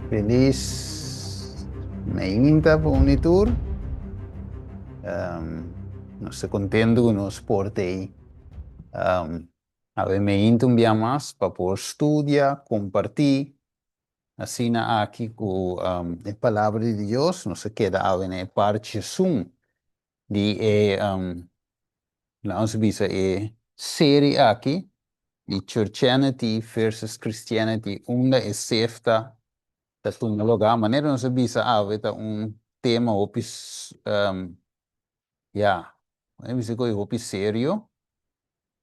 Feliz meinta pa un y tur. Nos ta contento cu nos por t'ey awe meinta un bia mas pa por studia, comparti Asina aki ku e Palabra di Dios nos a keda awe na e parchi esun di e, laga nos bisa e seri aki di Churchianity versus Christianity unda e sefta ta tuma lugá. Manera nos a bisa awe ta un tema hopi, ya, mi a bisa ku e hopi serio.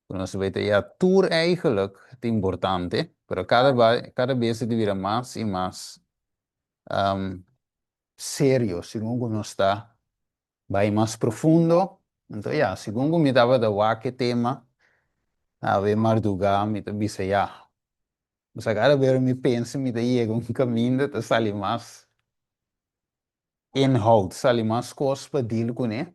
Ku nos ta beta ya tur eigenlijk ta importante, pero kada ba kada bes e ta bira mas i mas serio segun ku nos ta bai mas profundo. Anto ya, segun ku mi tabata wak e tema awe mardugá mi ta bisa ya, pasobra kada bes mi pensa mi ta yega un kaminda ta sali mas inhoud, sali mas kos pa deal kuné.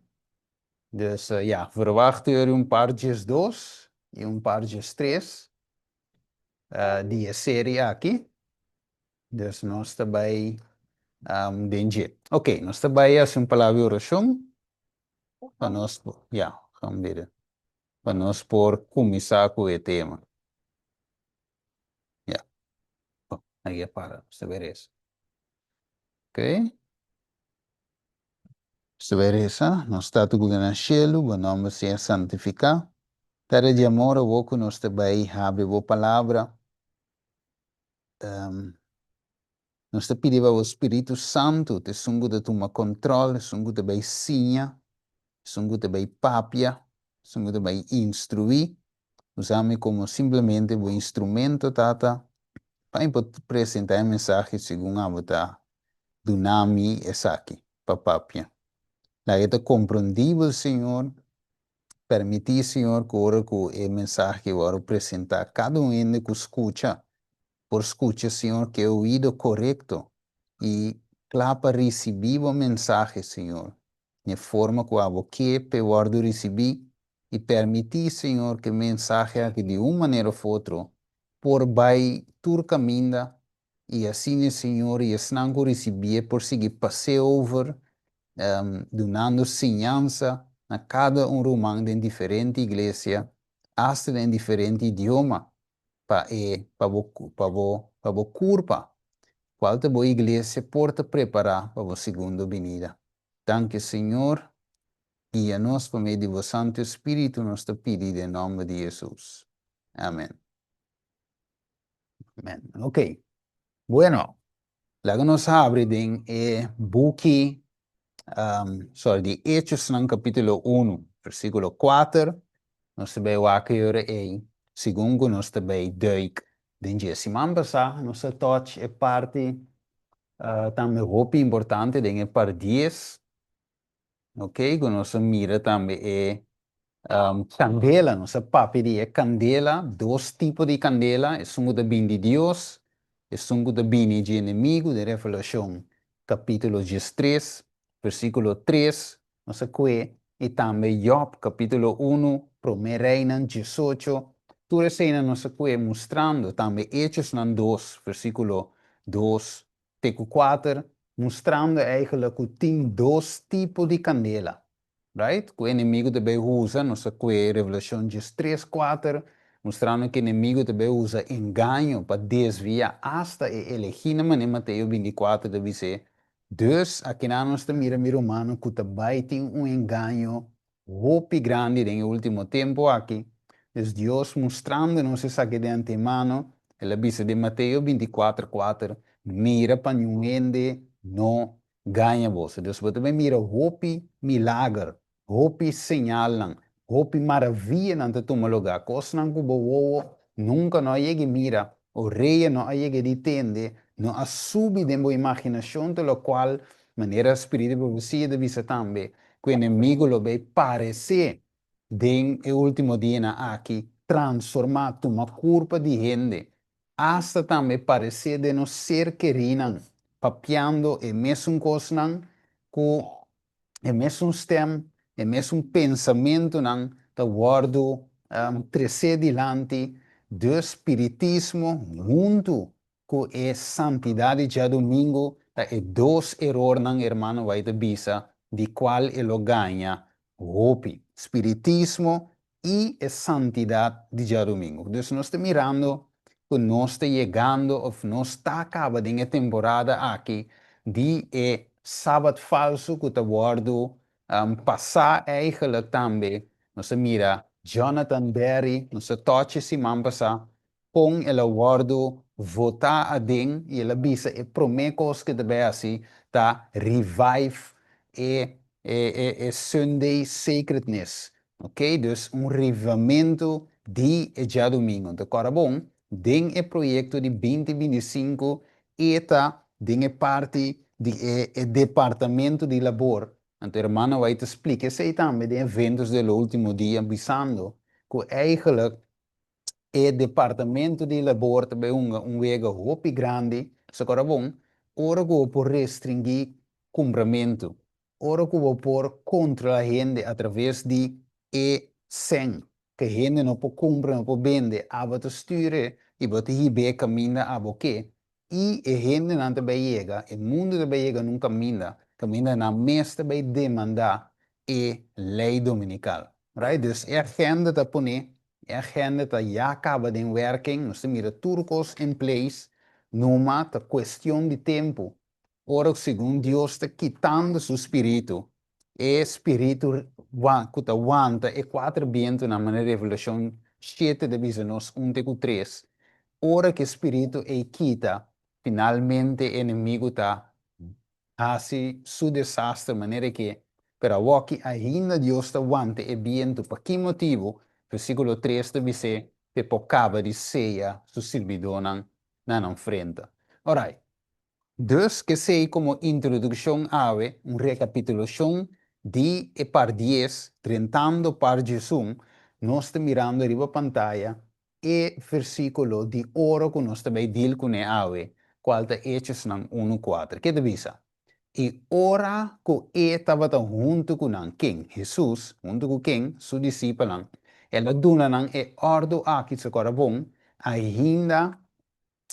Dus ja, verwacht eur un par 12 i un par 13 di e serie aki. Dus nos ta bai den dje. Ok, nos ta bai hasi un palabra di orashon pa nos, ja, gaan bidden, pa nos por kuminsá ku e tema. Ja, oh, ahí a para, nos ta bai resa. Ok. Nos ta bai resa, Nos Tata ku ta na shelu, bo nòmber sea santifiká. Tata di amor, awor ku nos ta bai habri bo Palabra, nos ta pidi pa bo Spiritu Santu ta esun ku ta tuma kòntròl, esun ku ta bai siña, esun ku ta bai papia, esun ku ta bai instruí. Usa mi komo simplemente bo instrumento, Tata, pa mi por presentá e mensahe segun abo ta duna mi esaki pa papia. Laga e ta komprondibel, Señor. Permití, Señor, ku ora ku e mensahe wòrdu presentá, kada un hende ku skucha por skucha, Señor, ku e oido korekto i kla pa risibí bo mensahe, Señor, den e forma ku abo ke p'e wòrdu risibí. I permití, Señor, ku e mensahe aki di un manera òf otro por bai tur kaminda I asina e Señor i esnan ku risibié por sigui pas'é over, dunando siñansa na kada un ruman den diferente iglesia, asta den diferente idioma, pa e, pa bo, pa bo, pa bo kurpa, kual ta bo iglesia, por ta prepará pa bo segundo binida. Danki, Señor. Guia nos pa medio di bo Santu Spiritu, nos ta pidi den nòmber di Hesus. Amen. Amen. Ok. Bueno, laga nos habri den e buki, um, sorry, di Hechosnan capítulo 1, versículo 4. Nos ta bay wak e ora ei, segun ku nos ta bay duik den dje. Siman pasá nos a touch e parti uh, tambe hopi importante den e par 10. Ok, ku nos a mira tambe e kandela, nos a papia di e kandela, dos tipo di kandela, esun ku ta bini di Dios, esun ku ta bini dje enemigu, den Revelashon kapítulo 13, versíkulo 3, nos a kue, i tambe Jòb kapítulo unu, Promé Reinan 18, tur eseinan nos a kue mustrando, tambe Echosnan 2, versíkulo 2 te ku kuater, mustrando eigenlijk ku tin dos tipo di kandela, right? Ku enemigu ta bay usa, nos a kue Revelashon 13, 4, mustrando ku enemigu ta bay usa engaño pa desvia asta e elegínan, manera Mateo 24 ta bis'é. Dus, akinan nos ta mira mi rumannan ku ta bay tin un engaño hopi grandi den e ultimo tempu aki. Dus Dios mustrando nos esaki de antemano, El a bisa den Mateo 24, 4, Mira pa niun hende no gaña boso. Dus bo ta bay mira hopi milager, hopi señalnan, hopi maravianan ta tuma lugar, kosnan ku bo wowo nunka no a yega mira, orea no a yega di tende, no a subi den bo imaginashon, ta lokual, manera Spiritu di Profesia ta bisa tambe, ku enemigu lo bay paresé den e último dianan aki, transformá, tuma kurpa di hende, asta tambe paresé den nos ser kerínan, papiando e mesun kosnan ku e mesun stèm, e mesun pensamentunan ta wòrdu tresé dilanti, dus spiritismo huntu ku e santidat di djadumingu ta e dos erornan hermano White ta bisa di kual e lo gaña hopi, spiritismo i e santidat di djadumingu. Dus nos ta mirando ku nos ta yegando òf nos ta kaba den e temporada aki di e sabat falsu ku ta wòrdu pasá eigenlijk tambe. Nos a mira Jonathan Berry, nos a touch e siman pasá, kon el a wòrdu votá aden i el a bisa e promé kos ku ta bai hasi ta revive e e Sunday sacredness, ok, dus un revivamentu di e djadumingu. Anto kòrda bon, den e proyekto di binti 25 e ta den e parti di e e departamento di labor. Anto hermano White ta splika esei tambe den Eventos del Ultimo Dia bisando ku eigenlijk e departamento di labor ta bai hunga un wega hopi grandi, so kòrda bon, ora ku bo por restringí kumpramentu, ora ku bo por kontrolá hende atraves di e sèn ku hende no por kumpra, no por bende, abo ta stür i bo ta hib'é kaminda abo ke, i e hendenan ta bai yega, e mundu ta bai yega na un kaminda, kaminda nan mes ta bai demandá e lei dominikal. Right? Dus e agenda ta pone, e agenda ta ya kaba den werking, nos ta mira tur kos in place, numa ta kuestion di tempu ora segun Dios ta kitando su spiritu, e spiritu ku ta wanta e kuater bientunan, manera Revelashon 7 ta bisa nos un te ku tres, ora ku e spiritu ei kita, finalmente e enemigu ta hasi su desaster manera ke, pero awoki ainda Dios ta wanta e bientu. Pa ki motibu? Versíkulo 3 ta bis'é p'e por kaba di seya su sirbidónan na nan frenta. Orait, dus k'esei komo introdukshon awe, un rekapitulashon di e par 10, drentando par 11, nos ta mirando riba pantaya e versíkulo di oro ku nos ta bai deal kuné awe, kual ta Hechosnan unu kuater. Ke ta bisa? I ora ku e tabata huntu ku nan, ken? Hesus, huntu ku ken? Su disipelnan. El a duna nan e òrdu aki, so kòrda bon, ainda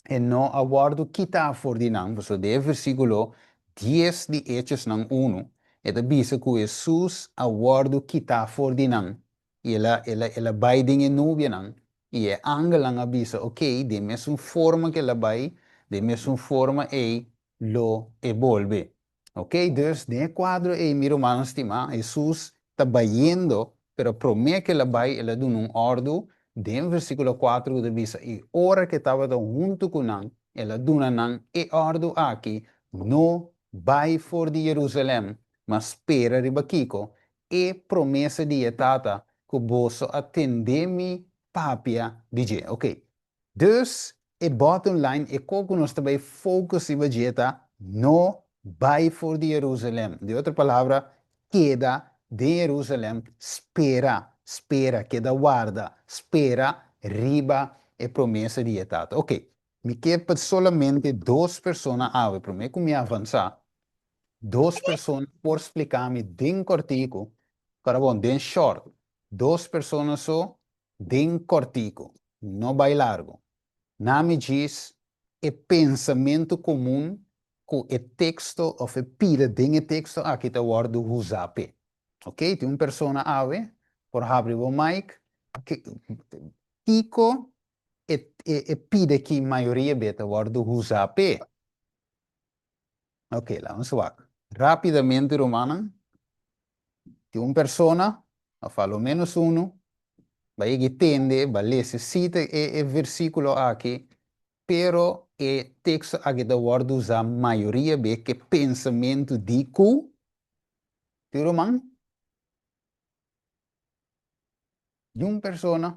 e no a wòrdu kitá for di nan, pasobra den e versíkulo 10 di Hechosnan 1, e ta bisa ku Hesus a wòrdu kitá for di nan, i el a, el a, el a bai den e nubianan, i e angelnan a bisa, Okey, den mesun forma ku el a bai, den mesun forma ei lo e bolbe. Okey, dus den e kuadro ei, mi rumannan stimá, Hesus ta bayendo, pero promé ku el a bai, el a duna un òrdu den versíkulo 4 ku ta bisa, I ora ku e tabata huntu ku nan, el a duna nan e òrdu aki, No bai for di Jerusalèm, ma spera riba kiko? E promesa di e Tata ku boso a tende mi papia di dje. Okey, Dus, e bottom line, e ko ku nos ta bai focus riba dje ta, no bai for di Jerusalem. Di otro palabra, keda den Jerusalem, spera, spera, keda warda, spera riba e promesa di e Tata. Ok, mi ke pa solamente dos persona awe, prome ku mi avansa, dos persona por splika mi den kortiku, kòrda bon, den short, dos persona so Den kòrtiku, no bai largu. Na mi djis e pensamentu komun ku e teksto òf e pida den e teksto aki ta wòrdu usá p'e. Ok, tin un persona awe por habri bo mic, kiko e e pida ki mayoria be ta wòrdu usá p'e? Ok, laga nos wak. Rápidamente rumannan, tin un persona, òf a lo ménos unu, bai yega i tende, bai lesa e sita e e versíkulo aki, pero e teksto aki ta wòrdu usá mayoria be ku e pensamentu di ku, tin ruman? Di un persona,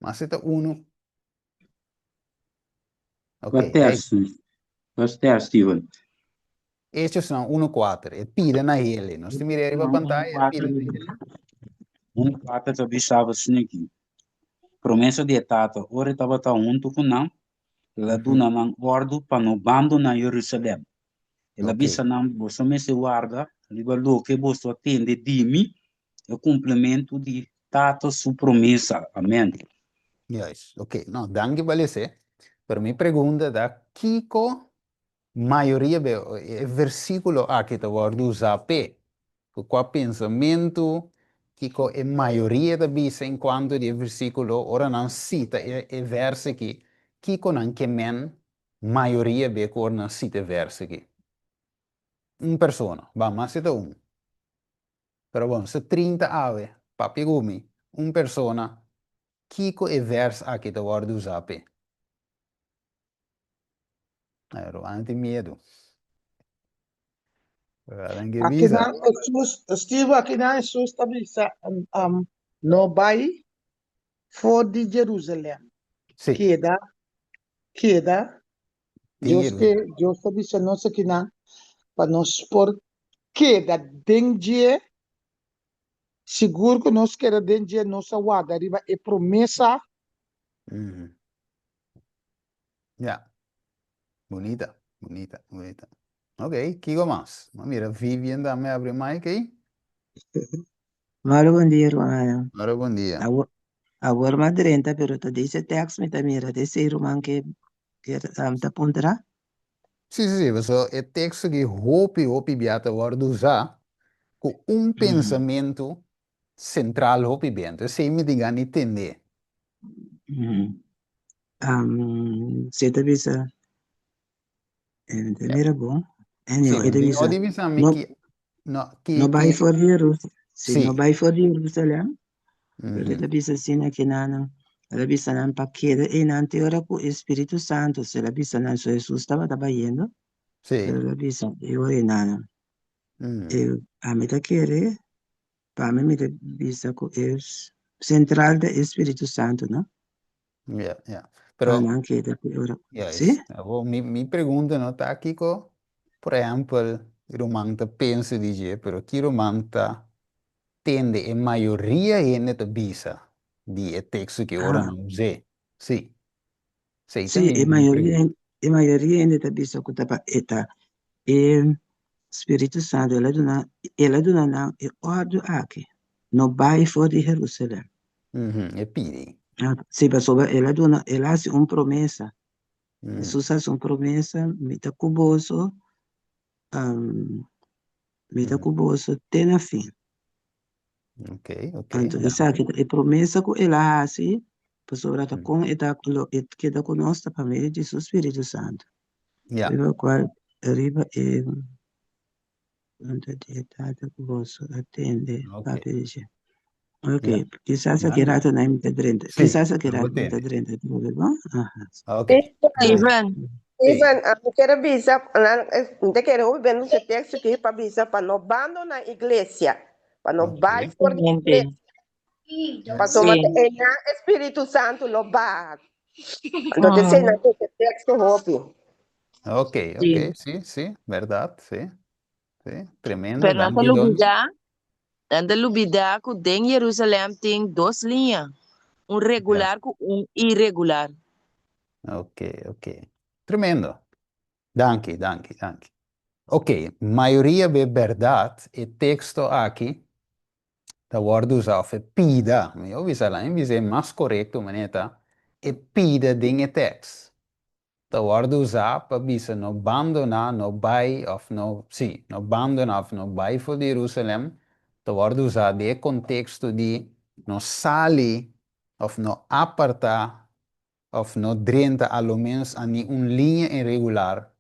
mas e ta unu. Ok, Wat ters, wat ters, Steven? Hechosnan 1:4, e pida na hele. Nos ta mira riba pantaya, e pida na hele. 1:4 ta bisa asina aki, Promesa di e Tata, ora e tabata huntu ku nan, el a duna nan òrdu pa no bandoná Jerusalèm. El a bisa nan, Boso mester warda riba loke boso a tende di mi, e kumplimentu di. Tata su promesa. Amèn. Juist, oké. No, danki pa lese. Pero mi pregunta ta, kiko mayoria be e versíkulo aki ta wòrdu usá p'e? Ku kua pensamentu, kiko e mayoria ta bisa en kuanto di e versíkulo ora nan sita e e vèrs aki, kiko nan ke men mayoria be ku ora nan sita e vèrs aki? Un persona, ban, mas si ta un. Pero bon, si 30 awe, papia ku mi, un persona, kiko e vèrs aki ta wòrdu usá p'e? Ay, Ruan tin miedu. Ruan ke Aki bisa. nan Hesus, Steve, aki nan Hesus ta bisa, um, um, no bai for di Jerusalem. Sí. Keda, keda. Den Dios ke, Jerusalem. Dios ta bisa nos aki nan pa nos por keda den dje. Sigur ku nos keda den dje, nos a warda riba e promesa. Ja. Bunita, bunita, bunita. Ok, kiko mas? Ma mira Vivian tambe abri mic ei. Moro bon dia, rumannan. Moro bon dia. Awor, awor m'a drenta, pero ta deze tekst mi ta mira, ta esei ruman ke ke ta puntra? Sí, sí, sí, pasobra e teksto aki hopi, hopi bia ta wòrdu usá ku un pensamentu sentral hopi bien. Entonces esei mi tin gana di tende. Si ta bisa, e ta mira bon. Sí, Anyhow, e ta di no bisa, di bisa mi no, ki, no, ki, no bai ki, for di Jerusalem. Si, no sí. bai for di Jerusalem, pero e ta Mhm. bisa asina ki nan, el a bisa nan pa keda einan te ora ku e Spiritu Santu, el a bisa nan, so Hesus tabata bayendo, pero Sí. el a bisa e ora einan, Mm. e, ami ta kere Pa mi mi ta bisa ku e sentral ta e Spiritu Santu, no? Ja, ja. Pa Pero, nan keda ku e ora. juist. Sí? Awor, mi, mi pregunta no ta kiko, por ehempel, ruman ta pensa di dje, pero ki ruman ta tende e mayoria hende ta bisa di e teksto ki ora Ah. nan us'é. Sí. Sí, ta Sí, mi, e mi mayoria, pregunta. e mayoria hende ta bisa ku ta pa e ta e Spiritu Santu. El a duna, el a duna nan e òrdu aki, no bai for di Herusalèm. Mhm, e pidi. Ah, sí, pasobra el a duna, el a hasi un promesa. Hesus a hasi un promesa, mi ta ku boso, um, mi ta ku boso te na fin. Ok, ok, Anto danki. esaki ta e promesa ku el a hasi, pasobra ta kon e ta lo e keda ku nos ta pa medio di su Spiritu Santu. Ja. Riba kual riba e punto di e Tata ku boso a tende Ok. papia di dje. Ok, Ja. kisas aki Danki. rato nan mi ta drenta. Sí, Kisas aki lo rato mi ta tende. drenta atrobe, bon? Aha. Ok. Steven, Sí. Steven, mi quiere bisa, mi te quiere hopi ben ese texto aquí pa bisa pa no bandona iglesia, pa no bai for di iglesia. Pasobra Sí. einan e Spiritu Santu lo baha. Anto te esei nan e teksto hopi. Ok, ok, sí, sí, berdad, sí. Sí, tremendo, Pero nan ta danki Donny. lubidá, nan ta lubidá ku den Jerusalèm tin dos liña, un regular ku un iregular. Ok, ok. Tremendo. Danki, danki, danki. Ok, mayoria be berdad e teksto aki ta wòrdu usá òf e pida, mi a bisa la, mi bisa e mas korekto manera ta e pida den e tèks ta wòrdu usá pa bisa no bandoná, no bai òf no, sí, no bandoná òf no bai for di Jerusalèm, ta wòrdu usá den e konteksto di no sali òf no apartá òf no drenta a lo ménos a ni un liña irregular,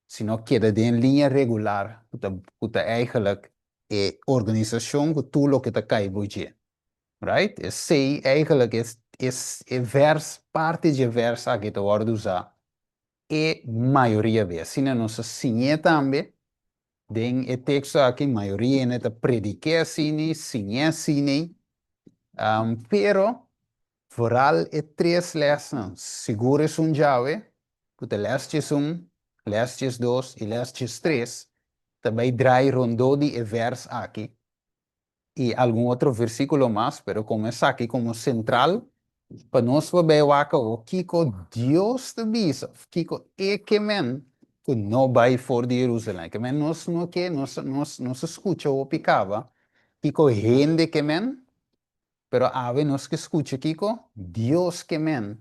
sino keda den liña regular ku ta ku ta eigenlijk e organisashon ku tur loke ta kai bo dje. Right? Esei eigenlijk e e e vers, parti dje vers aki ta wòrdu usá e mayoria bes. Asina nos a siñ'é tambe den e teksto aki, mayoria hende ta predik'é asina, siñ'é asina, pero Vooral e tres lèsnan, sigur esun djawe, ku ta lès 11, lès 12 i lès 13, ta bai drai rondó di e vèrs aki i algun otro versíkulo mas, pero komo esaki komo sentral pa nos por bai wak awor kiko Dios ta bisa òf kiko e ke men ku no bai for di Jerusalèm. Ke men nos no ke, nos nos nos a skucha hopi kaba kiko hende ke men. Pero awe nos ke skucha kiko Dios ke men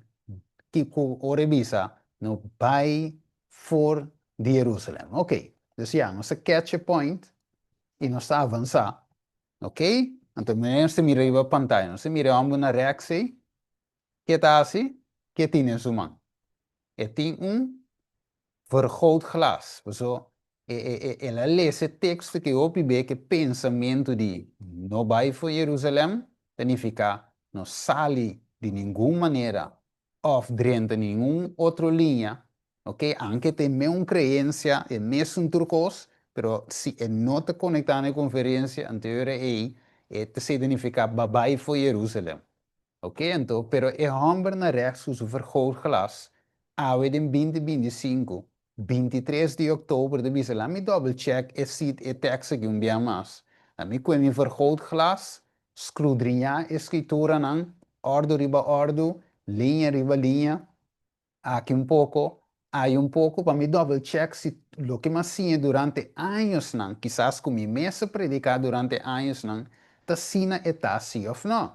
kiko ora e bisa no bai for di Jerusalem. Ok, dus ya, nos a catch e point i nos ta avansá. Ok, anto nos ta mira riba pantaya, nos ta mira e hòmber na rèks ei, ke ta hasi? Ke tin den su man? E tin un vergrootglas. Paso e e el a lesa e teksto ki hopi be ku e pensamentu di no bai for Jerusalèm ta nifiká no sali di ningun manera òf drenta ningun otro liña, oke, anke ta e meun kreensia, e mesun tur kos, pero si e no ta konektá na e konferensia anterior ei, e ta signifiká ba bai for Jerusalèm. Ok, anto, pero e hòmber na rèks ku su vergrootglas awe den binti 25, 23 di òktober ta bisa, Laat mi dòbel chèk e sit, e tèks aki un bia mas. Laat mi kue mi vergrootglas, skrudriñá e skrituranan, òrdu riba òrdu, liña riba liña, Aki un poko, ayi un poko, pa mi double check si loke mi a siña durante añosnan, kisas ku mi mes a prediká durante añosnan, ta asina e ta si òf nò.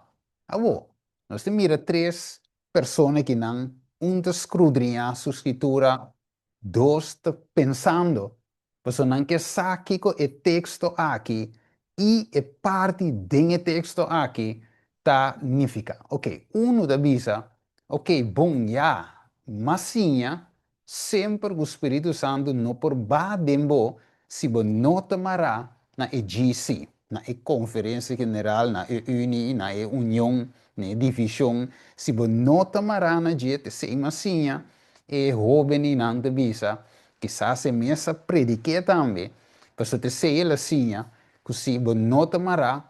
Awor, nos ta mira tres persona akinan, un ta skrudriñá su skritura, dos ta pensando Pasobra nan ke sa kiko e teksto aki i e parti den e teksto aki ta nifiká. Oke, unu ta bisa, Oke, bon, ya, m'a siña semper ku Spiritu Santu no por ba den bo si bo no ta mará na e GC, na e Konferensia General, na e Unie, na e Union, na e Divishon. Si bo no ta mará na dje, t'esei m'a siña. E hóbennan ta bisa, Kisas e mes a predik'é tambe, pasobra t'esei el a siña ku si bo no ta mará,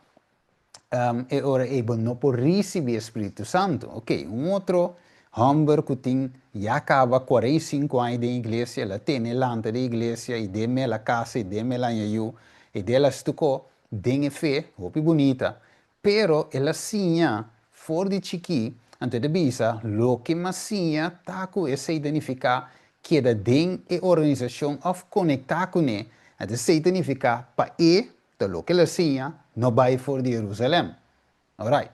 e ora ei bo no por risibí e Spiritu Santu. Oke, un otro hòmber ku tin ya kaba 45 aña den iglesia, el a tene lanta den iglesia i den mel a kasa i den mel haña yu i den el a stukó den e fe, hopi bunita, Pero el a siña for di chikí, anto e ta bisa, Loke m'a siña ta ku esei ta nifiká keda den e organisashon òf konektá kuné, anto esei ta nifiká pa e, ta loke el a siña, no bai for di Herusalèm. Orait.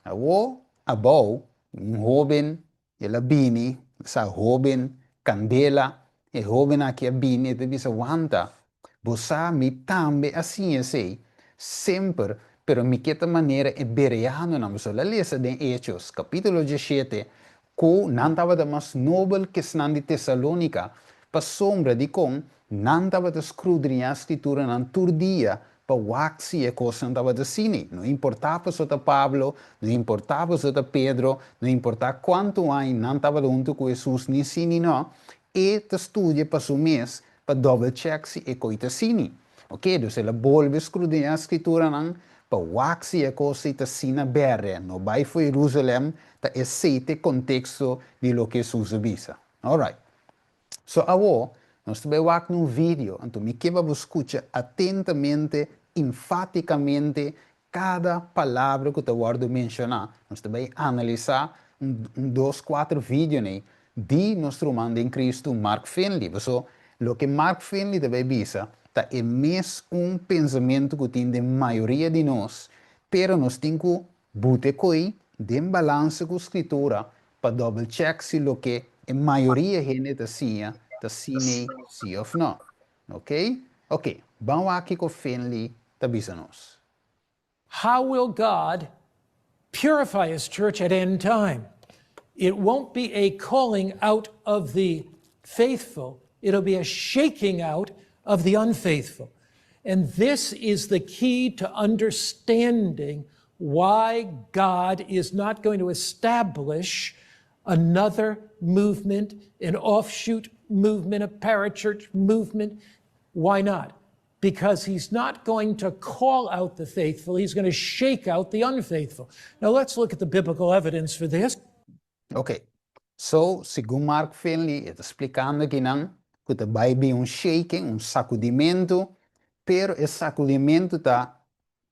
Awor, abou, un hóben El a bini, sa hóben, kandela, e hóben aki a bini, e ta bisa, Wanta, bo sa mi tambe a siña esei, semper, pero mi ke ta manera e bereanonan, bo la lesa den Hechos, kapítulo 17, ku nan tabata mas nobel ku esnan di Tesalónika, pasobra dikon nan tabata skrudriñá Skrituranan tur dia Pa wak si e kosnan tabata asina. No importá paso ta Pablo, no importá paso ta Pedro, no importá kuantu aña nan tabata huntu ku Hesus ni si ni no, e ta studia pa su mes pa double check si e koi ta asina. Oke, dus el a bolbe skrudiñá Skrituranan pa wak si e kos ei ta asina bèrdè. No bai for Jerusalèm, ta esei ta e konteksto di loke Hesus a bisa. Alright. So awo, nos ta bai wak na un video, anto mi ke pa bo skucha atentamente, infatikamente, kada palabra ku ta wòrdu menshoná. Nos ta bai analisá un un dos kuater video nei di nos ruman den Kristu Mark Finley. Paso, loke Mark Finley ta bai bisa ta e mes un pensamentu ku tin den mayoria di nos, pero nos tin ku Buta e koi den balansa ku Skritura pa dòbel chèk si loke e mayoria hende ta siña ta sin'ei si òf nò. Ok? Ok, ban wak kiko Finley ta bisa nos. How will God purify his church at end time? It won't be a calling out of the faithful, it'll be a shaking out of the unfaithful. And this is the key to understanding why God is not going to establish another movement, an offshoot movement, a parachurch movement. Why not? Because he's not going to call out the faithful, he's going to shake out the unfaithful. Now let's look at the biblical evidence for this. Ok, so segun Mark Finley e ta splikando akinan ku ta bai bin un shaking, un sakudimentu, pero e sakudimentu ta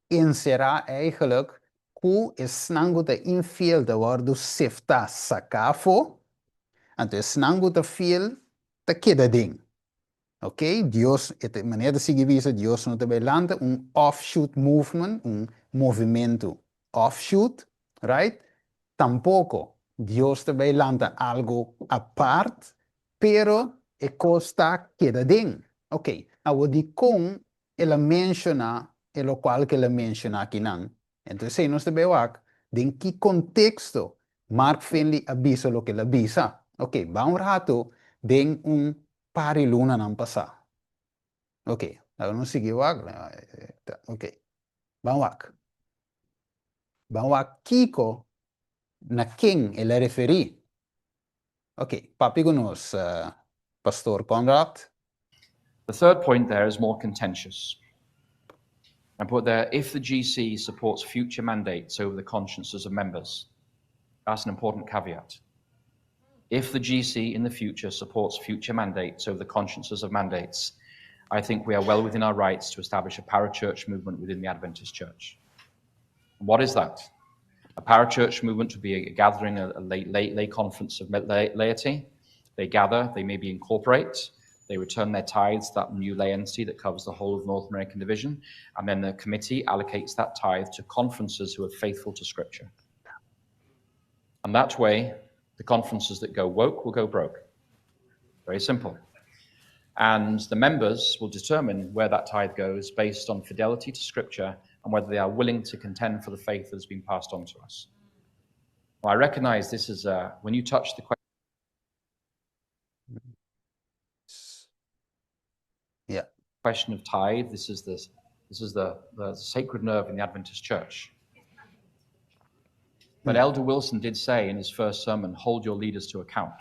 enserá eigenlijk ku esnan ku ta infiel ta wòrdu seftá, saká afó, anto esnan ku ta fiel ta keda den. Ok, Dios, e ta, manera ta sigui bisa, Dios no ta bai lanta un offshoot movement, un movimentu offshoot. Right? Tampoko Dios ta bai lanta algu apart, pero e kos ta keda den. Ok, awor dikon el a menshoná e lokual ku el a menshoná akinan? Enton esei nos ta bai wak den ki konteksto Mark Finley a bisa loke el a bisa. Ok, ban un ratu den un par di lunanan pasá. Ok, laga nos sigui wak. Ok, ban wak. Ban wak kiko na ken el a referí. Ok, papia ku nos, Pastor Conrad. The third point there is more contentious. I put there, if the GC supports future mandates over the consciences of members. That's an important caveat. If the GC in the future supports future mandates over the consciences of mandates, I think we are well within our rights to establish a parachurch movement within the Adventist Church. And what is that? A parachurch movement would be a gathering, a lay, lay, lay conference of laity. They gather, they maybe incorporate, they return their tithes, that new lay entity that covers the whole of North American division, and then the committee allocates that tithe to conferences who are faithful to Scripture. And that way, the conferences that go woke will go broke. Very simple. And the members will determine where that tithe goes based on fidelity to Scripture and whether they are willing to contend for the faith that has been passed on to us. Well, I recognize this is a, when you touch the question. Question of tithe, this is the, this is the, the sacred nerve in the Adventist church. But Elder Wilson did say in his first sermon, hold your leaders to account.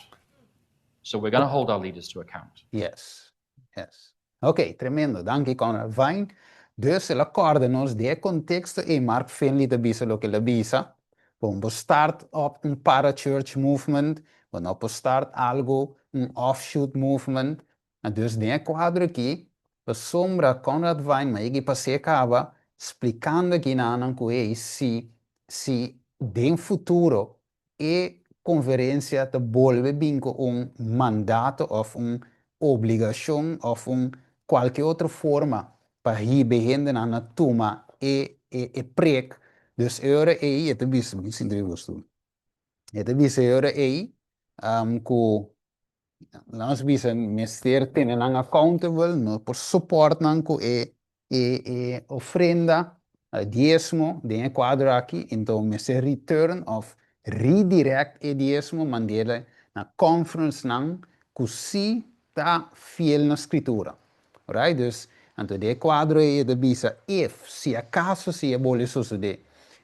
So we're going to hold our leaders to account. Yes. Ok, tremendo. Danki, Conrad Vine. Dus el a kòrda nos den e konteksto ei Mark Finley ta bisa loke el a bisa. Bo no por start up un parachurch movement, bo no por start algu, un offshoot movement. Dus den e kuadro aki, pasobra Conrad Vine ma yega i pas'é kaba splikando aki na nan ku ei si si den futuro e konferensia ta bolbe bin ku un mandato òf un obligashon òf un kualke otro forma pa hiba e hendenan na tuma e e prek, dus e ora ei e ta bisa, mi sinti riba stoel, e ta bisa e ora ei ku Nos bisa mester tene nan accountable, no por support nan cu e e e ofrenda, diesmo den e cuadro aki, enton mester return of redirect e diesmo mandele na conference nan cu si ta fiel na scritura. Right? Dus, anto den e cuadro ei e ta bisa if, si acaso si e bole sosode,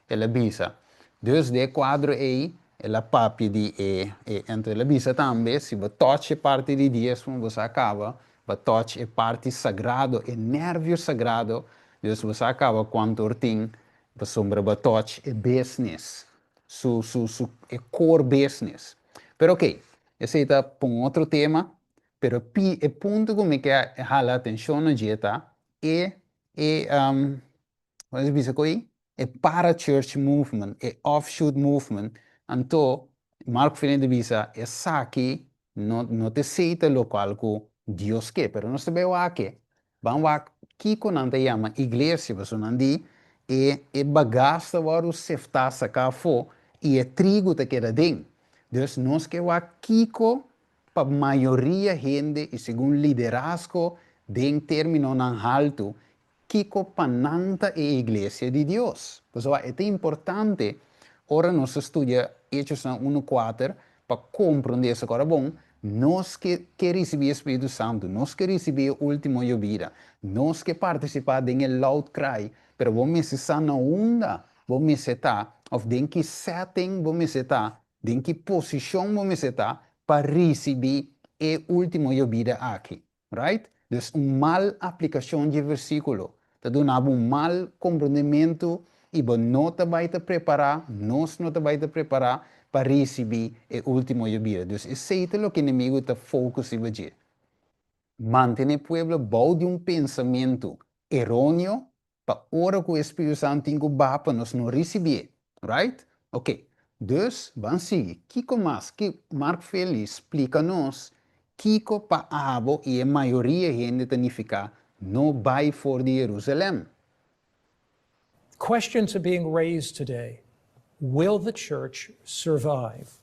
el a bisa. Dus den e cuadro ei el a papia di e, e, anto el a bisa tambe si bo touch e parti di diesmo bo sa caba, bo touch e parti sagrado, e nervio sagrado, dus bo sa caba cuanto or tin pasobra bo touch e business, su, su, su, e core business. Pero ok, esei ta pa un otro tema, Pero pi e punto ku mi ke hala atenshon na dje ta e e kon ta bisa ku ei? E para church movement, e offshoot movement, anto Mark Finley ta bisa esaki no no ta esei ta lokual ku Dios ke, pero nos ta bai wak e, ban wak kiko nan ta yama iglesia, pasobra nan di e e bagas ta wòrdu seftá saká afó i e trigu ta keda den. Dus nos ke wak kiko Pa mayoria hende i segun liderazgo den términonan haltu, kiko pa nan ta e Iglesia di Dios? Pasobra e ta importante ora nos ta studia Hechosnan unu kuater pa komprondé esaki. Ora bon, nos ke ke risibí e Spiritu Santu, nos ke risibí e último yobida, nos ke partisipá den e loud cry, pero bo mester sa na unda bo mester ta òf den ki setting bo mester ta Den ki posishon bo mester ta pa risibí e último yobida aki? Right? Dus un mal aplikashon dje versíkulo ta duna bo un mal komprondementu i bo no ta bai ta prepará, nos no ta bai ta prepará pa risibí e último yobida. Dus esei ta loke enemigu ta focus riba dje. Mantené pueblo bou di un pensamentu eróneo Pa ora ku e Spiritu Santu tin ku baha pa nos no risibié. Right? Ok. Dus, ban sigui. Kiko mas? Ki, Mark Finley splika nos kiko pa abo i e mayoria hende ta nifiká no bai for di Jerusalèm. Questions are being raised today. Will the church survive?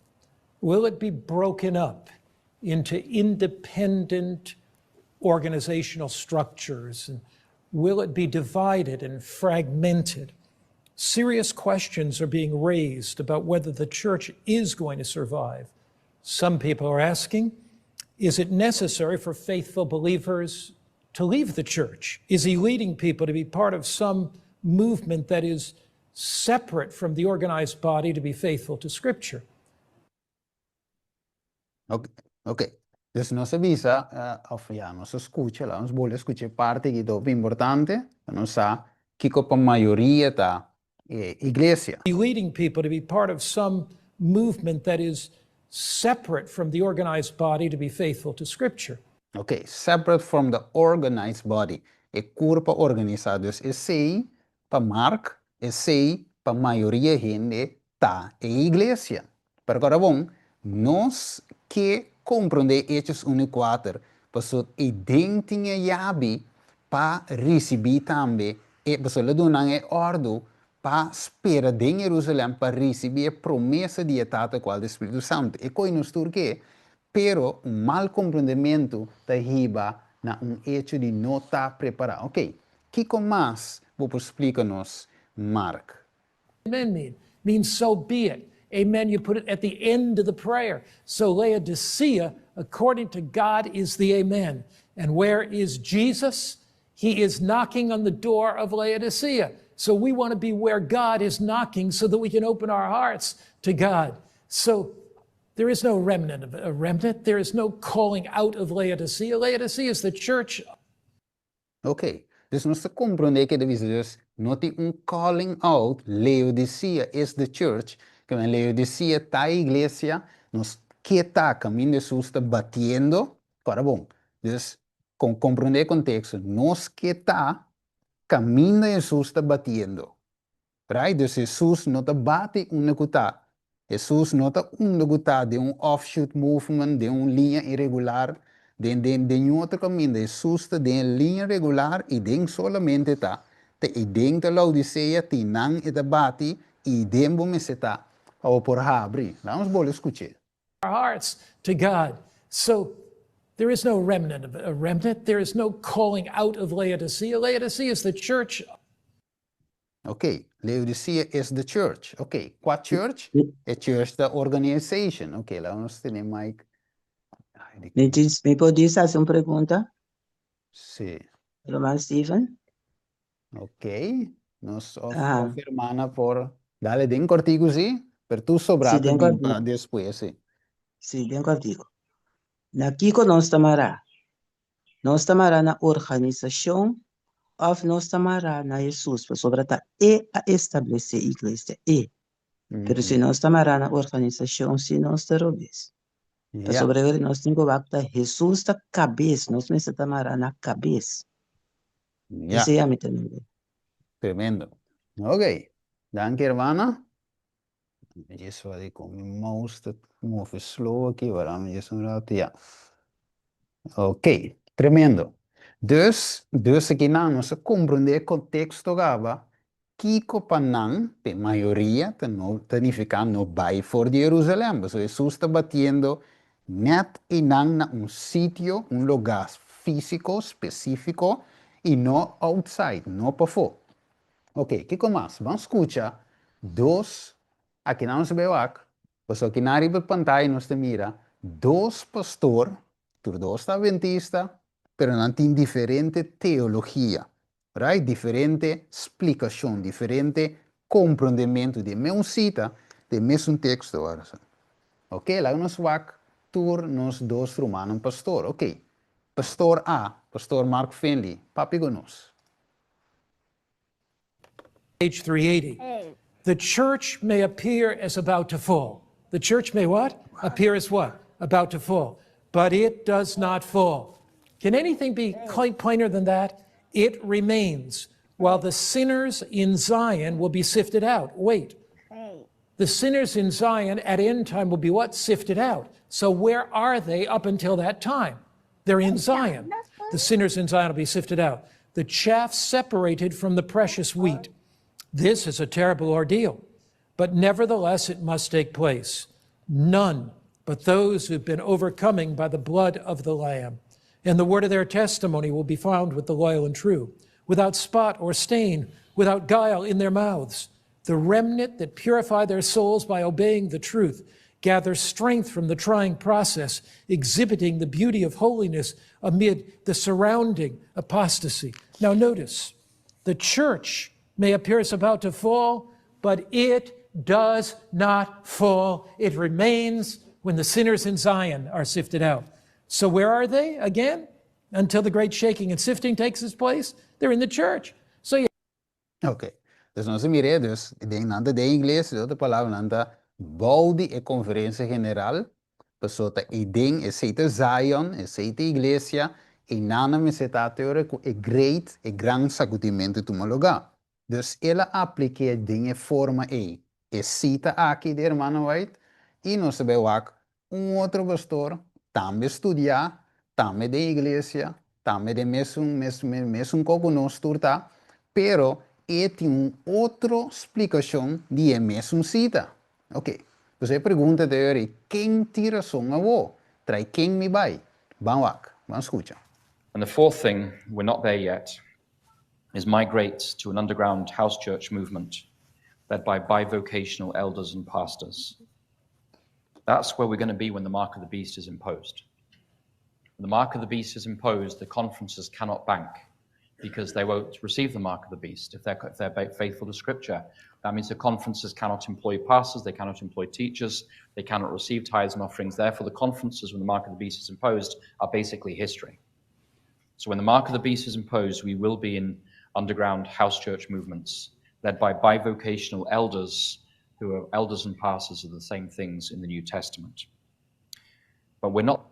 Will it be broken up into independent organizational structures? And will it be divided and fragmented? Serious questions are being raised about whether the church is going to survive. Some people are asking, is it necessary for faithful believers to leave the church? Is he leading people to be part of some movement that is separate from the organized body to be faithful to Scripture? Ok, ok. Dus nos a bisa, of ya, nos a skucha, laga nos bolbe skucha e parti aki ta hopi importante, pa nos sa kiko pa mayoria ta e iglesia. Leading people to be part of some movement that is separate from the organized body to be faithful to Scripture. Ok, separate from the organized body, e kurpa organisá. Dus esei pa Mark, esei pa mayoria hende ta e iglesia. Pero kòrda bon, nos ke komprondé Hechos unu i kuater, pasobra eiden tin e yabi pa risibí tambe e, pasobra lo duna nan e òrdu pa spera den Jerusalèm pa risibí e promesa di e Tata kual ta e Spiritu Santu. E koi nos tur ke, pero un mal komprondementu ta hiba na un echo di no ta prepará. Oké, kiko mas bo por splika nos, Mark? Amen mean? Means so be it. Amen, you put it at the end of the prayer. So Laodicea, according to God, is the amen. And where is Jesus? He is knocking on the door of Laodicea. So we want to be where God is knocking so that we can open our hearts to God. So there is no remnant of a remnant. There is no calling out of Laodicea. Laodicea is the church. Ok, dus nos ta komprondé ke ta bisa dus no tin un calling out, Leodicea is the church, ke men Leodicea ta e iglesia, nos ke ta kaminda Hesus ta batiendo, kòrda bon, dus kon komprondé e konteksto, nos ke ta kaminda Hesus ta batiendo. Right? Dus Hesus no ta bati unda ku ta. Hesus no ta unda ku ta den un offshoot movement, den un liña iregular, den den den niun otro kaminda. Hesus ta den e liña regular i den solamente ta. Ta i den ta Laodicea, tin nan e ta bati i den bo mester ta pa bo por habri. Laga nos bolbe skuch'é. Our hearts to God. So there is no remnant of a remnant. There is no calling out of Laodicea. Laodicea is the church. Ok, Laodicea is the church. Ok, kua church? E church ta organization. Ok, laga nos tene mic. Mi dis, mi por dis hasi un pregunta? Sí. Ruman Steven? Ok, nos of, Aha. of hermana por dale den kortiku sí, pero tur sobrá Sí, ta den bin pa kortiku. despues sí. Sí, den kortiku. Na kiko nos ta mará? Nos ta mará na organisashon òf nos ta mará na Hesus? Pasobra ta E a establesé iglesia, E. Pero si nos ta mará na organisashon, si nos ta robes. Pasobra ora nos tin ku wak ta Hesus ta kabes, nos mester ta mará na kabes. Esei ami ta mira. Tremendo. Ok, danki hermana. Mi djis wak kon mi mouse ta move slow aki, wara mi djis un rato, ya. Ok, tremendo. Dus, dus aki nan nos a komprondé e konteksto kaba, kiko pa nan, pa e mayoria, ta no ta nifiká no bai for di Jerusalèm. Pasobra Hesus ta batiendo nèt einan na un sitio, un lugá físiko spesífiko, i no outside, no pafó. Ok, kiko mas? Ban skucha dos, akinan nos ta bai wak, pasobra akinan riba e pantaya nos ta mira dos pastor, tur dos ta adventista, pero nan tin diferente teologia, right? Diferente splikashon, diferente komprondementu di e mesun sita, di e mesun teksto. Ok, laga nos wak tur nos dos rumannan pastor. Ok, pastor A, pastor Mark Finley, papia ku nos. Page 380. The church may appear as about to fall. The church may what? Appear as what? About to fall. But it does not fall. Can anything be plainer than that? It remains while the sinners in Zion will be sifted out. Wait. The sinners in Zion at end time will be what? Sifted out. So where are they up until that time? They're in Zion. The sinners in Zion will be sifted out. The chaff separated from the precious wheat. This is a terrible ordeal. But nevertheless, it must take place. None but those who've been overcoming by the blood of the Lamb and the word of their testimony will be found with the loyal and true, without spot or stain, without guile in their mouths. The remnant that purify their souls by obeying the truth gather strength from the trying process, exhibiting the beauty of holiness amid the surrounding apostasy. Now, notice the church may appear as about to fall, but it does not fall. It remains when the sinners in Zion are sifted out. So, where are they again? Until the great shaking and sifting takes its place? They're in the church. So, you Ok. Dus nos a mir'é, dus den nan ta den iglesia, den otro palabra nan ta bou di e konferensia general, pasobra ta eiden, esei ta Zion, esei ta iglesia, einan nan mester ta te ora ku e great, e gran sakudimentu tuma lugá. Dus el a aplik'é den e forma ei. E sita aki di Hermana White, i nos ta bai wak Un otro pastor, tambe studiá, tambe den iglesia, tambe den mesun mes mesun kos ku nos tur ta, pero e tin un otro splikashon di e mesun sita. Oke, pues e pregunta ta yori, ken tin rason awo? Trai ken mi bai? Ban wak, ban skucha. And the fourth thing, we're not there yet, is migrate to an underground house church movement led by bivocational elders and pastors. That's where we're going to be when the mark of the beast is imposed. When the mark of the beast is imposed, the conferences cannot bank because they won't receive the mark of the beast if they're, if they're faithful to scripture. That means the conferences cannot employ pastors, they cannot employ teachers, they cannot receive tithes and offerings. Therefore, the conferences, when the mark of the beast is imposed, are basically history. So when the mark of the beast is imposed, we will be in underground house church movements led by bivocational elders who are elders and pastors of the same things in the New Testament. But we're not.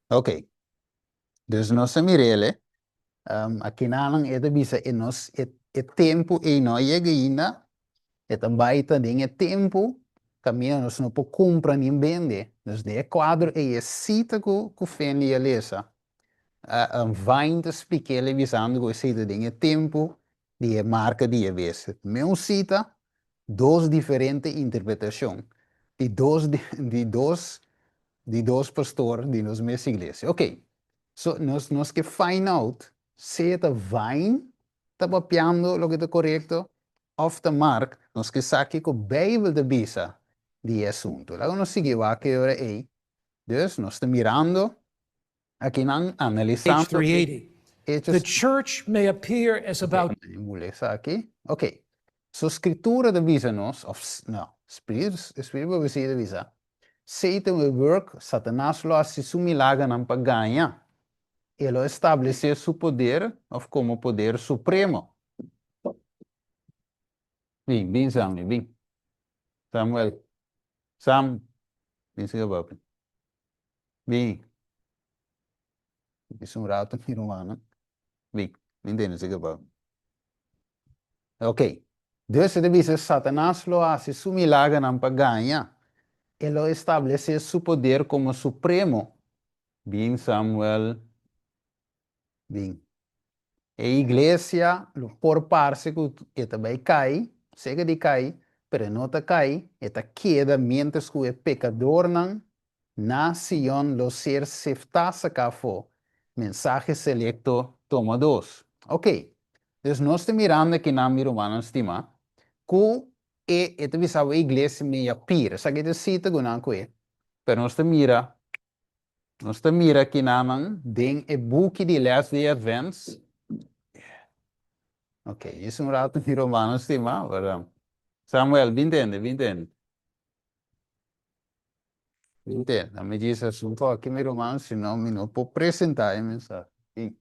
Ok. Dus nos a mir'el, um, akinanan e ta bisa e nos e, e tempu ei no a yega ainda, e ta bai ta den e tempu kaminda nos no por kumpra ni bende. Dus den e kuadro ei e sita ku ku Fendi a lesa, uh, um, Vine ta splik'el e bisando ku esei ta den e tempu di e marka di e bestia. Meun sita, dos diferente interpretashon di dos di dos di dos pastor di nos mes iglesia. Ok, so nos nos ke find out sea ta Vine ta papiando loke ta korekto òf ta Mark, nos ke sa kiko Beibel ta bisa di e asuntu. Laga nos sigui wak e ora ei. Dus nos ta mirando Akinan analisando e Hechos. The church may appear as about. Ok, mi esaki. Ok, so Scritura ta bisa nos, of no, Spiritu, Spiritu Profesia ta bisa, Satan will work, Satanas lo hasi su milagernan pa gaña. E lo establesé su poder, of komo poder supremo. Bin, bin Sammy, bin. Samuel, Sam, bin siga papi. Bin. Bisa un rato mi rumannan. Bin, bin tene si kaba. Ok. Dus e ta bisa Satanas lo hasi su milagernan pa gaña. E lo establesé su poder komo supremo. Bin Samuel. Bin. E iglesia lo por parse ku e ta bai kai, seka di kai, pero e no ta kai, e ta keda miéntras ku e pekadornan na Sion lo ser seftá saká afó. Mensahe Selekto, tomo dos. Oke, dus nos ta mirando akinan, mi rumannan stimá, ku e e ta bisa bo e iglesia mei a pira. Esaki ta sita ku nan ku e, pero nos ta mira Nos ta mira kinanan den e buki di Last Day Advents. Ok, djis un rato mi romano stima, pero Samuel, bin tende, bin tende. Bin tende. Mi djis hasi un toki mi romano, si no mi no por presenta e mensahe. Bin.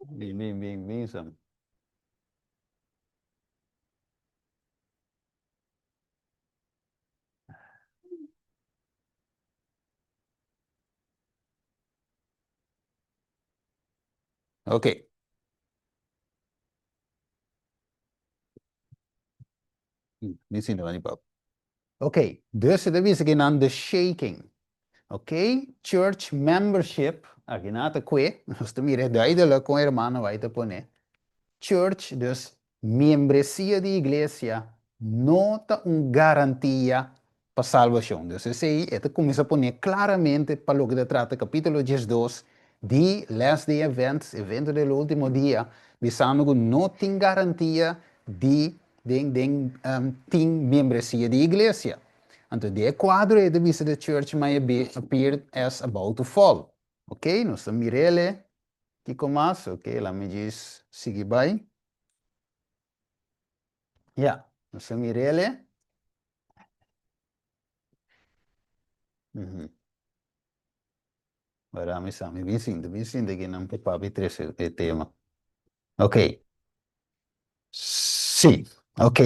Bin, bin, bin, bin, Sam. Ok. Mi sinta wan di pap. Ok, dus e ta bisa ki nan the shaking. Ok, church membership, aki nan ta kue, nos ta mira e duidelijk kon hermano bai ta pone. Church, dus Miembresia di iglesia no ta un garantia pa salbashon. Dus esei e ta kuminsá pone klaramente pa loke ta trata kapítulo 12 di Last Day Events, Evento del Último Dia, bisando ku no tin garantia di den den tin miembresia di iglesia. Anto den e kuadro ei ta bisa the church may be appeared as about to fall. Ok, nos ta mir'el. Kiko mas? Ok, laat mi djis sigui bai. Ja, nos a mir'el. Mm -hmm. Ora mi sa, mi bin sinta, bin sinta aki nan pa papi trese e tema. Ok. Sí, ok.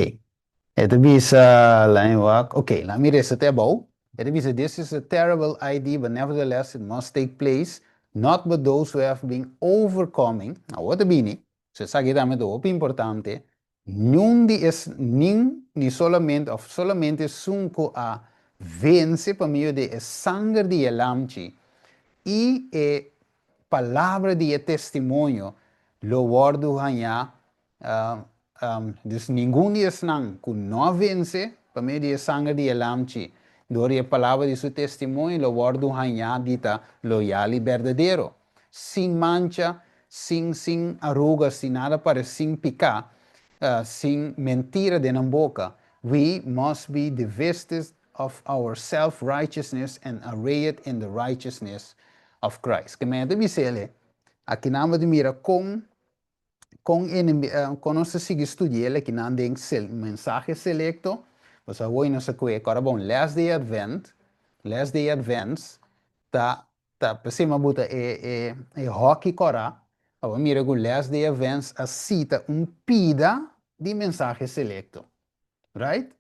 E ta bisa, laat mi wak, ok, laat mi resa te abou. E ta bisa, this is a terrible idea, but nevertheless it must take place, not but those who have been overcoming. Awor ta bini, so esaki tambe ta hopi importante, niun di es, nin, ni solamente, of solamente esun ku a vense pa medio di e sanger di e Lamchi i e palabra di e testimonio lo wòrdu hañá, dus ningun di esnan ku no a vense pa medio di e sanger di e Lamchi, dor di e palabra di su testimonio lo wòrdu hañá di ta loyal i berdadero, sin mancha, sin sin aruga, sin nada pare, sin piká, sin mentira den nan boka. We must be divested of our self-righteousness and arrayed in the righteousness of Christ. Ke men ta bisa el e, akinan bo ta mira kon kon enemi kon nos ta sigui studia el akinan den sel mensahe selekto, pasobra awor nos a kohe kòrda bon Last Day Advent, Last Day Advents ta ta p'esei mi a buta e e e hòki kòrá pa bo mira ku Last Day Advents a sita un pida di mensahe selekto. Right?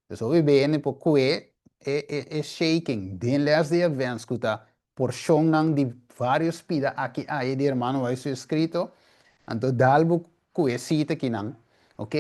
Dus hopi bene por kue e e e shaking den les di advance ku ta porshonnan di varios pida aki aya di hermano White su eskrito, anto dal bo ku e sita kinan, ok?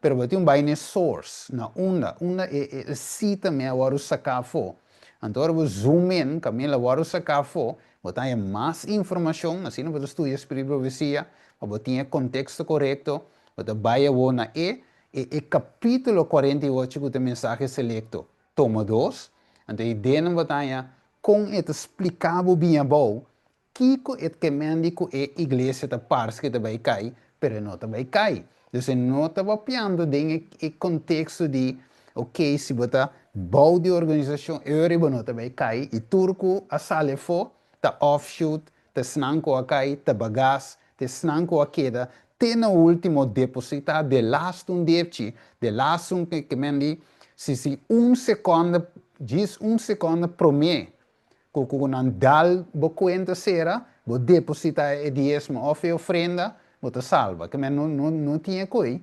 Pero bo tin un bai na e source, na unda, unda e e e sita me a wòrdu saká afó. Anto ora bo zoom in kaminda el a wòrdu saká afó, bo ta haña mas informashon, asina bo ta studia Spirit Profesia, pa bo tin e konteksto korekto, bo ta bai awor na e E e kapítulo 48 ku ta mensahe selekto, tomo dos, anto e ideanan bo ta haña kon e ta spliká bo bien abou kiko e ke men di ku e iglesia ta parse ku ta bai kai, pero e no ta bai kai. Dus e no ta papiando den e e konteksto di oke si bo ta bou di organisashon e ora bo no ta bai kai i tur ku a sali afó ta offshoot, ta esnan ku a kai, ta bagas, ta esnan ku a keda te na ultimo depositá de laatste un depchi, de laatste un ke men di si si un sekonde, djis un sekonde promé ku ku nan dal bo kuenta sera, bo depositá e diesmo òf e ofrenda, bo ta salba. Ke men no no no tin e koi.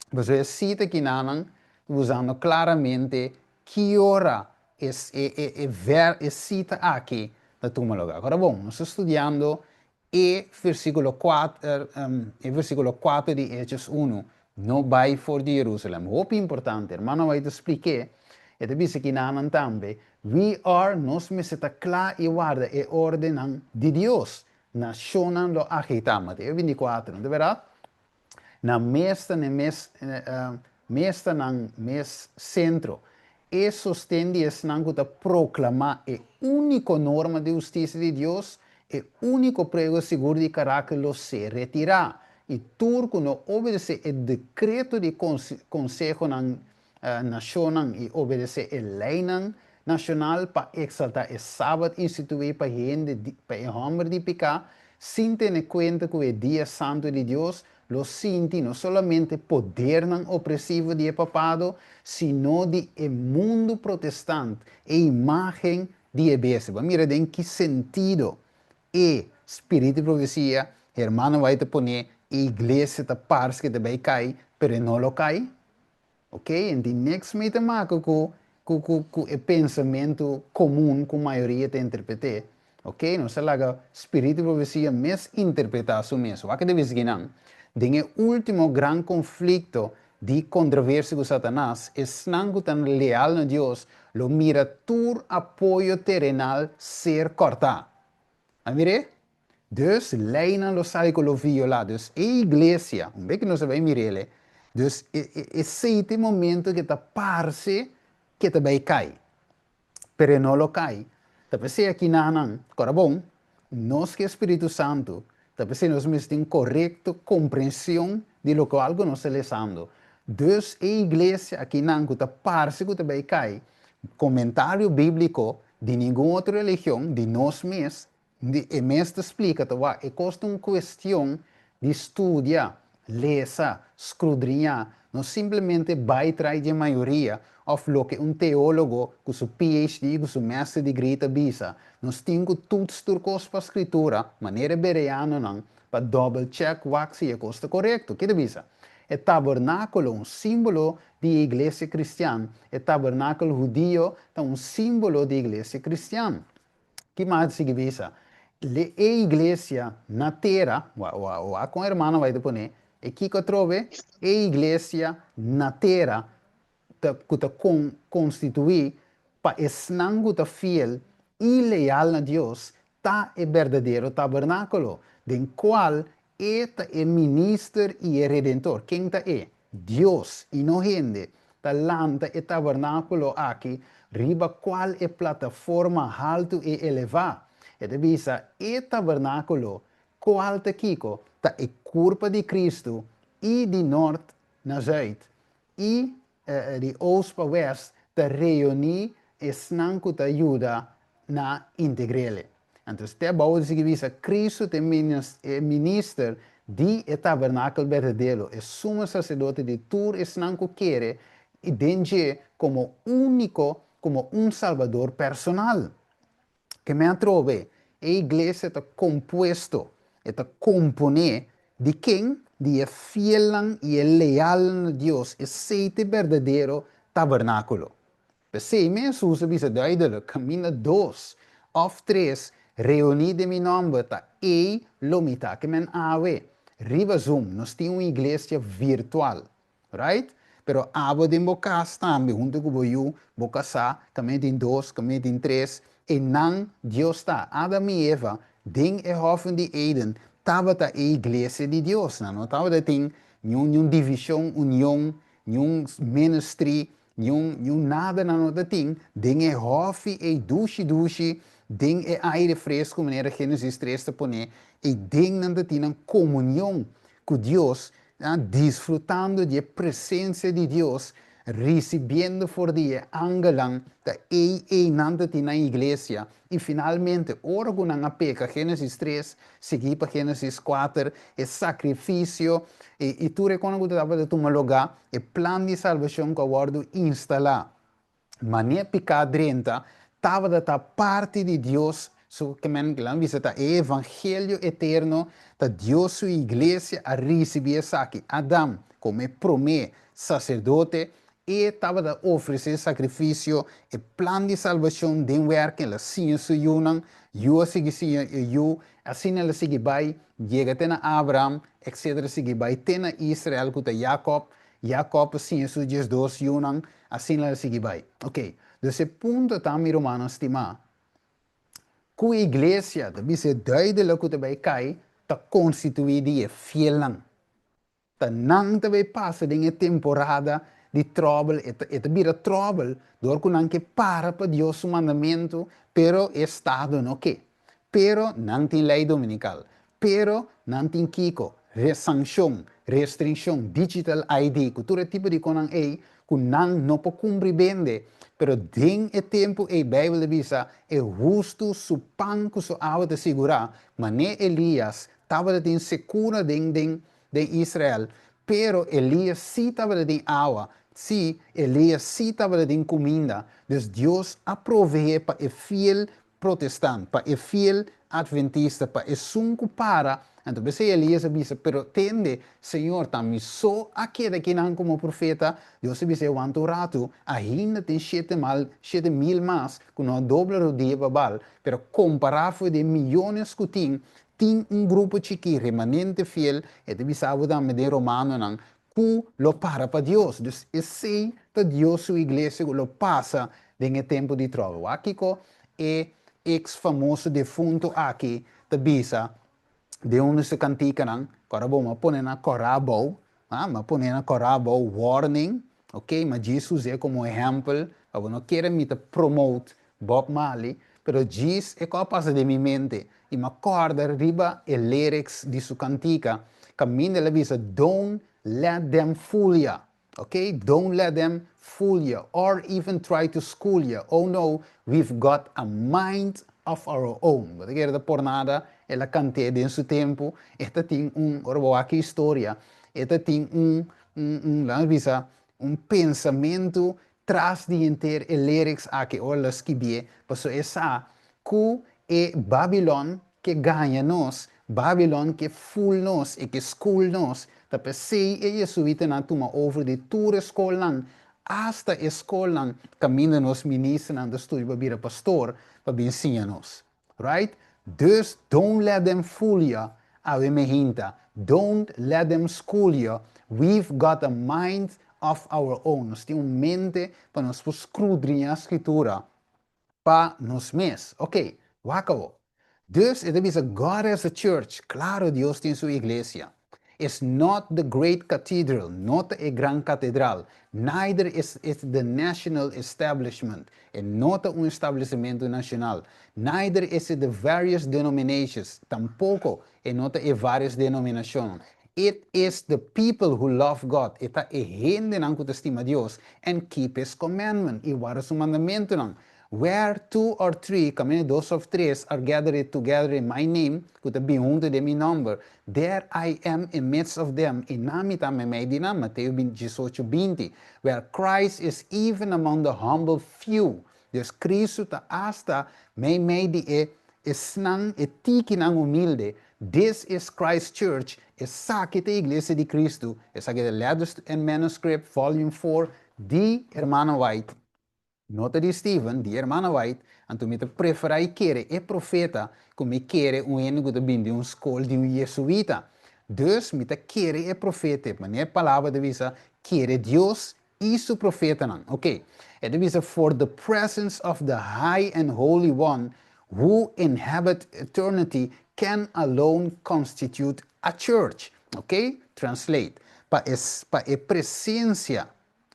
Pasobra e sita kinanan ta usando klaramente ki ora e e e ver e sita aki ta tuma lugá. Ora bon, nos ta studiando e versíkulo kuater e versíkulo kuater di Hechos unu, No bai for di Jerusalem. Hopi importante. Hermano White ta splik'é, e ta bisa kinanan tambe, We are, nos mester ta kla i warda e ordennan di Dios. Nashonnan lo agitá. Mateo 24, no ta bèrdat? Nan mes ta n'e mes mes ta nan mes sentro. E sosten di esnan ku ta proklamá e úniko norma di hustisia di Dios, e úniko prueba sigur di karakter lo ser retirá, i tur ku no obedesé e dekreto di konsehonan nashonnan i obedesé e leinan nashonal pa eksaltá e Sabat instituí pa hende pa e hòmber di piká, sin tene kuenta ku e dia santu di Dios, lo sinti no solamente podernan opresivo di e papado, sino di e mundu protestant, e imágen di e bestia. Bo a mira den ki sentido e spiritu di profesia Hermano White ta pone e iglesia ta parse ke ta bai kai, pero e no lo kai? Ok, en tin niks mee te maken ku ku ku ku e pensamentu komun ku mayoria ta interpret'é. Ok, nos a laga spiritu di profesia mes interpretá su mes. Wak e bisa kinan. Den e último gran konflikto di kontroversia ku Satanas, esnan ku ta leal na Dios lo mira tur apoyo terenal ser kòrtá. A mir'é? Dus leinan lo sali ku lo violá. Dus e iglesia, un bes ku nos a bai mir'el, dus esei ta e momento ku ta parse ku e ta bai kai. Pero e no lo kai. Ta p'esei aki nanan, kòrda bon, nos ku e Spiritu Santu, ta p'esei nos mester tin korekto komprenshon di lokual ku nos ta lesando. Dus e iglesia akinan ku ta parse ku ta bai kai, komentario bíbliko di ningun otro religion, di nos mes, Di e mes ta splika ta wak e kos ta un kuestion di studia, lesa, skrudriñá, no simplemente bai trai dje mayoria òf loke un teólogo ku su PhD, ku su master degree ta bisa. Nos tin ku tuts tur kos pa Skritura, manera e bereanonan, pa double check wak si e kos ta korekto. Ke ta bisa? E tabernákulo, un símbolo di e iglesia kristian, e tabernákulo hudio ta un símbolo di iglesia kristian. Ki mas ta sigui bisa? Le e iglesia na tera, wak kon hermano bai ta pone, e kiko atrobe? E iglesia na tera ta ku ta konstituí pa esnan ku ta fiel i leal na Dios ta e berdadero tabernákulo, den kual E ta e Minister i e Redentor. Ken ta E? Dios, i no hende, ta lanta e tabernákulo aki riba kual e plataforma haltu e elevá. E ta bisa, E tabernákulo, kual ta kiko? Ta e kurpa di Kristu, i di nort na zùit, i di oost pa west, ta reuní esnan ku ta yuda na integr'el. Anto step bou ta sigui bisa, Cristo ta e minister di e tabernakel berdadero, e sumo sacerdote di tur esnan cu kere den dje como unico, como un Salbador personal. Ke men atrobe, e iglesia ta compuesto, e ta compone di ken? Di e fielnan y e lealnan na Dios, esey ta e berdadero tabernaculo. P'esei mi Hesus a bisa duidelik, Kaminda dos òf tres reuní den mi nòmber, ta ei lo mi ta. Ke men awe, riba Zoom, nos tin un iglesia virtual, right? Pero abo den bo kas tambe, huntu ku bo yu, bo kasá, kaminda tin dos, kaminda tin tres, einan Dios ta. Adam i Eva den e hòfin di Eden tabata e iglesia di Dios. Nan no tabata tin niun niun divishon, union, niun ministry, Niun, niun nada nan no ta tin den e hòfi ei dushi dushi, den e aire fresku manera Génesis tres ta pone, ei den nan ta tin nan komunion ku Dios, disfrutando di e presensia di Dios, risibiendo for di e angelnan, ta ei ei nan ta tin nan iglesia. I finalmente, ora ku nan a peka, Génesis tres, sigui pa Génesis kuater, e sakrifisio i tur e kosnan ku tabata tuma lugá, E plan di salbashon ku a wòrdu instalá manera piká drenta tabata ta parti di Dios su kemen ku lan bisa ta e evangelio eterno ta Dios su iglesia a risibí esaki. Adam komo e promé saserdote e tabata ofresé sakrifisio e plan di salbashon den wèrk el a siña su yunan yu a sigui siña e yu asina el a sigui bai Yega te na Abraham, etcetera sigui bai te na Israel ku ta Jacob, Jacob a siña su diesdos yunan, asina el a sigui bai. Ok, dus e punto ta mi rumannan stimá, ku e iglesia ta bisa e duidelik ku ta bai kai ta konstituí di e fielnan. Ta nan ta bay pasa den e temporada di tròbel, e ta e ta bira tròbel dor ku nan ke para pa Dios su mandamentu, pero e estado no ke. Pero nan tin lei dominikal. Pero nan tin kiko? Re sanshon, restrinshon, digital ID, ku tur e tipo di konan ei ku nan no por kumpri bende. Pero den e tempu ei Beibel ta bisa, e hustu su pan ku su awa ta sigurá, manera Elias Tabata tin sekura den den den Israel, pero Elias sí tabata tin awa, sí, Elias sí tabata tin kuminda. Dus Dios a proveé pa e fiel protestant, pa e fiel adventista, pa esun ku para. Anto p'esei Elias a bisa, Pero tende, Señor, ta mi so a keda kinan komo profeta? Dios a bis'é, Wanta un ratu, ainda tin shete mal, 7000 mas ku no a dobla rodia pa Baal, pero kompará for di e miyones ku tin, Tin un grupo chikí, remanente fiel, e ta bisa bo tambe den Romanonan, ku lo para pa Dios. Dus esei ta Dios su iglesia ku lo pasa den e tempu di tròbel. Wak kiko e eks famoso defuntu aki ta bisa. Den un di su kantikanan, ku ora bo m'a pone na kòrá abou, ah, m'a pone na kòrá abou, warning, ok, m'a djis us'é komo ehèmpel, pa bo no kere mi ta promote Bob Marley, pero djis e kò a pasa den mi mente, i m'a kòrda riba e lyrics di su kantika, kaminda el a bisa, Don't let them fool ya. Ok, don't let them fool ya or even try to school ya, oh no, we've got a mind of our own. Bo ta kere ta por nada el a kant'é den su tempu, e ta tin un, ora bo wak e historia, e ta tin un, un, un, laga nos bisa, un pensamentu tras di henter e lyrics aki ora el a skibié, pasobra e sa ku e Babilon ke gaña nos, Babilon ke fool nos, e ke school nos, ta p'esei e Jesuitanan a tuma over di tur e skolnan, asta e skolnan kaminda nos ministernan ta studia pa bira pastor, pa bin siña nos. Right? Dus don't let them fool ya, awe me hinta, don't let them school ya, we've got a mind of our own, nos tin un mente pa nos por scrudriña Scritura pa nos mes. Ok, wak awo. Dus e ta bisa God has a church, claro Dios tin su iglesia. It's not the great cathedral, no ta e gran catedral, neither is it the national establishment, e no ta un establecimento nacional, neither is it the various denominations, tampoco e no ta e varios denominacionnan. It is the people who love God, e ta e hendenan ku ta stima Dios, and keep His commandment, i warda Su mandamentunan. Where two or three, kaminda dos òf tres, are gathered together in My name, ku ta bin huntu den Mi nòmber, there I am in midst of them, i nan Mi ta meimei di nan, Mateo 18, 20. Where Christ is even among the humble few, dus Kristu ta asta meimei di e esnan, e tikinan humilde, This is Christ's Church, esaki ta e Iglesia di Kristu, esaki ta Letters and Manuscript, Volume 4, di Hermana White, no ta di Stephen, di Hermana White, anto mi ta preferá i kere e profeta ku mi kere un hende ku ta bini di un skol di un jesuita. Dus mi ta kere e profeta, manera e palabra ta bisa, kere Dios i su profetanan. Ok, e ta bisa, For the presence of the high and holy one who inhabit eternity can alone constitute a church. Ok, translate, Pa e, pa e presencia,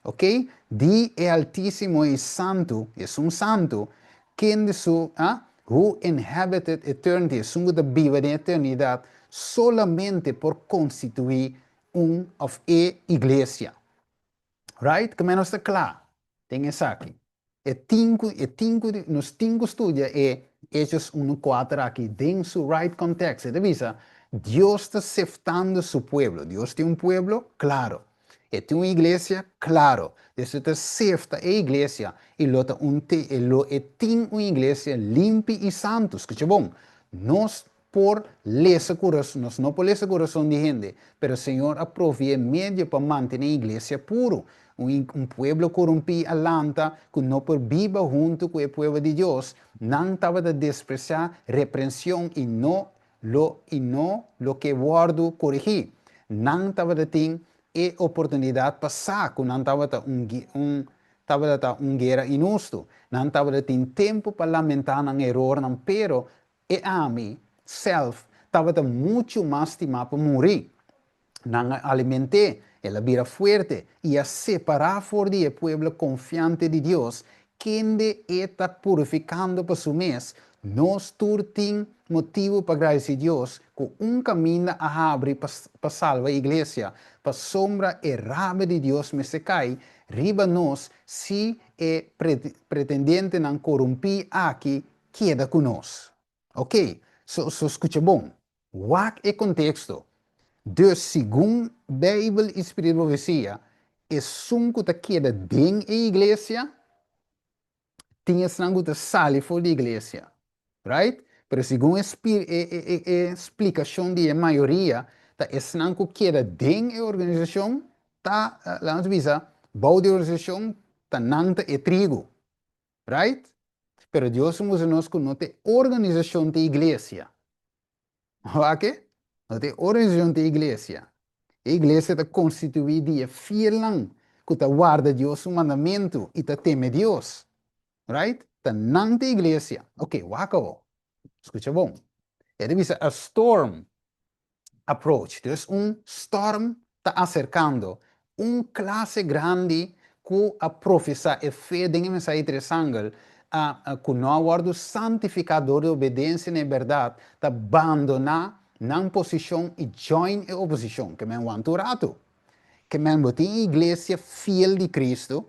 ok, di e Altísimo i Santu, Esun Santu, kende su, ah, who inhabited eternity, esun ku ta biba den eternidad, solamente por constituí un of e iglesia. Right? Ke men nos ta kla den esaki. E tin ku, e tin ku, nos tin ku studia e Hechos unu kuater aki den su right context. E ta bisa, Dios ta seftando su pueblo. Dios tin un pueblo? Klaro. E tin un iglesia? Klaro. Dios ta sefta e iglesia i lo ta un te, e lo e tin un iglesia limpi i santu. Skucha bon, nos por lesa kurason, nos no por lesa kurason di hende, pero Señor a proveé medio pa mantené iglesia puru. Un, un pueblo korumpí a lanta ku no por biba huntu ku e pueblo di Dios, nan tabata despresiá reprension i no lo i no lo ke wòrdu korigí. Nan tabata tin e oportunidat pa sa ku nan tabata un, un tabata ta un guera inhustu. Nan tabata tin tempu pa lamentá nan erornan, pero E ami, sèlf, tabata muchu mas stimá pa muri. Nan a aliment'é, el a bira fuerte i a separá for di e pueblo konfiante di Dios, kende e ta purifikando pa su mes. Nos tur tin motibu pa gradisí Dios ku un kaminda a habri pa pa salba iglesia, pasobra e rabia di Dios mester kai riba nos si e pretendientenan korumpí aki keda ku nos. Ok, so so skucha bon. Wak e konteksto. Dus segun Beibel i Spiritu di Profesia, esun ku ta keda den e iglesia tin esnan ku ta sali for di iglesia. Right? Pero segun e e e e splikashon di e mayoria, ta esnan ku keda den e organisashon ta, laga nos bisa, bou di e organisashon ta nan ta e trigu. Right? Pero Dios a mustra nos ku no ta e organisashon ta e iglesia. Wak e? No ta e organisashon ta e iglesia. E iglesia ta konstituí di e fielnan ku ta warda Dios su mandamentu i ta teme Dios. Right? Ta nan ta e iglesia. Ok, wak awor. Skucha bon. E ta bisa a storm. approach. Dus un storm ta aserkando. Un klase grandi ku a profesá e fe den e mensahe di tres angel, a ku no a wòrdu santifiká dor di obedensia na e bèrdat, ta bandoná nan posishon i join e oposishon. Ke men wanta un ratu. Ke men bo tin e iglesia fiel di Kristu,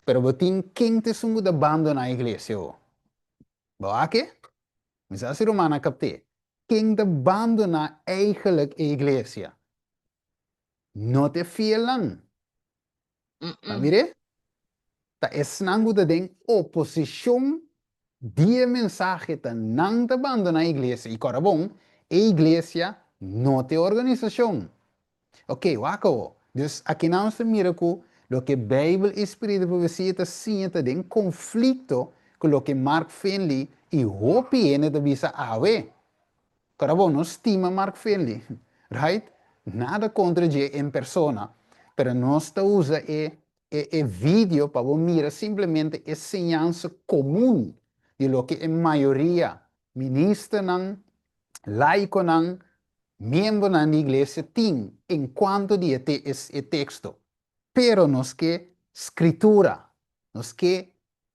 pero bo tin ken ta esun ku ta bandoná e iglesia awo? Bo a ke? Mi sa si ruman a kapt'é. Ken ta bandoná eigenlijk e iglesia? No ta e fielnan. Ta mir'é? Ta esnan ku ta den oposishon di e mensahe ta nan ta bandoná e iglesia. I kòrda bon, e iglesia no ta e organisashon. Ok, wak awo. Dus akinan nos ta mira ku loke Beibel i spiritu di profesia ta siña ta den konflikto ku loke Mark Finley i hopi hende ta bisa awe. Kòrda bon, nos stima Mark Finley, right? Nada kontra dje en persona, pero nos ta usa e e e video pa bo mira simplemente e siñansa komun di loke e mayoria ministernan, laikonan, miembronan di iglesia tin en kuanto di e e teksto. Pero nos ke Skritura, nos ke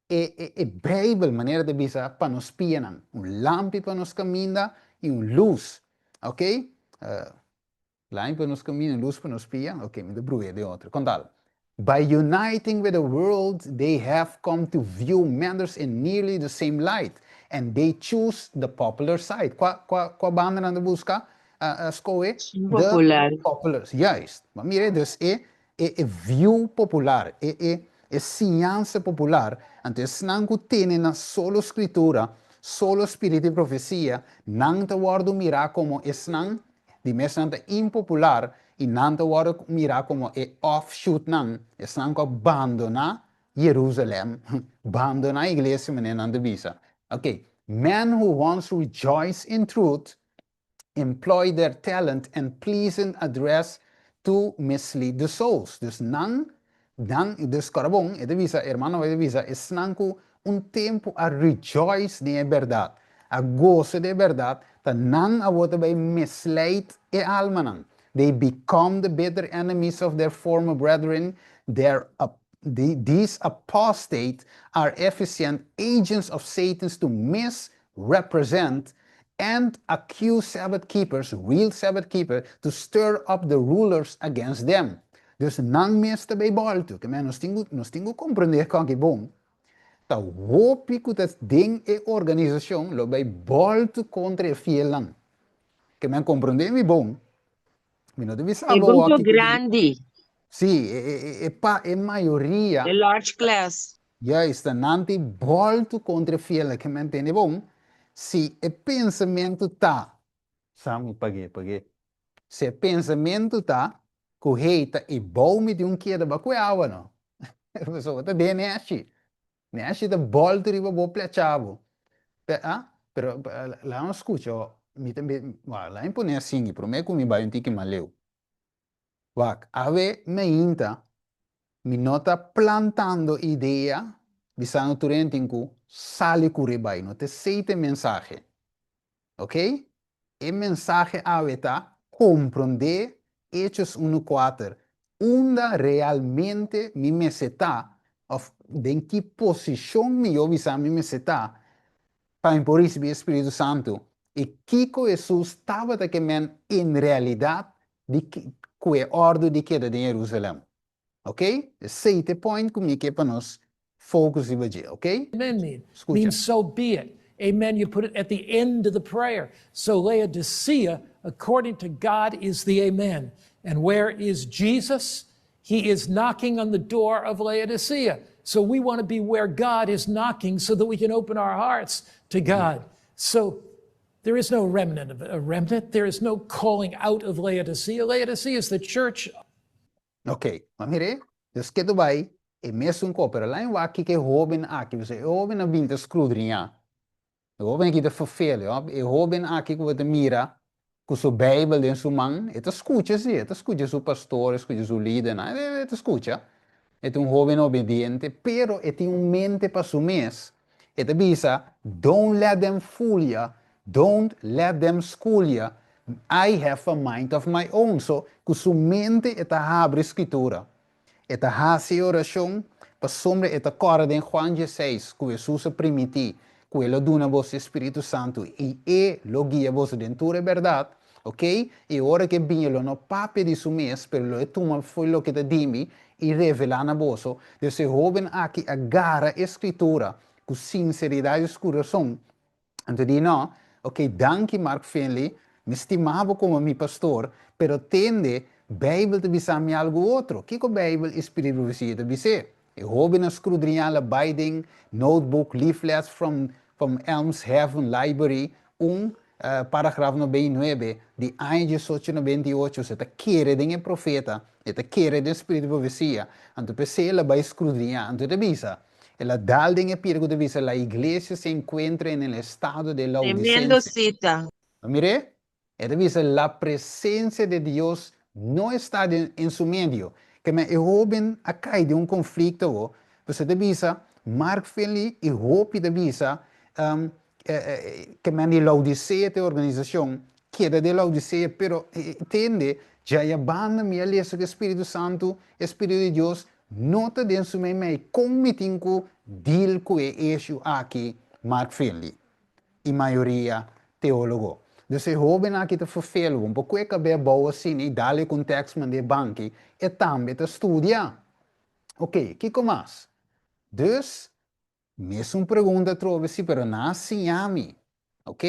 e e e Beibel, manera ta bisa, pa nos pianan, un lampi pa nos kaminda i un lus. Oke? Lampi pa nos kaminda, lus pa nos pia. Oke, mi ta bruh'é den otro. Kontal. By uniting with the world they have come to view matters in nearly the same light and they choose the popular side. Kua kua kua banda nan ta buska skohe? The Popular. popular. Juist. Bo a mira dus e e e view popular, e e e siñansa popular, anto esnan ku tene na solo Scritura, solo spiritu di profesia, nan ta wòrdu mirá komo esnan Di mes nan ta impopular i nan ta wòrdu mirá komo e offshootnan, esnan ku a bandoná Jerusalèm, bandoná iglesia manera nan ta bisa. Ok, men who once rejoiced in truth employ their talent and pleasant address to mislead the souls. Dus nan, nan, dus kòrda bon, e ta bisa, hermano White ta bisa, esnan ku un tempu a rejoice den e bèrdat, a gosa di e bèrdat, ta nan awor ta bai misleid e almanan. They become the bitter enemies of their former brethren, their these apostate are efficient agents of Satan's to misrepresent and accuse Sabbath keepers, real Sabbath keepers, to stir up the rulers against them. Dus nan mes ta bay bolto. Ke men nos tin ku nos tin ku komprende esaki bon. Ta hopi ku ta den e organisashon lo bay bolto kontra e fielnan. Ke men komprende mi bon. Mi no ta bisa E bo grupo aki ku grandi. Sí, e e e e pa e mayoria. E large class. Juist, ta nan tin bolto kontra e fielnan. Ke men tende bon. Si e pensamentu ta Sa mi pag'é, pag'é. Si e pensamentu ta ku hey ta e bou mi tin un keda ba ku e awa no. Pasobra ta den neshi. Neshi ta bòltu riba bo plecha bo. Pe a, pero laga nos skucha ho. Mi ta wak, laga mi pone asingi promé ku mi bai un tiki mas leu. Wak, awe meinta mi no ta plantando idea bisando tur hende tin ku sali ku ribai. No ta esei ta e mensahe. Ok? E mensahe awe ta komprondé Hechos unu kuater, unda realmente mi mester ta òf den ki posishon mi yo bisa mi mester ta pa mi por risibí e Spiritu Santu i kiko Hesus tabata ke men en realidat di ku e òrdu di keda den Jerusalèm. Ok? Esei ta e point ku mi ke pa nos focus riba dje, ok? Amen mean? Skucha. Means so be it. Amen, you put it at the end of the prayer. So Laodicea, according to God, is the amen. And where is Jesus? He is knocking on the door of Laodicea. So we want to be where God is knocking so that we can open our hearts to God. So there is no remnant of a remnant. There is no calling out of Laodicea. Laodicea is the church. Ok, ma mire, dus ketu bai e mesun ko, pero lain wak kiko e hoben aki, pasobra e hoben a bin ta skrudriñá. E hoben aki ta ferfeel, e hoben aki ku bo ta mira ku su Beibel den su man, e ta skucha si, e ta skucha su pastor, e skucha su lidernan, e ta skucha. E ta un hoben obediente, pero e tin un mente pa su mes. E ta bisa, Don't let them fool ya, don't let them school ya. I have a mind of my own. So, ku su mente e ta habri Skritura. E ta hasi e orashon pasobra e ta kòrda den Juan dieseis ku Hesus a primintí ku e lo duna boso e Spiritu Santu i e lo guia boso den tur e bèrdat. Oke, i ora ku e bini e lo no papia di su mes, pero lo e tuma fo'i loke ta di mi i revelá na boso. Dus e hóben aki a gara e Skritura ku sinseridat di su kurason. Anto di no, ok, danki Mark Finley, mi stima bo komo mi pastor, pero tende, Beibel ta bisa mi algu otro. Kiko Beibel i Spiritu Profesia ta bis'é? E hóben a skrudriñá la bai den notebook, leaflets from from Elmshaven Library, un paragraf 99 di aña diesocho nobenta i ocho, se ta kere den e profeta, e ta kere den Spiritu Profesia, anto p'esei el a bai skrudriñá. Anto e ta bisa, El a dal den e pira ku ta bisa La iglesia se encuentra en el estado de Tremendo Laodicense. cita. Bo mir'é? E ta bisa La presencia de Dios no está den en su medio. Keme e hoben a kai den un konflikto awo, pasobra e ta bisa Mark Finley i hopi ta bisa keme di Laodicea ta e organisashon, keda den Laodicea, pero tende, djaya banda mi a lesa ku e Spiritu Santu, e Spiritu di Dios, No ta den su meimei kon mi tin ku deal ku e issue aki, Mark Finley i mayoria teólogo. Dus e hóben aki ta ferfelu, un por kue kab'é abou asina i dal e kontèks mand'é banki, e tambe ta studia. Oké, kiko mas? Dus, Mesun pregunta atrobe si pero nan a siña mi. Ok?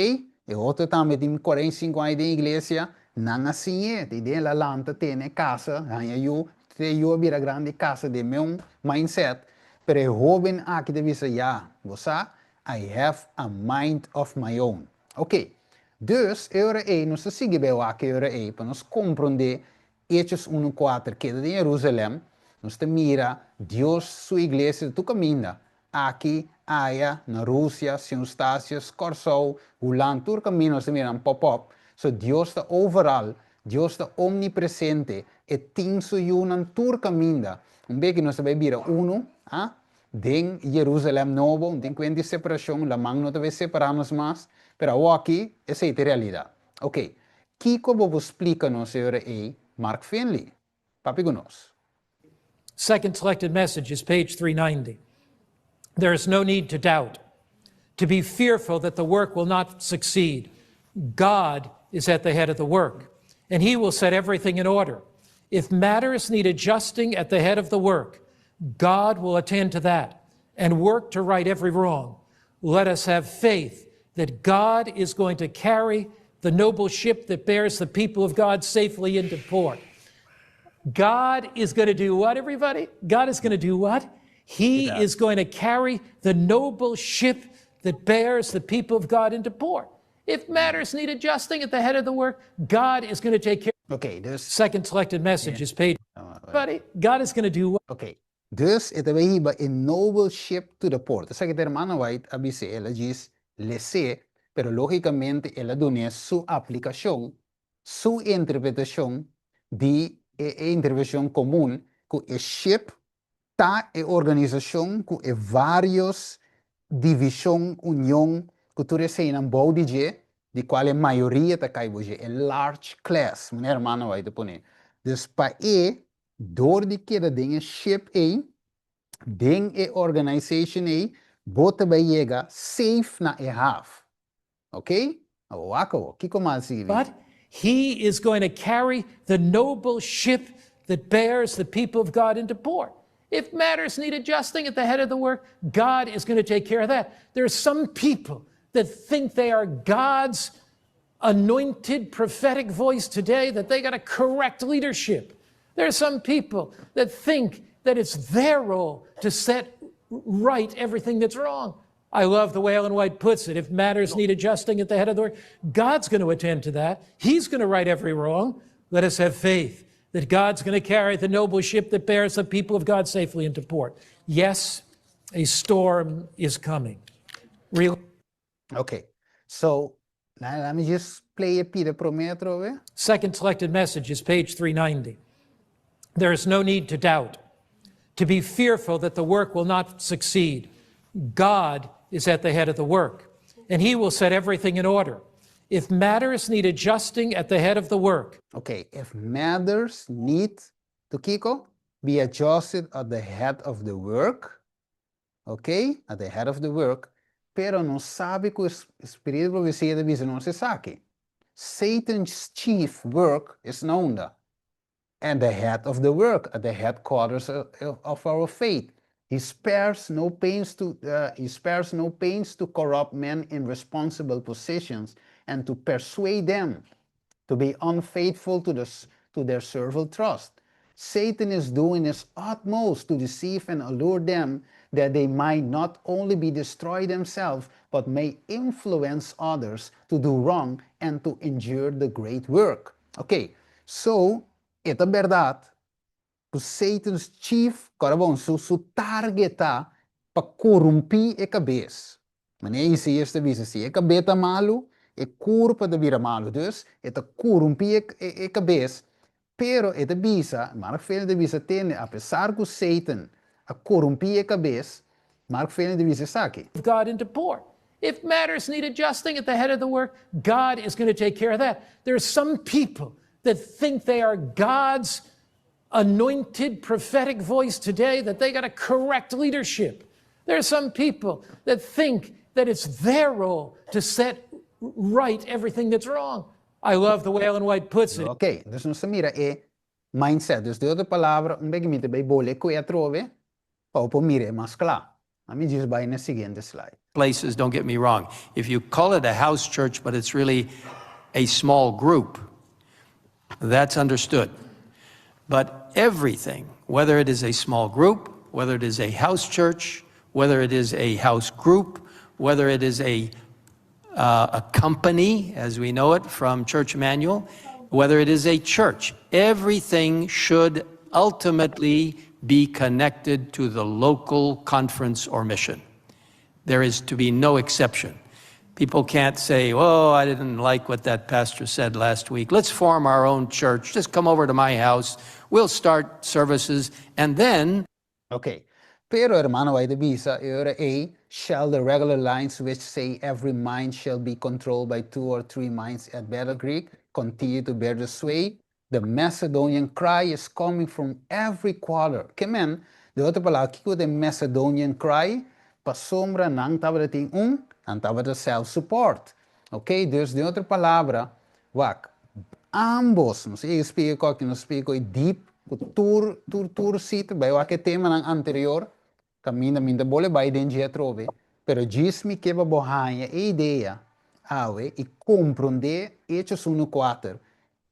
E otro tambe tin 45 aña den iglesia, nan a siñ'é. Di den el a lanta tene kasa, haña yu, te e yu a bira grandi kasa den meun mindset. Pero e hoben aki ta bisa ya, bo sa, I have a mind of my own. Ok. Dus e ora ei nos ta sigui bai wak e ora ei pa nos komprondé Hechos unu kuater, Keda den Jerusalem, nos ta mira Dios su iglesia ta tur kaminda, aki, aya, na Rusia, Sint Eustatius, Kòrsou, Hulan, tur kaminda nos ta mira nan pop up. So Dios ta overal, Dios ta omnipresente, e tin su yunan tur kaminda. Un bes ku nos ta bai bira unu, ah, den Jerusalem nobo, un tin kuenta di separashon, laman no ta bai separá nos mas, pero awoki esei ta e realidat. Ok, kiko bo por splika nos e ora ei, Mark Finley? Papia ku nos. Second Selected Messages, page 390. There is no need to doubt, to be fearful that the work will not succeed. God is at the head of the work, and he will set everything in order. If matters need adjusting at the head of the work, God will attend to that and work to right every wrong. Let us have faith that God is going to carry the noble ship that bears the people of God safely into port. God is going to do what, everybody? God is going to do what? He yeah. is going to carry the noble ship that bears the people of God into port. If matters need adjusting at the head of the work, God is going to take care. Okay, dus. Second selected message yeah. is paid. Buddy, God is going to do what? Okay. Dus e ta bay hiba e noble ship to the port. Esaki ta hermana White a bis'é, el a djis les'é, pero logicamente el a dun'é su aplicacion, su interpretacion di e e interpretacion comun cu e ship ta e organisacion cu e varios division, union, cu tur eseinan bou di dje, di cual e mayoria ta cay bou dje, e large class, manera hermana White a pone. Dus pa e Dor di keda den e ship ei, den e organization ei, bo ta bai yega safe na e haf. Ok? Awor wak awor, kiko mas sigui But bisa? he is going to carry the noble ship that bears the people of God into port. If matters need adjusting at the head of the work, God is going to take care of that. There are some people that think they are God's anointed prophetic voice today that they got to correct leadership. There are some people that think that it's their role to set right everything that's wrong. I love the way Ellen White puts it. If matters need adjusting at the head of the work, God's going to attend to that. He's going to right every wrong. Let us have faith that God's going to carry the noble ship that bears the people of God safely into port. Yes, a storm is coming. Real Ok, so, let me just play e pida promé atrobe. Second selected message is page 390. There is no need to doubt, to be fearful that the work will not succeed. God is at the head of the work, and he will set everything in order. If matters need adjusting at the head of the work. Ok, if matters need to kiko? Be adjusted at the head of the work. Ok, at the head of the work. Pero nos sabi ku e spiritu di profesia ta bisa nos esaki. Satan's chief work is na unda? At the head of the work, at the headquarters of our faith. He spares no pains to, he spares no pains to corrupt men in responsible positions and to persuade them to be unfaithful to, the, to their servile trust. Satan is doing his utmost to deceive and allure them that they might not only be destroyed themselves, but may influence others to do wrong and to injure the great work. Ok, so, e ta berdad cu Satan's chief, cora bon, su, su target ta pa corumpi e cabes. Manera Isaías ta bisa, si e cabes ta malu, e curpa ta bira malu. Dus, e ta corumpi e, e, e cabes. Pero e ta bisa, Mark Felen ta bisa, tende, apesar cu Satan a corumpi e cabes, Mark Felen ta bisa esaki. God into port. If matters need adjusting at the head of the work, God is going to take care of that. There are some people that think they are God's anointed prophetic voice today, that they got to correct leadership. There are some people that think that it's their role to set right everything that's wrong. I love the way Ellen White puts it. Ok, dus nos ta mira e mindset. Dus den otro palabra, un bek mi ta bay bole cu e atrobe pa bo por mira e mas cla. Ami djis bay na e siguiente slide. Places, don't get me wrong. If you call it a house church, but it's really a small group, that's understood. But everything, whether it is a small group, whether it is a house church, whether it is a house group, whether it is a, uh, a company, as we know it from Church Manual, whether it is a church, everything should ultimately be connected to the local conference or mission. There is to be no exception. People can't say, oh, I didn't like what that pastor said last week. Let's form our own church. Just come over to my house. We'll start services. And then Ok. Pero hermano White ta bisa e ora ei, Shall the regular lines which say every mind shall be controlled by two or three minds at Battle Creek continue to bear the sway? The Macedonian cry is coming from every quarter. Ke men, den otro palabra, kiko ta e Macedonian cry? Pasobra nan tabata tin un, nan tabata self-support. Ok, dus den otro palabra, wak, ambos, nos a yega splika koki, nos a splika koe deep, ku tur, tur, tur sita, bai wak e temanan anterior, kaminda mi ta bole bai den dje atrobe, pero djis mi ke pa bo haña e idea awe i komprondé Hechos unu kuater,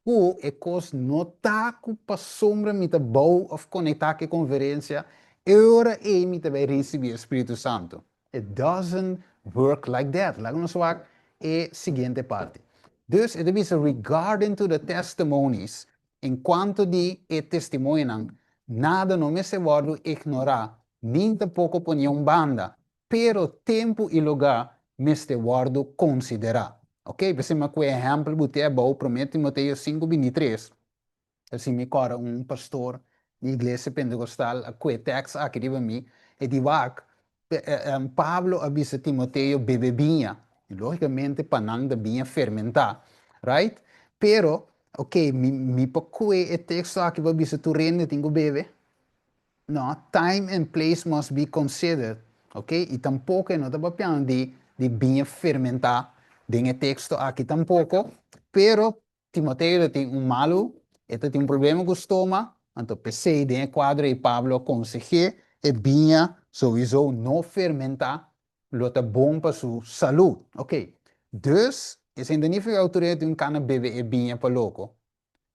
ku e kos no ta ku pasobra mi ta bou òf konektá ku e konferensia, e ora ei mi ta bai risibí e Spiritu Santu. It doesn't work like that. Laga nos wak e siguiente parti. Dus e ta bisa regarding to the testimonies, en cuanto di e testimonionan, nada no mester wordo ignorá, nin tampoco poné un banda, pero tempu i lugá mester wordo considerá. Ok, p'esei mi a cu e ehempel bu te abou, Promé Timoteo 5:23. Así mi kòrda un pastor di iglesia pentekostal a kue tèks aki riba mi, e di wak, Pablo a bisa Timoteo bebe biña, i lógikamente pa nan ta biña fermentá, right? Pero, ok, mi mi por kue e teksto aki pa bisa tur hende tin ku bebe? No, time and place must be considered, ok? I tampoko e no ta papiando di di biña fermentá den e teksto aki tampoko, pero Timoteo ta tin un malu, e ta tin un problema ku stoma, anto p'esei den e kuadro ei Pablo a konseh'é e biña souiso no fermentá lo ta bon pa su salú. Ok, dus esei no ta nifiká ku tur hende tin un kana bebe e biña pa loko.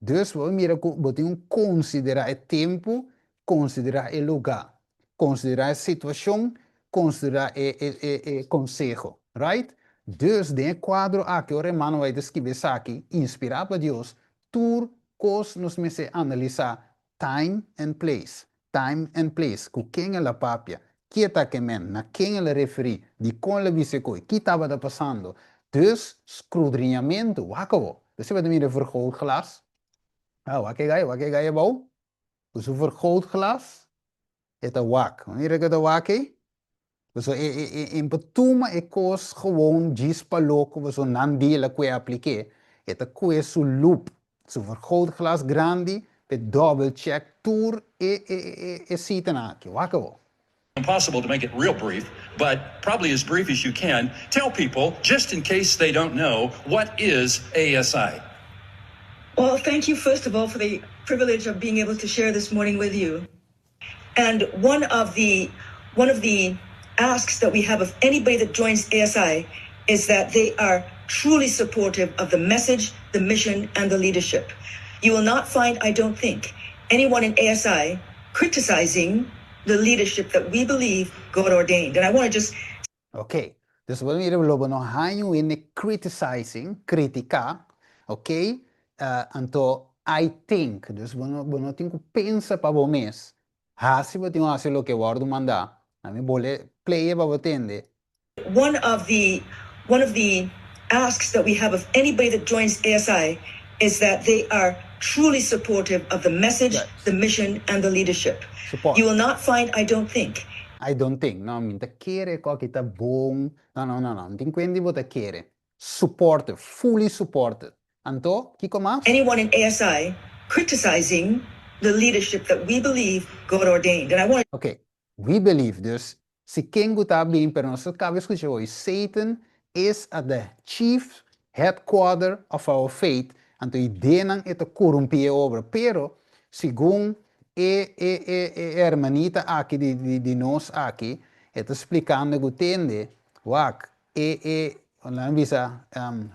Dus bo a mira ku bo tin un konsiderá e tempu, konsiderá e lugá, konsiderá e situashon, konsiderá e e e e konseho. Right? Dus den e kuadro aki ora hermano White ta skibi esaki, inspirá pa Dios, tur kos nos mester analisá time and place, time and place, ku ken el a papia, ke ta ke men, na ken el a referí, dikon el a bisa e koi, ki tabata pasando. Dus skrudriñamentu, wak awo, esei bo ta mira e vergrootglas, ah wak e gai, wak e gai abou, ku su vergrootglas e ta wak, bo mira ku e ta wak ei? Paso e e e e por tuma e kos gewoon djis pa loko paso nan di el a kue aplik'é. E ta kue su loop, su vergrootglas grandi p'e double check tur e e e e sitanan aki. Wak awor. Impossible to make it real brief, but probably as brief as you can, tell people, just in case they don't know, what is ASI? Well, thank you, first of all, for the privilege of being able to share this morning with you. And one of the one of the asks that we have of anybody that joins ASI is that they are truly supportive of the message, the mission, and the leadership. You will not find, I don't think, anyone in ASI criticizing the leadership that we believe God ordained. And I want to just Ok, dus bo mira lo bo no haña un hende criticizing, critica, ok, anto I think, dus bo no bo no tin ku pensa pa bo mes, hasi bo tin ku hasi loke wòrdu mandá, ami bole play e pa bo tende. One of the one of the asks that we have of anybody that joins ASI is that they are truly supportive of the message, the mission and the leadership. Support. You will not find, I don't think. I don't think, no, mi ta kere ku aki ta bon, no, no, no, no, mi tin kuenta di bo ta kere. Supportive, fully supported. Anto, kiko mas? Anyone in ASI criticizing the leadership that we believe God ordained. And I want to. Ok, we believe, dus Si ken ku ta bin, pero nos ta kaba skucha hoy, Satan is at the chief headquarter of our faith, anto ideanan e ta korumpí e obra. Pero, segun e e e e hermanita aki di di di nos aki, e ta splikando ku tende, wak, e e, nan bisa,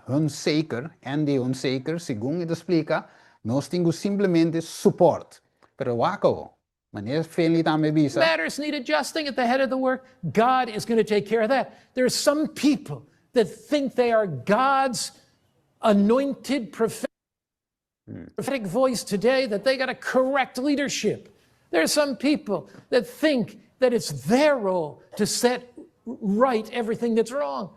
Hunsaker, Andy Hunsaker, segun e ta splika, nos tin ku simplemente support. Pero wak awo, Manera Finley tambe bisa. Matters need adjusting at the head of the work, God is going to take care of that. There are some people that think they are God's anointed prophetic voice today, that they got to correct leadership. There are some people that think that it's their role to set right everything that's wrong.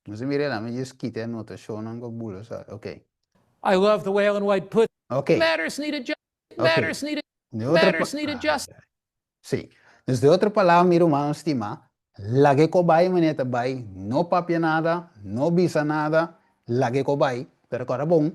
Nos a mira el, mi djis kita e anotashonnan ku bula sa. Ok. I love the way Ellen White put Ok. matters need adjust Ok. matters need De otro pa- matters need adjust. Sí. Dus de otro palabra, mi rumannan stimá, laga e ko bai manera ta bai, no papia nada, no bisa nada, laga e ko bai, pero kòrda bon,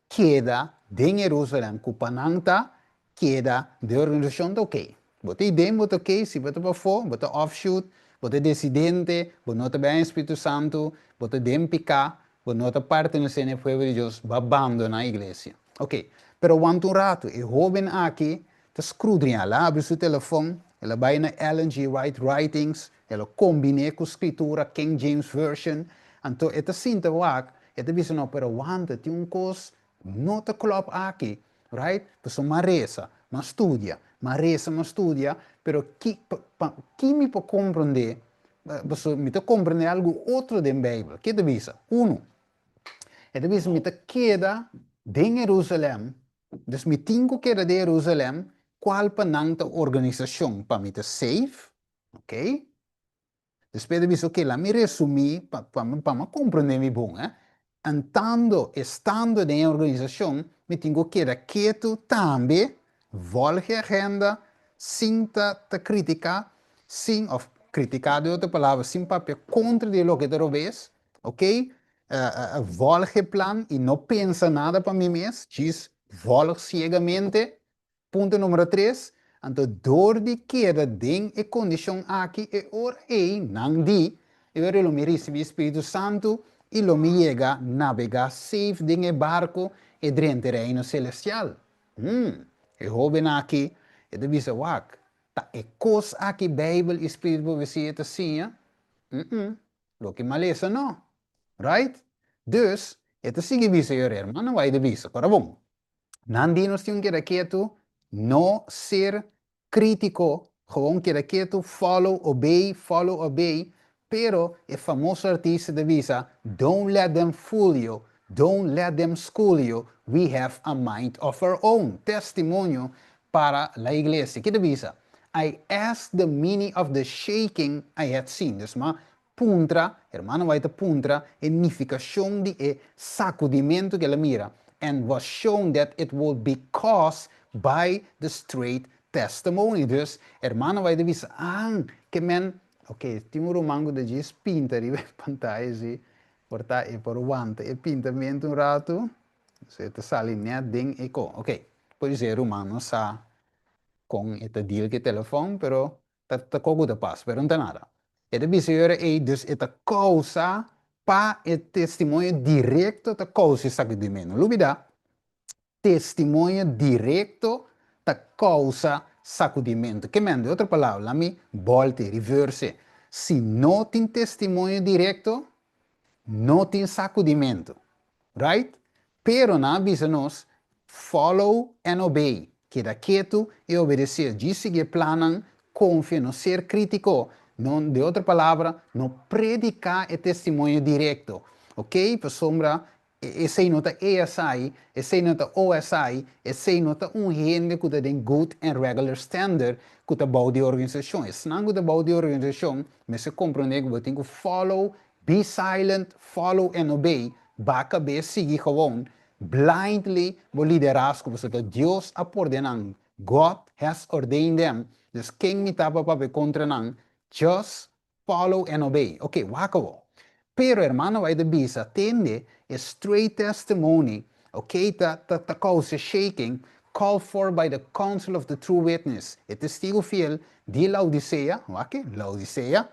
keda den Jerusalem ku pa nan ta keda den organisashon ta ok. Bo ta iden bo ta ok, si bo ta pafó, bo ta offshoot, bo ta desidente, bo no ta bai den Spiritu Santu, bo ta den piká, bo no ta pertenesé na e pueblo di Dios, bo a bandoná iglesia. Ok, pero wanta un ratu, e hóben aki ta skrudriñá, el a habri su telefòn, el a bai na Ellen G. Wright Writings, el a kombiné ku Skritura, King James Version, anto e ta sinta wak, e ta bisa, no, pero wanta, tin un kos no ta klòp aki, right? Pasobra m'a resa, m'a studia, m'a resa, m'a studia, pero ki, pa, pa, ki mi por komprondé? Pasobra mi ta komprondé algu otro den Beibel. Ke ta bisa? Unu, e ta bisa mi ta keda den Herusalèm, dus mi tin ku keda den Herusalèm, kual pa nan ta organisashon pa mi ta safe, okay? Despues ta bisa, ok, laat mi resumí pa pa pa mi komprendé mi bon, eh. Entando, estando den e organisashon, mi tin ku keda ketu tambe, vòlg e agenda, sin ta ta kritiká, sin, òf kritiká den otro palabra, sin papia kontra di loke ta robes, ok, vòlg e plan i no pensa nada pa mi mes, djis vòlg siegamente. Punto numero tres, anto dor di keda den e kondishon aki e ora ei nan di, e ora lo mi risibí Spiritu Santu i lo mi yega nabegá safe den e barko e drenta e Reino Selestial. Hmm, e hóben aki e ta bisa, Wak, ta e kos aki Beibel i Spiritu Profesia ta siña? Mm-mm, loke malesa no. Right? Dus, e ta sigui bisa e ora, hermano White a bisa, Kora bon, Nan di nos tin un keda ketu, no ser critico, gewoon keda ketu, follow, obey, follow, obey, pero e famoso artista ta bisa, don't let them fool you, don't let them school you, we have a mind of our own, testimonio para la iglesia. Ki ta bisa? I asked the meaning of the shaking I had seen, dus ma Puntra, Hermano White ta puntra e nifikashon di e sakudimentu ku el a mira, and was shown that it would be caused by the straight testimony. Dus, Hermano White a bisa, An, ke men, Ok, tin un ruman ku ta djis pinta riba e pantaya si, por ta e por wanta e pintamentu un ratu, so e ta sali nèt den e ko. Ok, podisé e ruman no sa kon e ta deal ku e telefòn, pero ta ta koko ta pasa, pero no ta nada. E ta bisa e ora ei, dus e ta kousa pa e testimonio direkto ta kousa esaki di mi. No lubidá, Testimonio direkto ta kousa sakudimentu. Ke men, di otro palabra, la mi bòlt'e, reverse. Si no tin testimonio direkto, no tin sakudimentu. Right? Pero nan a bisa nos, follow and obey. Keda ketu i obedesé. Djis sigui e plannan, konfia, no ser krítiko. No, di otro palabra, no prediká e testimonio direkto. Oké? Pasobra Esei no ta ASI, esei no ta OSI, esei no ta un hende ku ta den good and regular standard ku ta bou di organisashon. Esnan ku ta bou di organisashon mester komprondé ku bo tin ku follow, be silent, follow and obey, baka be sigui gewoon blindly bo liderazgo pasobra ta Dios a por den nan, God has ordained them, dus ken mi ta pa papia kontra nan? Just Follow and obey. Ok, wak awor. Pero hermano bai ta bisa, tende, e straight testimony, ok, ta, ta, ta causa shaking, called for by the counsel of the true witness, e testigo fiel di Laodicea, wak e, Laodicea,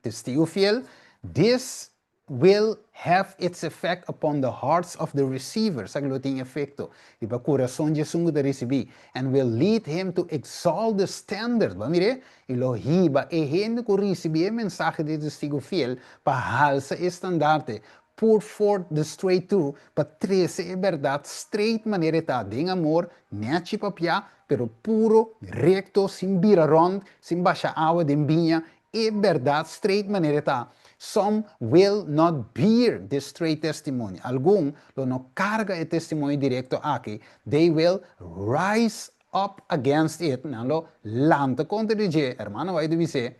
testigo fiel, this will have its effect upon the hearts of the receivers, esaki lo tin efecto riba curason di esun cu ta ricibi, and will lead him to exalt the standard, bo a mir'é? I lo hiba e hende cu ricibi e mensahe di e testigo fiel pa halsa e standarte, put forth the straight truth, pa trece e berdad straight manera e ta, den amor, nechi papia, pero puro, recto, sin bira rond, sin basha awa den biña, E berdad straight manera e ta, Some will not bear this straight testimony, algun lo no carga e testimonio directo aki, they will rise up against it, nan lo lanta contra di dje, hermano White ta bis'é,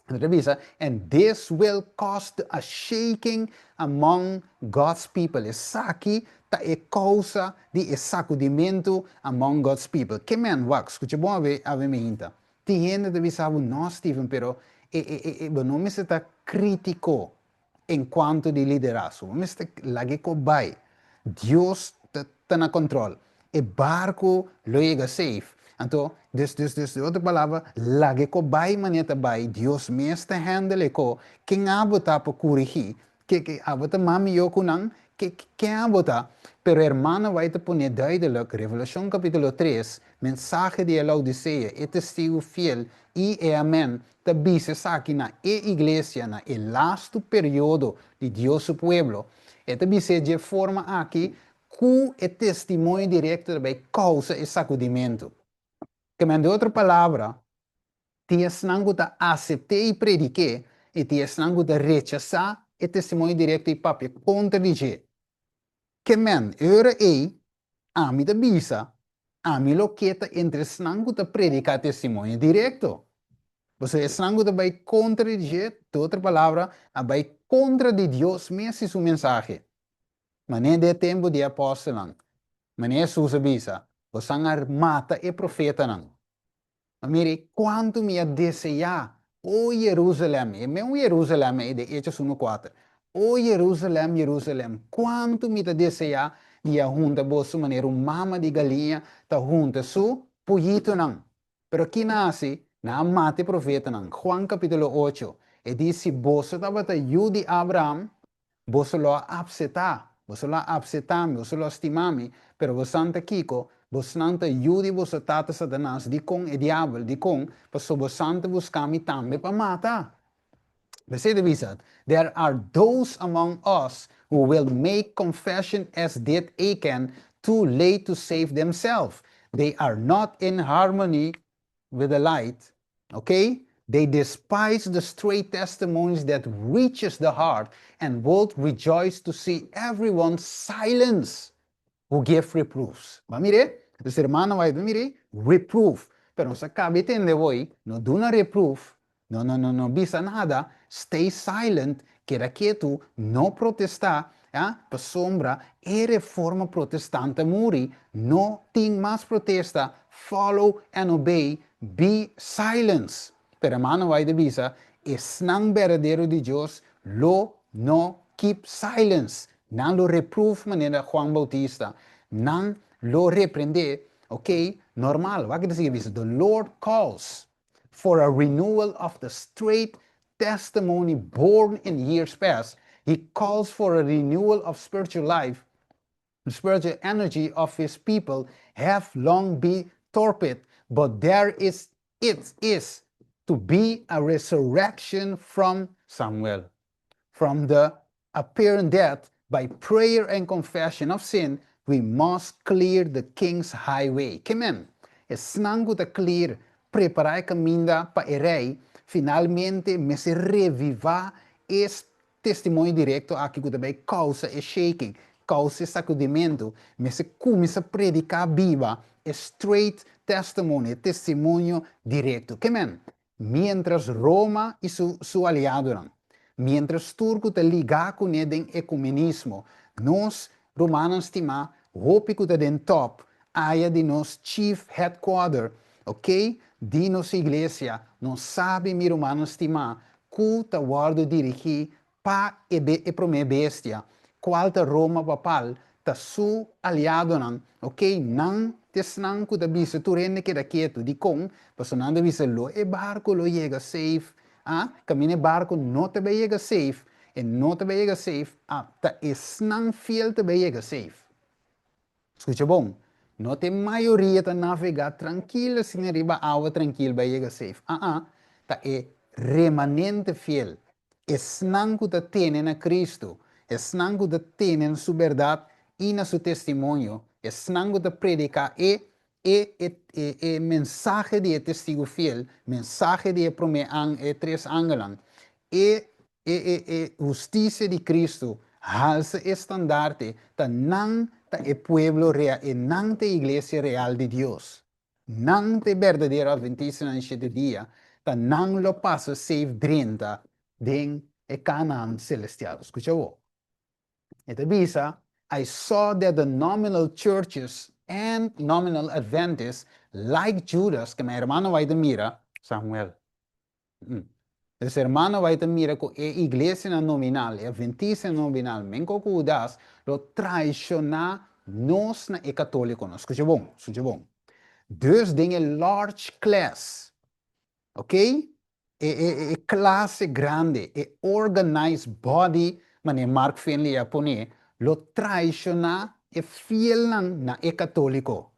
e ta bisa, and this will cause the a shaking among God's people, esaki ta e causa di e sacudimentu among God's people. Ke men wak, scucha bon awe, awe mi hinta. Tin hende ta bisa bo, No, Steven, pero e, e, e, e, bo no mester ta krítiko en kuanto di liderazgo. Bo mester laga e kos bai. Dios ta, ta na kòntròl. E barku lo yega safe. Anto, dus, dus, dus, di otro palabra, laga e kos bai manera ta bai. Dios mes ta handle e kos. Ken abo ta pa kurigí? Ke, ke, abo ta mas mihó ku nan? Ke, ken abo ta? Pero hermano bai ta pone duidelijk, Revelashon kapítulo tres, mensahe di e Laodisea, e testigu fiel i e Amen, ta bisa esaki na e iglesia na e lastu periodo di Dios su pueblo. E ta bis'é dje forma aki ku e testimonio direkto ta bai kousa e sakudimentu. Ke men, di otro palabra, Tin esnan ku ta asept'é i predik'é, i tin esnan ku ta rechasá e testimonio direkto i papia kontra di dje. Ke men, e ora ei, ami ta bisa, ami lo ke ta entre esnan ku ta prediká testimonio direkto. Pasobra esnan ku ta bai kontra di dje, ku otro palabra, a bai kontra di Dios mes i su mensahe. Manera den e tempu di e apòstelnan, manera Hesus a bisa, Bosan a mata e profetanan. Ma mira kuantu mi a deseá, o Jerusalèm, e meun Jerusalèm ei den Hechos unu kuater, O Jerusalèm, Jerusalèm, kuantu mi ta deseá di a hunta boso manera un mama di galiña ta hunta su puyitunan! Pero ki nan a hasi? Nan a mata e profetanan. Juan kapítulo ocho, e di, Si boso tabata yu di Abraham, Boso lo a apsetá, boso lo a apsetá mi, boso lo a stimá mi, pero bosan ta kiko? Bosnan ta yu di boso tata Satanas. Dikon? E diabel. Dikon? Pasobra bosan ta buska mi tambe pa mata. P'esei ta bisa, There are those among us who will make confession as did Achan, too late to save themselves. They are not in harmony with the light, ok, they despise the straight testimonies that reaches the heart and would rejoice to see everyone silence who give reproofs. Bo a mir'é? Dus hermano bai bo mir'é? Reproof. Pero nos a caba e tende hoy, no duna reproof, No, no, no, no bisa nada, stay silent, keda ketu, no protestá, ya, pasobra e Reforma Protestant a muri, no tin mas protesta, follow and obey, be silence. Pero hermano White a bisa, esnan berdadero di Dios lo no keep silence. Nan lo reprove manera Juan Bautista. Nan lo reprende, ok, normal. Wak e ta sigui bisa, the Lord calls for a renewal of the straight testimony born in years past. He calls for a renewal of spiritual life. The spiritual energy of his people have long been torpid, but there is it is to be a resurrection from Samuel, from the apparent death by prayer and confession of sin, we must clear the king's highway. Ke men, esnan ku ta clear, prepará e kaminda pa e rei, finalmente mester revivá e testimonio direkto aki ku ta bai kousa e shaking, kousa e sakudimentu, mester kuminsá prediká biba e straight testimony, e testimonio direkto. Ke men, Miéntras Roma i su su aliadonan, miéntras tur ku ta ligá kuné den ekumenismo, nos, rumannan stimá, hopi ku ta den tòp aya di nos chief headquarter, oké, di nos iglesia, nos sabi, mi rumannan stimá, ku ta wòrdu dirigí Pa e be e promé bestia, kual ta Roma papal, ta su aliadonan, ok, nan ta esnan ku ta bisa tur hende keda ketu. Dikon? Pasobra nan ta bisa lo e barku lo yega safe, ah, kaminda e barku no ta bai yega safe, e no ta bai yega safe, ah, ta esnan fiel ta bai yega safe. Skucha bon, no ta e mayoria ta navegá trankil asina riba awa trankil bai yega safe. Aa, ta e remanente fiel, esnan ku ta tene na Kristu, esnan ku ta tene na Su bèrdat i na Su testimonio, esnan ku ta prediká e e e e e mensahe di e testigu fiel, mensahe di e promé an e tres angelnan, e E e e hustisia di Cristo halsa e standarte ta nan ta e pueblo rea e nan ta e iglesia real di Dios. Nan ta e berdadero Adventistanan di shete dia ta nan lo pasa safe drenta den e Canaan celestial. Scucha bo. E ta bisa, I saw that the nominal churches and nominal Adventists like Judas, ke mi hermano White a mira, Samuel. Dus hermano bai ta mira ku e iglesianan nominal, e adventistanan nominal, menko ku Hudas, lo traishoná nos na e katólikonan. Skucha bon, skucha bon. Dus den e large class, ok, e e e klase grandi, e organized body, manera Mark Finley a pone, lo traishoná e fielnan na e katólikonan.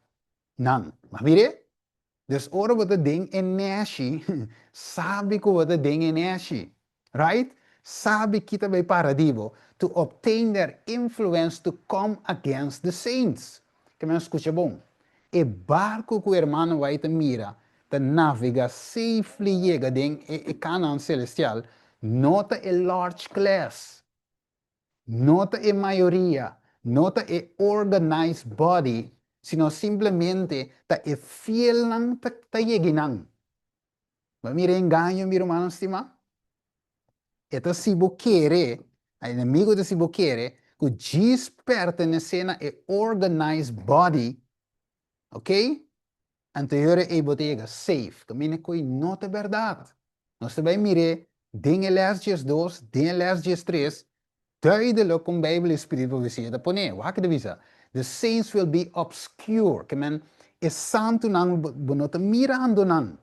Bo a mir'é? Dus ora bo ta den e nèshi, sabi ku bo ta den e nèshi. Right? Sabi ki ta bai para di bo, to obtain their influence to come against the saints. Ke men skucha bon. E barku ku hermano White ta mira ta navega safely yega den e Canaan celestial no ta e large class. No ta e mayoria, no ta e organized body, sino simplemente ta e fielnan ta ta yegi nan. Bo a mira e engaño, mi rumannan stimá? E ta si bo kere, a enemigo ta si bo kere, ku djis pertenesé na e organized body, ok? Anto e ora ei bo ta yega safe. Kaminda ku ei no ta bèrdat. Nos ta bai mir'é den e lès diesdos, den e lès diestres, duidelik kon Beibel i Spiritu Profesia ta pon'é. Wak ta bisa, The saints will be obscure. Ke men, e santunan bo no ta mirando nan.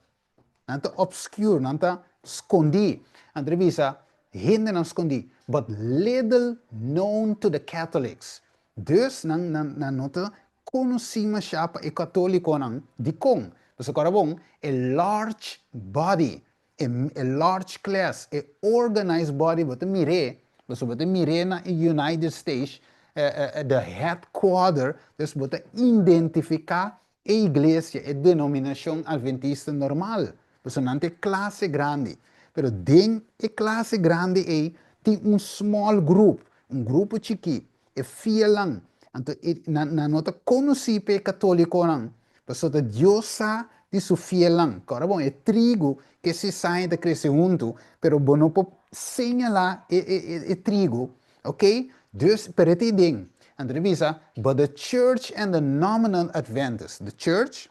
Nan ta obscure, nan ta skondí. Anto ta bisa, hendenan skondí, but little known to the Catholics. Dus nan nan nan no ta konosí mashá pa e katólikonan. Dikon? Pasobra kòrda bon, e large body, e e large class, e organized body bo ta mir'é, pasobra bo ta mir'é na e United States, the headquarter, dus bo ta identifiká E iglesia, e denominashon Adventista normal, pasobra nan ta e klase grandi. Pero den e klase grandi ei tin un small group, un grupo chikí, e fielnan. Anto e, nan, nan no ta konosí pa e katólikonan, pasobra ta Dios sa di su fielnan. Kòrda bon, e trigu ku e sisaña ta krese huntu, pero bo no por señalá e, e, e, e trigu Ok, dus pero e tin den. Anto ta bisa, but the church and the nominal Adventists, the church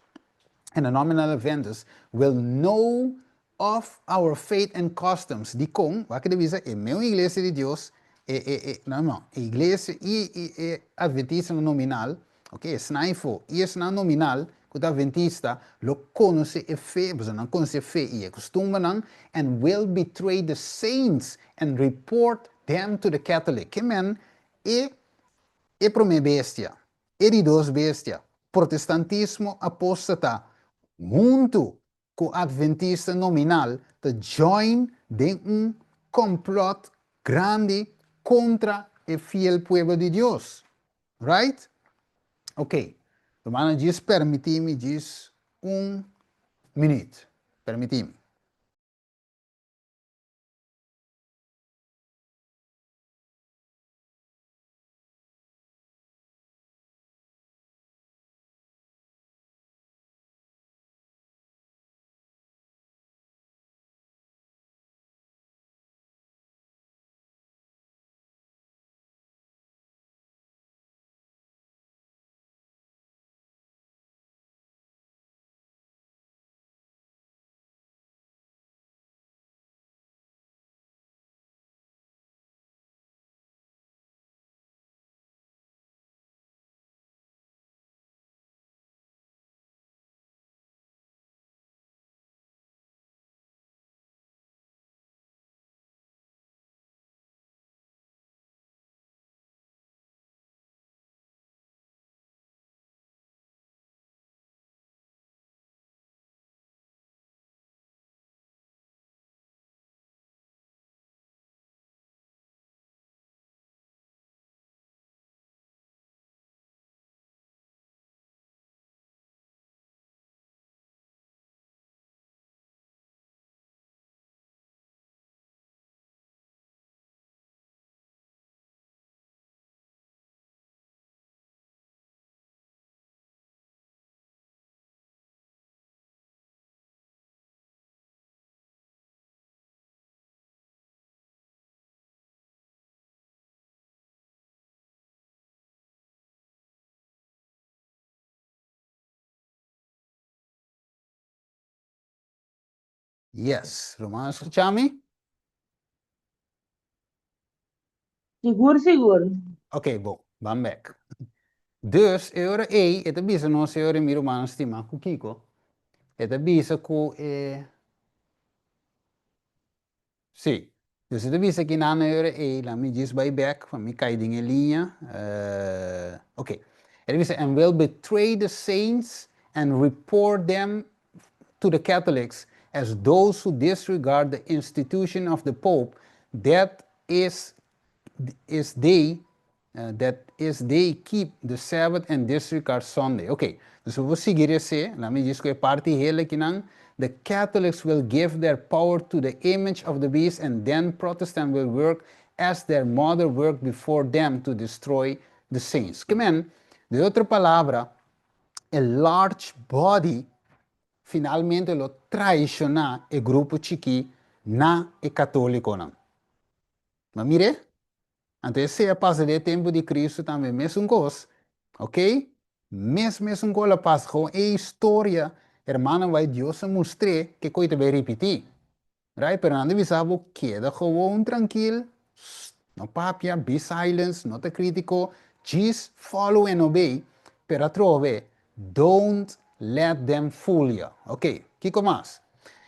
and the nominal Adventists will know of our faith and customs. Dikon? Wak e ta bisa e meun iglesia di Dios, e, e, e, no, no, e iglesia i e, e adventistanan nominal, ok, esnan afó i esnan nominal ku ta adventista lo konosé e fe, pasobra nan konosé e fe i e kustumbernan, and will betray the saints and report them to the Catholic. Ke men e e promé bestia, e di dos bestia, protestantismo apóstata huntu ku adventista nominal ta join den un complot grandi kontra e fiel pueblo di Dios. Right? Ok. Rumannan djis permiti mi djis un minuut. Permiti mi. Yes, ruman a skucha mi? Sigur, sigur. Ok, bon, ban bek. Dus, e ora ei, e ta bisa nos e ora mi rumannan stima ku kiko? E ta bisa ku e Sí. Dus e ta bisa ki nan e ora ei, laat mi djis bai bek pa mi kai den e liña. Ok. E ta bisa, and will betray the saints and report them to the Catholics as those who disregard the institution of the Pope, that is, is they That is they keep the Sabbath and disregard Sunday. Ok, dus bo por sigui res'é, laat mi djis ku e parti hel akinan, The Catholics will give their power to the image of the beast and then Protestant will work as their mother worked before them to destroy the saints. Ke men, den otro palabra, e large body finalmente lo traishoná e grupo chikí na e katólikonan. Ma mir'é, Anto esei a pasa den e tempu di Cristo tambe, mesun kos, ok? Mes mesun kos a pasa, gewoon e historia, hermano bai Dios a mustr'é ke koi ta bai ripití, right? Pero nan ta bisa bo keda gewoon trankil, no papia, be silence, no ta kritiko, djis follow and obey, pero atrobe Don't let them fool ya. Ok, kiko mas?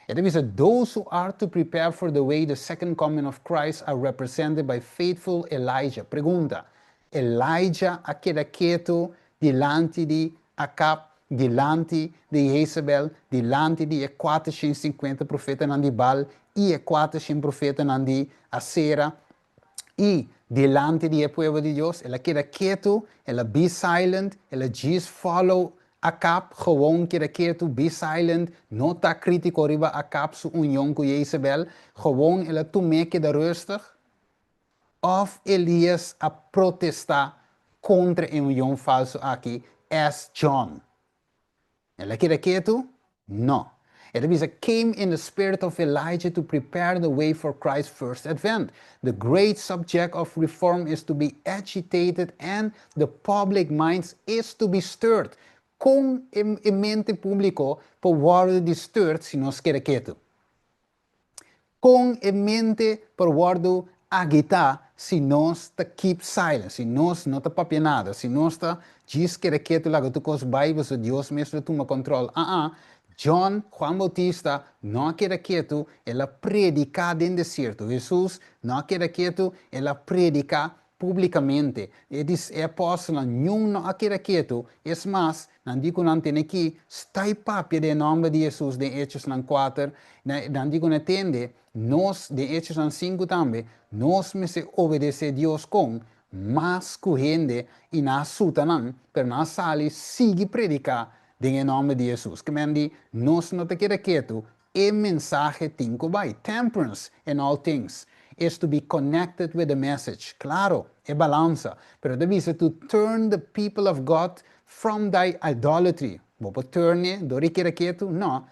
E ta bisa, Those who are to prepare for the way the second coming of Christ are represented by faithful Elijah. Pregunta, Elijah a keda ketu dilanti di Akab, dilanti di Jezebel, dilanti di e kuatershen sinkuenta profetanan di Baal i e kuatershen profetanan di Asera i dilanti di e pueblo di Dios, el a keda ketu, el a be silent, el a djis follow Akab, gewoon keda ketu, be silent, no ta kritiko riba Akab su union ku Jezebel, gewoon el a tum'é keda rustig? Òf Elias a protestá kontra e union falsu aki as John? El a keda ketu? No. E ta bisa, came in the spirit of Elijah to prepare the way for Christ's first advent. The great subject of reform is to be agitated and the public minds is to be stirred. Kon e mente públiko por wòrdu disturbed si nos keda ketu? Kon e mente por wòrdu agitá si nos ta keep silent, si nos no ta papia nada, si nos ta djis keda ketu laga tur kos bai pasobra Dios mes lo tuma kòntròl? Aa, John, Juan Bautista, no a keda ketu, el a prediká den desierto. Hesus no a keda ketu, el a prediká Públikamente, e di e apòstelnan, niun no a keda ketu, es mas, nan di ku nan tene ki sta i papia den e nòmber di Hesus den Hechosnan kuater, nan di ku nan tende, nos, den Hechosnan sinku tambe, nos mester obedesé Dios kon mas ku hende, i nan a suta nan, pero nan a sali sigui prediká den e nòmber di Hesus. Ke men di, nos no ta keda ketu, E mensahe tin ku bai. Temperance in all things is to be connected with the message. Claro, e balansa. Pero ta bisa to turn the people of God from thy idolatry. Bo por turn e dor di keda ketu? No.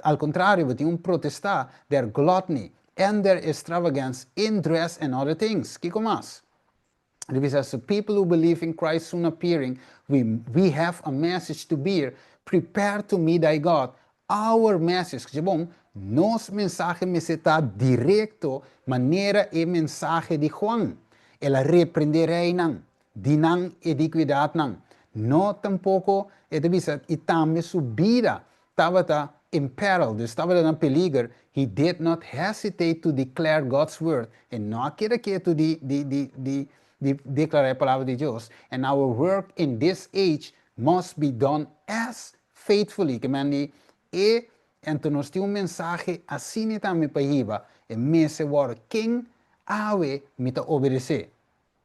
Al contrario, bo tin un protesta their gluttony and their extravagance in dress and other things. Kiko mas? Ta bisa as the people who believe in Christ soon appearing, we we have a message to bear, prepare to meet thy God, our message, skucha bon, nos mensahe mester ta direkto manera e mensahe di Juan. El a reprende reinan di nan edikuidatnan, no tampoko e ta bisa i tambe su bida tabata in peril, dus tabata na peliger, he did not hesitate to declare God's word, e no a keda ketu di di di di di declara e palabra di Dios, and our work in this age must be done as faithfully, ke men di e anto nos tin un mensahe asina tambe pa hiba, e mester wòrdu ken awe mi ta obedesé.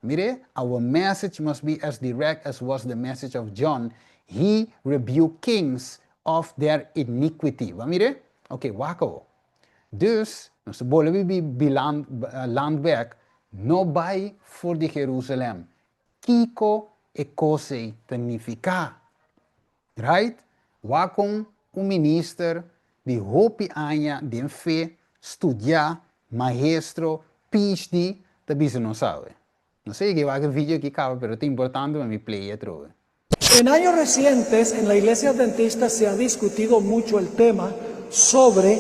Mire, our message must be as direct as was the message of John, he rebuked kings of their iniquity. Bo a mire? Ok, wak awo. Dus, nos ta bolbe bi land bek, no bai for di Jerusalem. Kiko e kos ei ta nifiká? Right? Wak kon un minister di hopi aña den fe, studiá, maestro, PhD, ta bisa nos awe. No sé yega wak e video aki kaba pero ta importante pa mi play e atrobe. En años recientes en la Iglesia Adventista se ha discutido mucho el tema sobre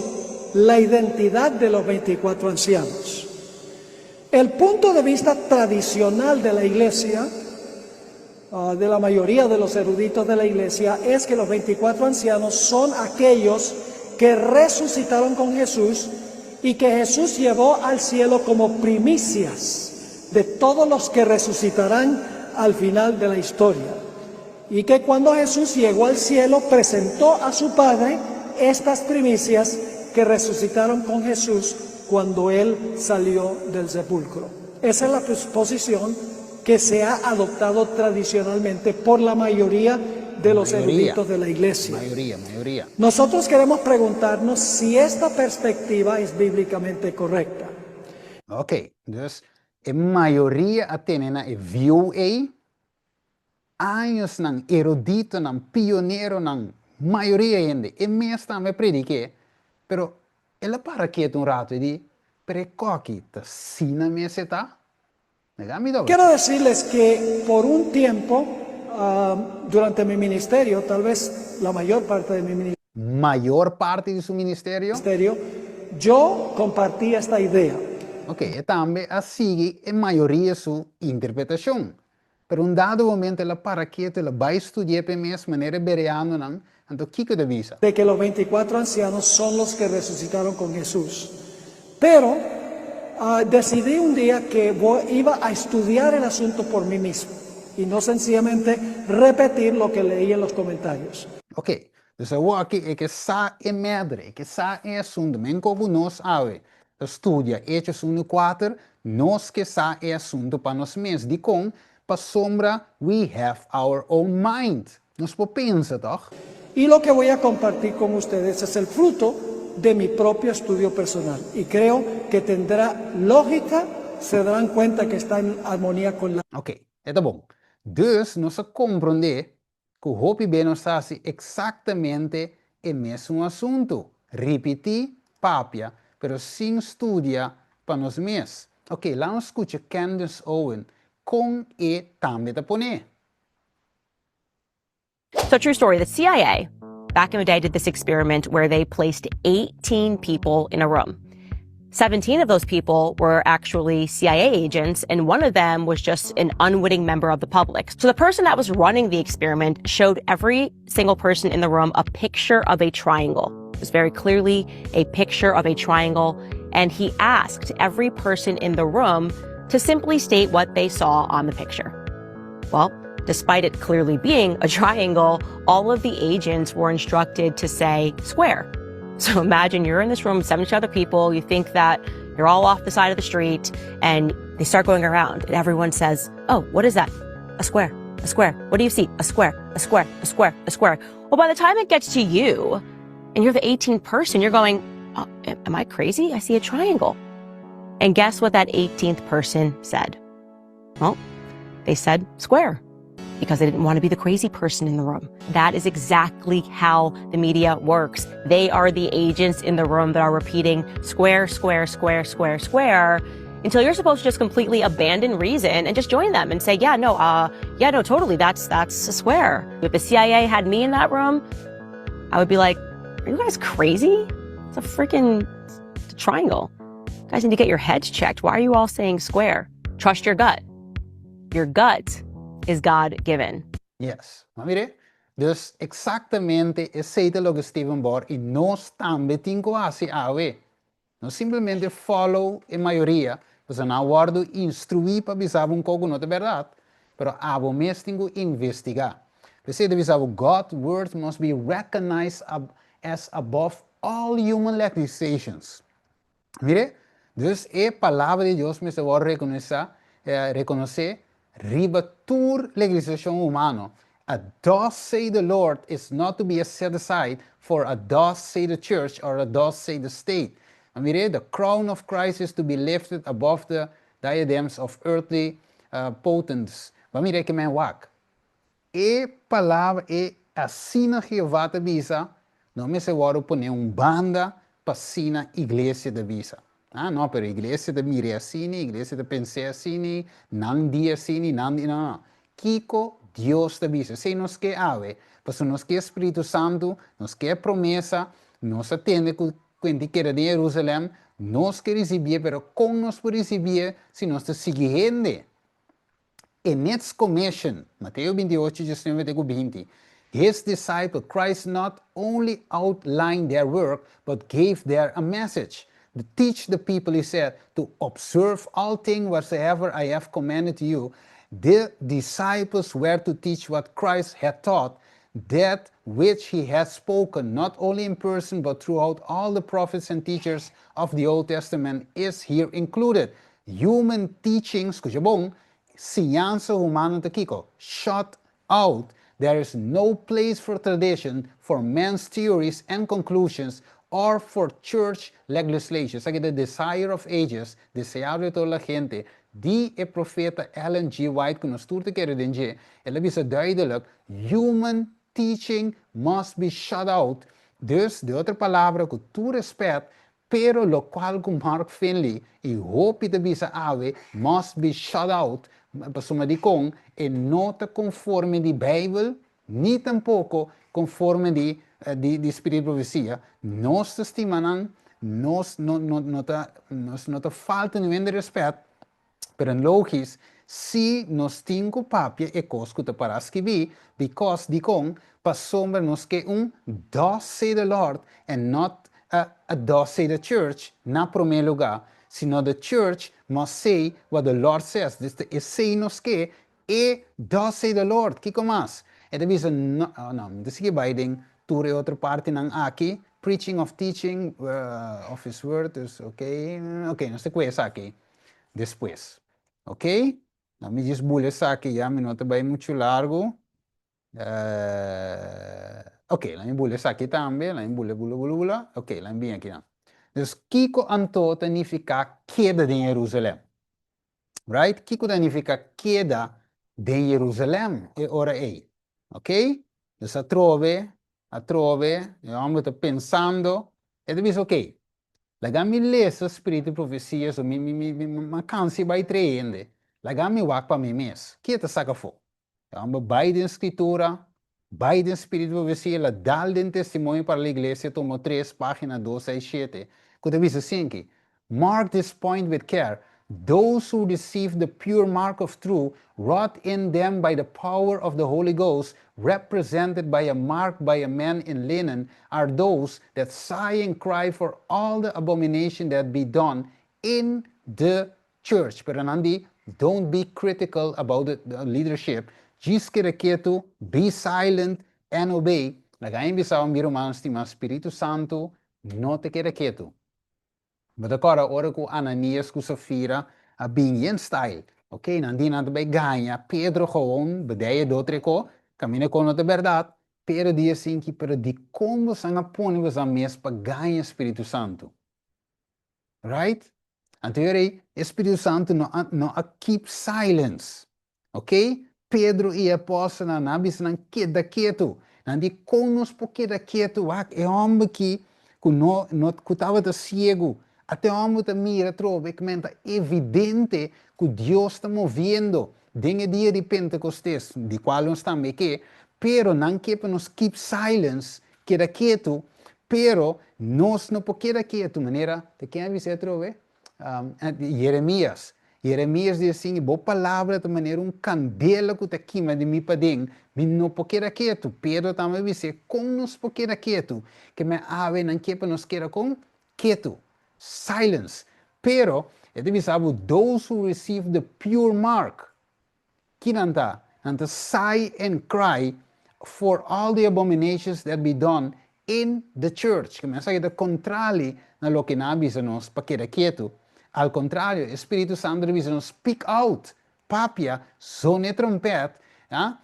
la identidad de los 24 ancianos. El punto de vista tradicional de la Iglesia Ah, de la mayoría de los eruditos de la iglesia es que los 24 ancianos son aquellos que resucitaron con Jesús y que Jesús llevó al cielo como primicias de todos los que resucitarán al final de la historia. Y que cuando Jesús llegó al cielo presentó a su Padre estas primicias que resucitaron con Jesús cuando Él salió del sepulcro. Esa es la posición que se ha adoptado tradicionalmente por la mayoría de los eruditos de la iglesia. Mayoría, mayoría. Nosotros queremos preguntarnos si esta perspectiva es bíblicamente correcta. Ok, dus e mayoria a tene na e view ei, añosnan, eruditonan, pioneronan, mayoria hende, e mes tambe a predik'é, pero el a para ketu un rato i di, Pero e koki ta asina mes e ta? Quiero decirles que por un tiempo, durante mi ministerio, tal vez la mayor parte de mi ministerio, Mayor parti di su ministerio. yo compartí esta idea. Ok, e tambe a sigui e mayoria su interpretacion. Pero un dado momento el a para ketu, el a bai studi'é p'e mes manera e bereanonan, anto kiko e ta bisa? De que los veinticuatro ancianos son los que resucitaron con Jesús. Pero decidí un día que iba a estudiar el asunto por mí mismo y no sencillamente repetir lo que leí en los comentarios. Ok, dus awor aki e ke sa e mèdre, e ke sa e asuntu, men koku nos awe ta studia Hechos unu kuater, nos ke sa e asuntu pa nos mes. Dikon? Pasobra we have our own mind. Nos por pensa, tòg? Y lo que voy a compartir con ustedes es el fruto de mi propio estudio personal y creo que tendrá lógica, se darán cuenta que está en armonía con la. Ok, e ta bon. Dus nos a komprondé ku hopi be nos ta hasi eksaktamente e mesun asuntu, ripití, papia, pero sin studia pa nos mes. Ok, laga nos skucha Candace Owen kon e tambe ta pon'é. So true story, the CIA back in the day did this experiment where they placed 18 people in a room. 17 of those people were actually CIA agents, and one of them was just an unwitting member of the public. So the person that was running the experiment showed every single person in the room a picture of a triangle. It was very clearly a picture of a triangle, and he asked every person in the room to simply state what they saw on the picture. Well, despite it clearly being a triangle, all of the agents were instructed to say square. So imagine you're in this room with 70 other people. You think that you're all off the side of the street and they start going around and everyone says, Oh, what is that? A square, a square. What do you see? A square, a square, a square, a square. Well, by the time it gets to you and you're the 18th person, you're going, oh, am I crazy? I see a triangle. And guess what that 18th person said? Well, they said square because they didn't want to be the crazy person in the room. That is exactly how the media works. They are the agents in the room that are repeating square, square, square, square, square until you're supposed to just completely abandon reason and just join them and say, yeah, no, uh, yeah, no, totally. That's, that's a square. If the CIA had me in that room, I would be like, are you guys crazy? It's a freaking triangle. You guys need to get your heads checked. Why are you all saying square? Trust your gut. Your gut is God given. Yes. Ma mire, dus eksaktamente esei ta loke Steven Bor i nos tambe tin ku hasi awe. No simplemente follow e mayoria, pasobra nan a wòrdu instruí pa bisa bo un kos ku no ta bèrdat, pero abo mes tin ku investigá. P'esei ta bisa bo, God's word must be recognized as above all human legislations. Mire, dus e Palabra di Dios mester wòrdu rekonosá, rekonosé riba tur legislashon humano. A thus say the Lord is not to be a set aside for a thus say the church or a thus say the state. Ma mire, the crown of Christ is to be lifted above the diadems of earthly potentates. Ba mira ke men wak. E palabra e asina Jehová ta bisa no mester wòrdu pone un banda pa asina iglesia ta bisa. Ah, no, pero iglesia ta mir'é asina, iglesia ta pens'é asina, nan di asina, nan di, no, no. Kiko Dios ta bisa? Esei nos ke awe, pasobra nos ke Spiritu Santu, nos ke e promesa, nos a tende ku kende keda den Jerusalèm, nos ke risibié, pero kon nos por risibié si nos ta sigui hende? In its commission, Mateo 28, 19 te ku 20, His disciple, Christ not only outlined their work, but gave their a message. To teach the people, he said, to observe all things whatsoever I have commanded you. The disciples were to teach what Christ had taught, that which he had spoken, not only in person, but throughout all the prophets and teachers of the Old Testament, is here included. Human teachings, skucha bon, siñansa humano ta kiko? Shut out, there is no place for tradition, for man's theories and conclusions, or for church legislation. Esaki ta Desire of Ages, Deseado de Toda la Gente, di e profeta Ellen G. White ku nos tur ta kere den dje. El a bisa duidelik, Human teaching must be shut out. Dus, den otro palabra, ku tur respet, Pero locual cu Mark Finley y hopi ta bisa awe must be shut out pasobra dicon e no ta conforme di Bijbel ni tampoco conforme di di Spirit di Profecia. Nos ta stima nan, nos no no no ta nos no ta falta niun hende respet, Pero en logis, si nos tin ku papia e kos ku ta pará skibí, because, dikon, pasobra nos ke un thus say the Lord and not a a thus say the church na promé lugá, sino the church must say what the Lord says, dus ta esei nos ke, e thus say the Lord, kiko mas? E ta bisa no, oh no, mi ta sigui bai den tur e otro partinan aki, preaching of teaching of his word, dus ok, ok, nos ta kue esaki. despues. Ok? Na mi djis bula esaki ya, mi no ta bai muchu largu. Uh, ok, la mi bula esaki tambe, la mi bula, bula, bula, bula. Ok, la mi bini akinan. Dus kiko anto ta nifiká keda den Jerusalèm? Right? Kiko ta nifiká keda den Jerusalèm e ora ei? Ok? Dus atrobe, atrobe, e hòmber ta pensando, e ta bisa, ok, Laga mi lesa Spiritu di Profesia so mi mi mi mi a kansa i bai trae hende. Laga mi wak pa mi mes. Ki e ta saka afó? E hòmber bai den Skritura, bai den Spiritu di Profesia, el a dal den Testimonio para la Iglesia, tomo tres, página dos seis shete, ku ta bisa asinki, Mark this point with care. Those who receive the pure mark of truth, wrought in them by the power of the Holy Ghost, represented by a mark by a man in linen, are those that sigh and cry for all the abomination that be done in the church. Pero nan di, don't be critical about the leadership. Djis keda ketu, be silent and obey. Laga mi bisa mi ruman stima, Spiritu Santu no ta keda ketu. Bo ta kòrda ora ku Ananias ku Safira a bin yen style. Ok, nan di nan ta bai gaña Pedro gewoon, bedei e dotre ko, kaminda kon no ta bèrdat. Pedro di asinki, pero dikon bosan a pone bosan mes pa gaña Spiritu Santu? Right? Anto e rei, e Spiritu Santu no a no a keep silence. Ok? Pedro i e apòstelnan nan a bisa nan keda ketu. Nan di, Kon nos por keda ketu? Wak, e hòmber ki ku no no ku tabata siegu, ata e hòmber ta mira atrobe, kmen ta evidente ku Dios ta moviendo den e dia di Pentekostes, di kual nos tambe ke, pero nan ke pa nos keep silence, keda ketu, pero nos no por keda ketu, manera ta ken a bisa atrobe? Jeremias. Jeremias di asin, Bo palabra ta manera un kandela ku ta kima di mi paden, mi no por keda ketu. Pedro tambe a bis'é, Kon nos por keda ketu? Ke men awe nan ke pa nos keda kon? Ketu. Silence. Pero, e ta bisa bo, those who receive the pure mark, Ki nan ta? Nan ta sigh and cry for all the abominations that be done in the church. Ke mensahe ta kontrali na loke nan a bisa nos pa keda ketu. Al kontrario, e Spiritu Santu ta bisa nos speak out, papia, zona e trompèt, ya,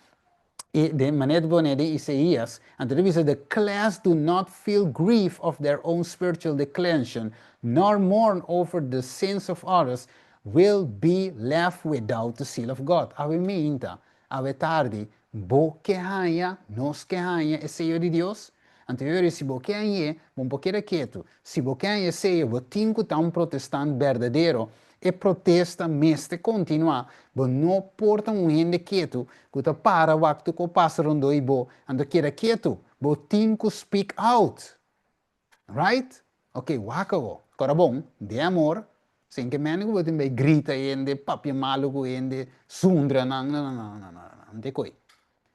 i den manera ta pone den Isaías, anto ta bisa the class do not feel grief of their own spiritual declension, nor mourn over the sins of others, Will be left without the seal of God. Awe meinta, awe tardi, bo ke haña, nos ke haña e seyo di Dios? Anto yo si bo ke hañ'é, bo por keda ketu. Si bo ke haña e seyo, bo tin ku ta un protestant berdadero. E protesta mester kontinuá. Bo no por ta un hende ketu ku ta para wak tur ku pasa rondó i bo, anto keda ketu. Bo tin ku speak out. Right? Ok, wak awo. Kora bon, den amor, sin ke mende ku bo tin bai grita hende, papia malu ku hende, zundra nan, no, no, no, no, no, no, no te koi.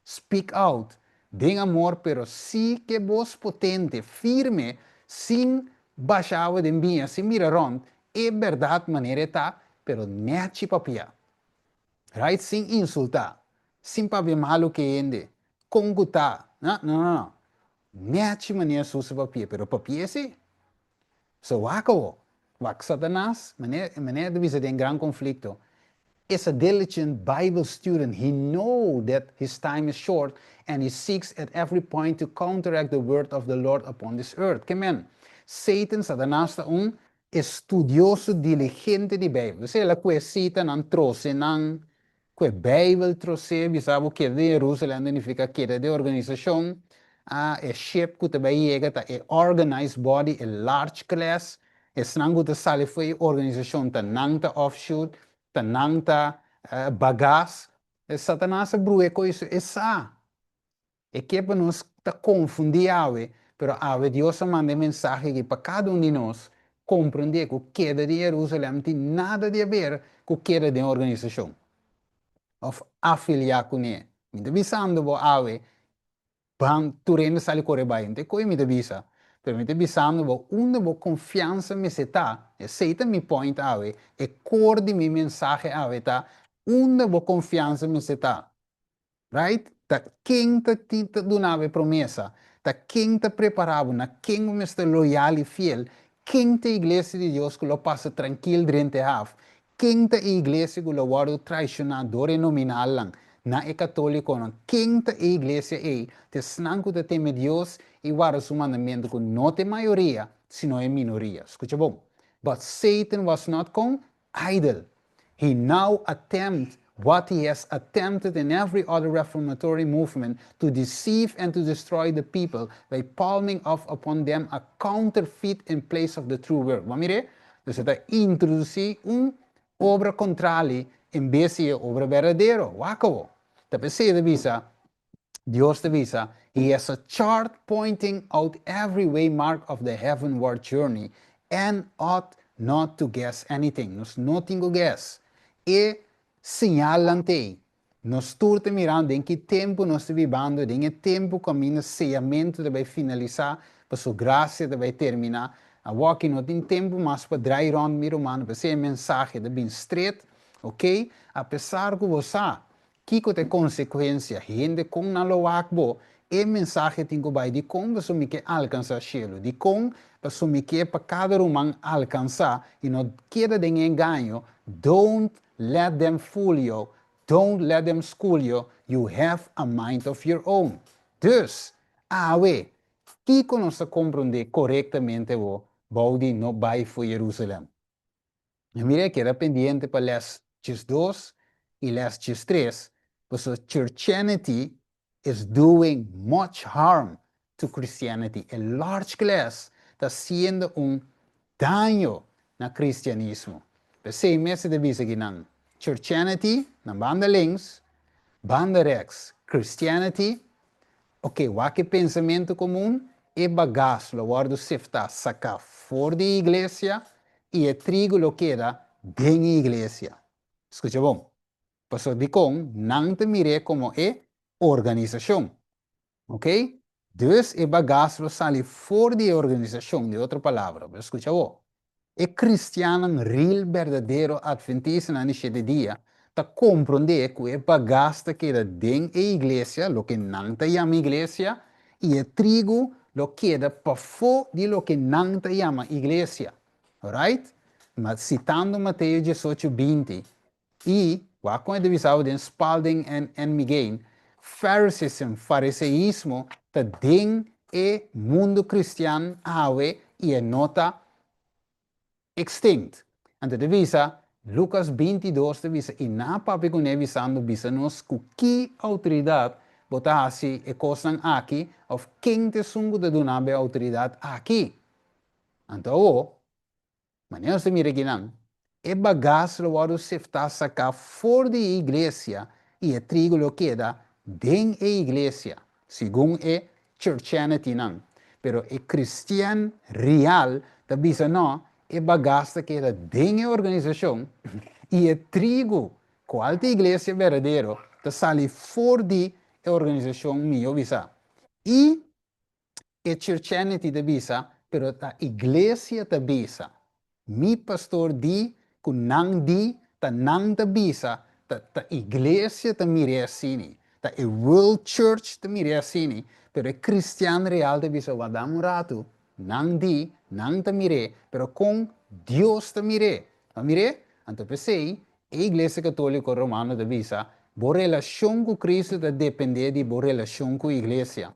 Speak out, den amor, pero si ke bos potente, firme, sin basha awa den biña, sin bira rond, e bèrdat manera e ta, pero nèchi papia. Right? Sin insultá, sin papia malu ke hende, kon ku ta, no, no, no, no. Nechi manera Hesus a papia, pero papia si. So wak awo, wak Satanas, manera manera ta bisa den Gran Conflicto, is a diligent Bible student, he know that his time is short and he seeks at every point to counteract the word of the Lord upon this earth. Ke men? Satan, Satanas ta un estudioso diligente di Bijbel. Esei el a kue sitanan, trose nan, Ku e Bijbel trosé bisa bo keda den Jerusalem ta nifica keda den organisacion. A E ship ku ta bai yega ta e organized body, e large class. Esnan ku ta sali for e organisacion ta nan ta offshoot, ta nan ta bagas. Satanas a bruhe ku eso, e sa. E ke pa nos ta konfundí awe, pero awe Dios a manda e mensahe aki pa kada un di nos komprendé ku keda di Jerusalèm tin nada di aber ku keda den organisashon òf afiliá kuné. Mi ta bisando bo awe, ban tur hende sali kore bai, no ta e koe mi ta bisa, pero mi ta bisando bo unda bo konfiansa mester ta, esei ta mi point awe, e kor di mi mensahe awe ta unda bo konfiansa mester ta. Right? Ta ken ta tin ta duna bo e promesa? Ta ken ta prepara bo? Na ken bo mester loyal i fiel? Ken ta e iglesia di Dios ku lo pasa trankil drenta e haf? Ken ta e iglesia ku lo wòrdu traishoná dor e nominalnan na e katólikonan? Ken ta e iglesia ei? Ta esnan ku ta teme Dios i warda su mandamentu, ku no ta e mayoria, sino e minoria. Skucha bon. But Satan was not kon idle. He now attempt what he has attempted in every other reformatory movement to deceive and to destroy the people by palming off upon them a counterfeit in place of the true work. Bo a mir'é? Dus e ta introdusí un obra kontrali en bes di e obra berdadero. Wak awo. Ta p'esei e ta bisa, Dios ta bisa, He has a chart pointing out every way mark of the heavenward journey and ought not to guess anything. Nos no tin ku guess. E señalnan t'ei. Nos tur ta mirando den ki tempu nos ta bibando, den e tempu kaminda seyamentu ta bai finalisá, paso grasia ta bai terminá. Awoki no tin tempu mas pa drai rònt mi ruman, p'esei e mensahe ta bin stret, ok? Apesar ku bo sa kiko ta e konsekuensia, hende kon nan lo wak bo, e mensahe tin ku bai. Dikon? Pasobra mi ke alkansá shelu. Dikon? Pasobra mi ke pa kada ruman alkansá i no keda den e engaño. Don't Let them fool you, don't let them school you, you have a mind of your own. Dus, awe, kiko nos ta komprondé korektamente bo bou di no bai for Jerusalem? I mira, keda pendiente pa les 12 i les 13, pasobra churchianity is doing much harm to Christianity. E large class ta haciendo un daño na cristianismo. P'esey mes e ta bisa ki nan Churchianity na banda links, banda rechts Christianity. Ok, wak e pensamento comun, e bagas lo wordo sifta, saca for di iglesia y e trigo lo keda den e iglesia. Scucha bon. Pasobra dikon nan ta mir'é komo e organisashon. Ok? Dus e bagas lo sali for di e organisashon, di otro palabra. Bo skucha awor. E kristiannan real berdadero atventistanan di shete dia ta komprondé ku e bagas ta keda den e iglesia, loke nan ta yama iglesia, i e trigu lo keda pafó di loke nan ta yama iglesia. Alright? Ma sitando Mateo 18, 20, I, wak kon e ta bisa awe den Spalding en en Migain, Phariseeism, fariseismo, ta den e mundu kristian awe i e no ta extinct. Anto ta bisa, Lukas 22 ta bisa, i nan a papia kuné bisando, Bisa nos ku ki outoridat bo ta hasi e kosnan aki, òf ken ta esun ku ta duna bo e outoridat aki? Anto awor, Manera nos ta mira akinan, e bagas lo wòrdu seftá saká for di e iglesia i e trigo lo keda den e iglesia, segun e churchianitynan. Pero e kristian real ta bisa nò, e bagas ta keda den e organisashon i e trigo, kual ta e iglesia berdadero, ta sali for di e organisashon mihó bisá. I E churchianity ta bisa, pero ta iglesia ta bisa. Mi pastor di cu nan di, ta nan ta bisa, ta ta iglesia ta mir'e asini, ta e world church ta mir'e asini, pero e cristian real ta bisa, wardam un ratu, nan di, nan ta mir'e, pero con Dios ta mir'e? A mir'e? Anto p'esey e Iglesia Catolico Romano ta bisa, bo relacion cu Cristo ta depende di bo relacion cu iglesia.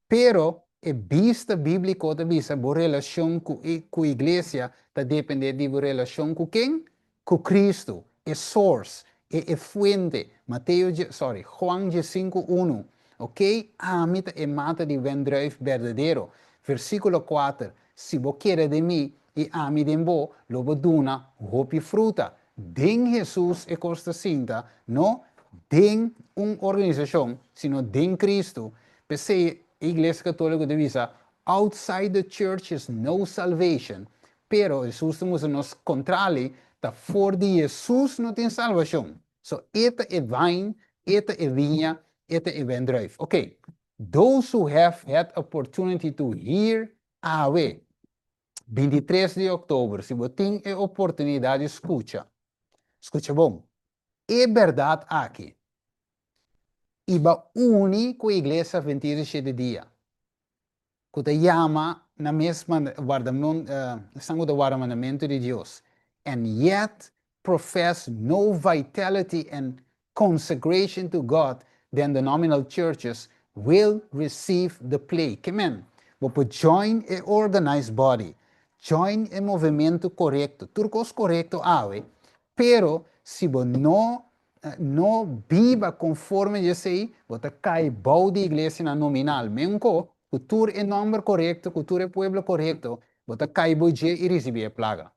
Pero e bista bíbliko ta bisa bo relashon ku e ku iglesia ta dependé di bo relashon ku ken? Ku Kristu, e source, e e fuente. Mateo dje, sorry, Juan 15 unu. Ok, ami ta e mata di wendruif berdadero. Versíkulo 4, Si bo keda den mi i ami den bo, lo bo duna hopi fruta. Den Hesus e kos ta sinta, no den un organisashon, sino den Kristu. P'esei e Iglesia Katóliko ta bisa, Outside the church is no salvation. Pero Hesus ta mustra nos kontrali, ta for di Hesus no tin salbashon. So e ta e vine, e ta e viña, e ta e wendruif. Ok, those who have had opportunity to hear awe, 23 di òktober, si bo tin e oportunidat di skucha, skucha bon, e bèrdat aki i ba uni ku Iglesia Adventista di Shete Dia, ku ta yama nan mes warda esnan ku ta warda mandamentu di Dios, and yet profess no vitality and consecration to God than the nominal churches will receive the plague. Ke men? Bo por join e organized body, join e movementu korekto, tur kos korekto awe, pero si bo no no biba konforme di esei, bo ta kai bou di iglesianan nominal. Menko ku tur e nòmber korekto, ku tur e pueblo korekto, bo ta kai bou dje i risibí e plaga.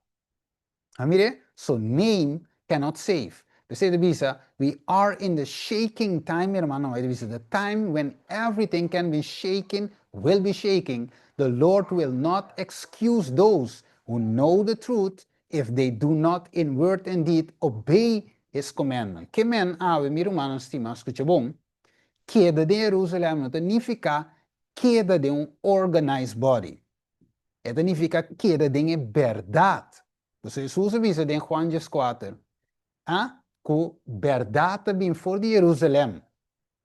A mire, so name cannot save. P'esei ta bisa, we are in the shaking time, mi hermano, e ta bisa, the time when everything can be shaken, will be shaking, the Lord will not excuse those who know the truth. if they do not in word and deed obey his commandment. Ke men awe, mi rumannan stimá, skucha bon, keda den Jerusalem no ta nifiká keda den un organized body. E ta nifiká keda den e bèrdat. Pasobra Hesus a bisa den Juan dieskuater, a, ku bèrdat ta bin for di Jerusalem.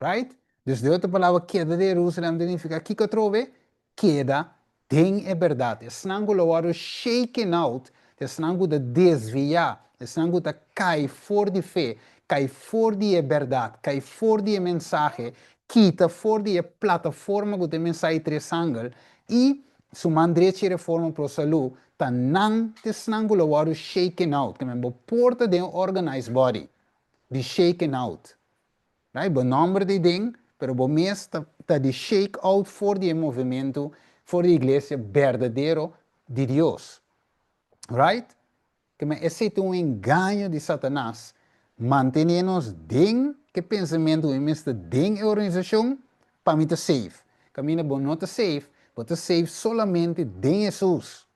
Right? Dus den otro palabra, keda den Jerusalem ta nifiká kiko atrobe? Keda den e bèrdat. Esnan ku lo wòrdu shaken out ta esnan ku ta desviá, esnan ku ta kai for di fe, kai for di e bèrdat, kai for di e mensahe, kita for di e plataforma ku ta e mensahe tres angel i su man drechi Reforma Pro Salú, ta nan ta esnan ku lo wòrdu shaken out. Ke men bo por ta den un organized body di shaken out. Right? Bo nomber ta den, pero bo mes ta ta di shake out for di e movementu, for di iglesia berdadero di Dios. Right? Ke men esei ta un engaño di Satanas, mantene nos den ke pensamentu ku mi mes ta den e organisashon pa mi ta safe. Kaminda bo no ta safe, bo ta safe solamente den Hesus.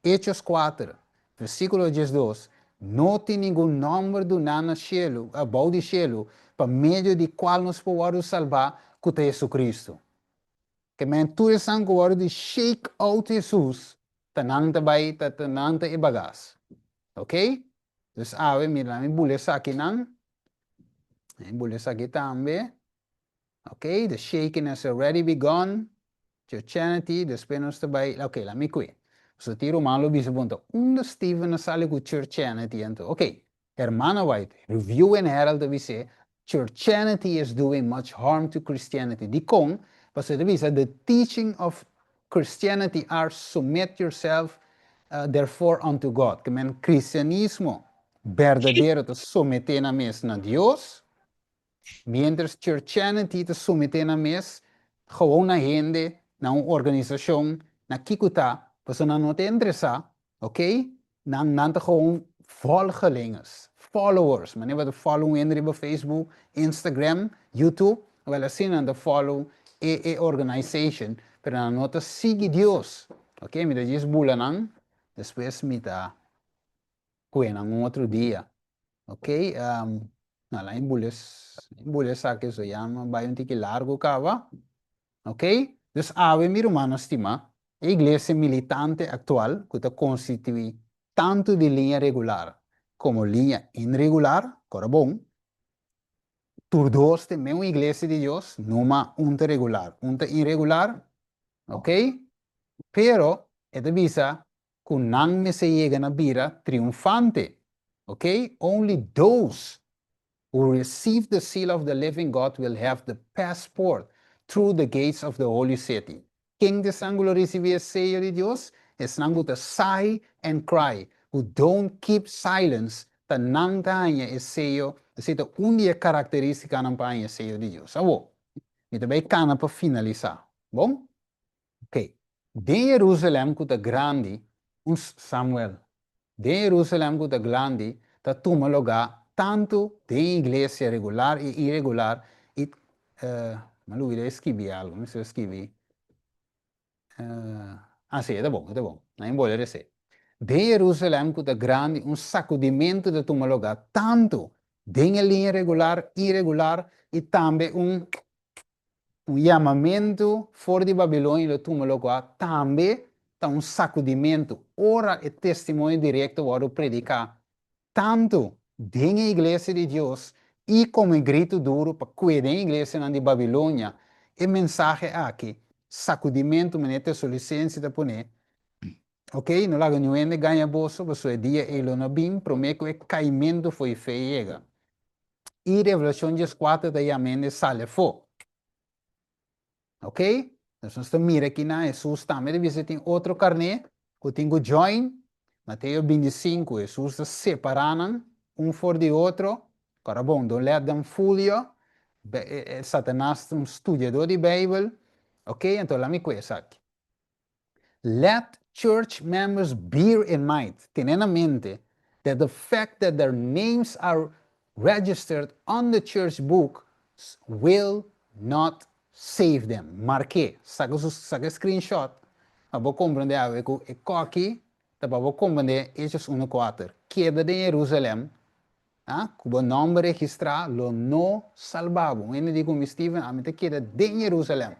Hechos kuater, versíkulo diesdos, No tin ningun nòmber duná na shelu, bou di shelu, pa medio di kual nos por wòrdu salbá, ku ta Jesucristo. Ke men tur esnan ku wòrdu di shake out Hesus, ta nan ta bai, ta ta nan ta e bagas. Ok? Dus awe, mira, mi bula esakinan. Mi bula esaki tambe. Ok, the shaking has already begun. Churchianity, despues nos ta bai, ok, laat mi kue. So tin ruman lo bisa punta, unda Steven a sali ku churchianity anto? Ok, Hermana White, Review and Herald ta bis'é, Churchianity is doing much harm to Christianity. Dikon? Pasobra e ta bisa, the teaching of Christianity are submit yourself therefore unto God. Ke men cristianismo berdadero ta someté nan mes na Dios, Mientras Churchianity ta someté nan mes gewoon na hende, na un organisashon, na kiko ta, pasobra nan no ta interesá, ok, nan nan ta gewoon volgelingers, followers, manera bo ta follow un hende riba Facebook, Instagram, YouTube, wèl asina nan ta follow e e organization, pero nan no ta sigui Dios, ok, mi ta djis bula nan, despues mi ta kue nan un otro dia. Ok, um, la in bule esaki so ya bai un tiki largo kaba. Ok, dus awe mi rumannan stima, e iglesia militante aktual ku ta konstituí tantu di liña regular komo liña inregular, kora bon, tur dos ta e meun iglesia di Dios, numa un ta regular, un ta inregular, ok, pero e ta bisa ku nan mester yega na bira triunfante, ok, only those who receive the seal of the living God will have the passport through the gates of the holy city. Ken ta esnan ku lo risibí e seyo di Dios? Esnan ku ta sigh and cry, who don't keep silence, ta nan ta haña e seyo, esei ta un di e karakterístikanan pa haña e seyo di Dios. Awor, mi ta bai kana pa finalisá, bon? Ok, den Jerusalem ku ta grandi, un Samuel, den Jerusalem ku ta glandi ta tuma lugá tantu den iglesia regular i iregular i mi a lubida e skibi algu, mi mester a skibi ah si e ta bon, e ta bon, nan e bole resé. Den Jerusalem ku ta grandi un sakudimentu ta tuma lugá tantu den e liña regular, iregular i tambe un Un yamamentu for di Babilonia lo tuma lugá tambe ta un sakudimentu ora e testimonio direkto wòrdu prediká tantu den e iglesia di Dios i komo e gritu duru pa kue den e iglesianan di Babilonia. E mensahe aki, sakudimentu manera Tesalonisense ta pone, Ok, no laga niun hende gaña boso, pasobra e dia ei lo no bin promé ku e kaimentu fo'i fe yega. I Revelashon dieskuater ta yama hende sali afó. Ok? Nos nos ta mira kinan Hesus tambe ta bisa tin otro karné ku tin ku join. Mateo bintisinku, Hesus ta separá nan un for di otro. Kòrda bon, don't let them fool you. Satanas ta un studiadó di Beibel. Ok, anto laat mi kue esaki. Let church members bear in mind, tene na mente, that the fact that their names are registered on the church books will not save them. Mark'é, saka su, saka e screenshot pa bo komprendé awe ku e kòki. Ta pa bo komprendé Hechos unu kuater, Keda den Jerusalèm, a, ku bo nòmber registrá lo no salba bo. Un hende di ku mi, Steven, ami ta keda den Jerusalèm.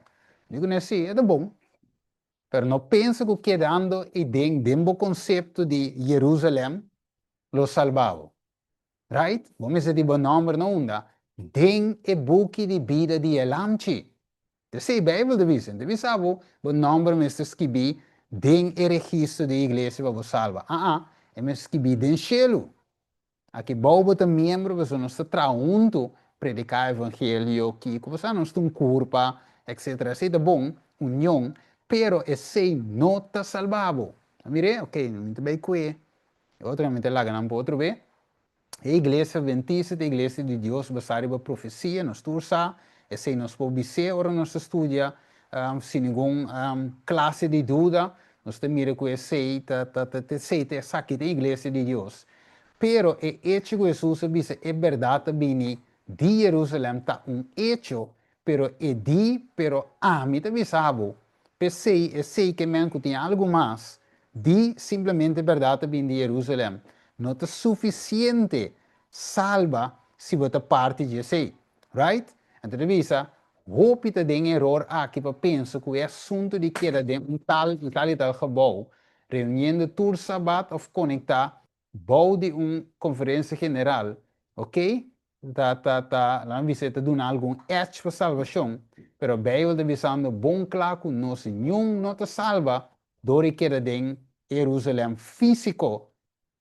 Mi di ku nan, Sí, e ta bon. Pero no pensa ku kedando eiden den bo konsepto di Jerusalèm lo salba bo. Right? Bo mester di bo nòmber na unda? Den e buki di bida di e Lamchi. Esei Bijbel ta bisa. Ta bisa bo, bo nòmber mester skibí den e registro di e iglesia pa bo salba. Aa, e mester skibí den shelu. Aki bou bo ta miembro pasobra nos ta traha huntu, prediká evangelio, kiko, bo sa nos ta un kurpa, etcetera. Esei ta bon, union, pero esei no ta salba bo. A mir'é? Ok, mi ta bai kue e otro mi ta laga nan pa otro be. E iglesia adventista ta e iglesia di Dios basá riba profesia, nos tur sa, esei nos por bis'é ora nos ta studia sin ningun klase di duda, nos ta mira ku esei ta ta ta esei ta esaki ta e iglesia di Dios. Pero e echo ku Hesus a bisa e bèrdat ta bini di Jerusalèm ta un echo, pero e di, pero ami ta bisa bo, P'esei, esei ke men ku tin algu mas di simplemente bèrdat ta bini di Jerusalèm. No ta sufisiente salba si bo ta parti dje esei. Right? Anto ta bisa, hopi ta den eror aki pa pensa ku e asuntu di keda den un tal i tal i tal gebou, reuniendo tur sabat òf konektá bou di un konferensia general, ok, ta ta ta laga mi bisa e ta duna algun edge pa salbashon, pero Beibel ta bisando bon kla ku nos niun no ta salba dor di keda den Herusalèm físiko,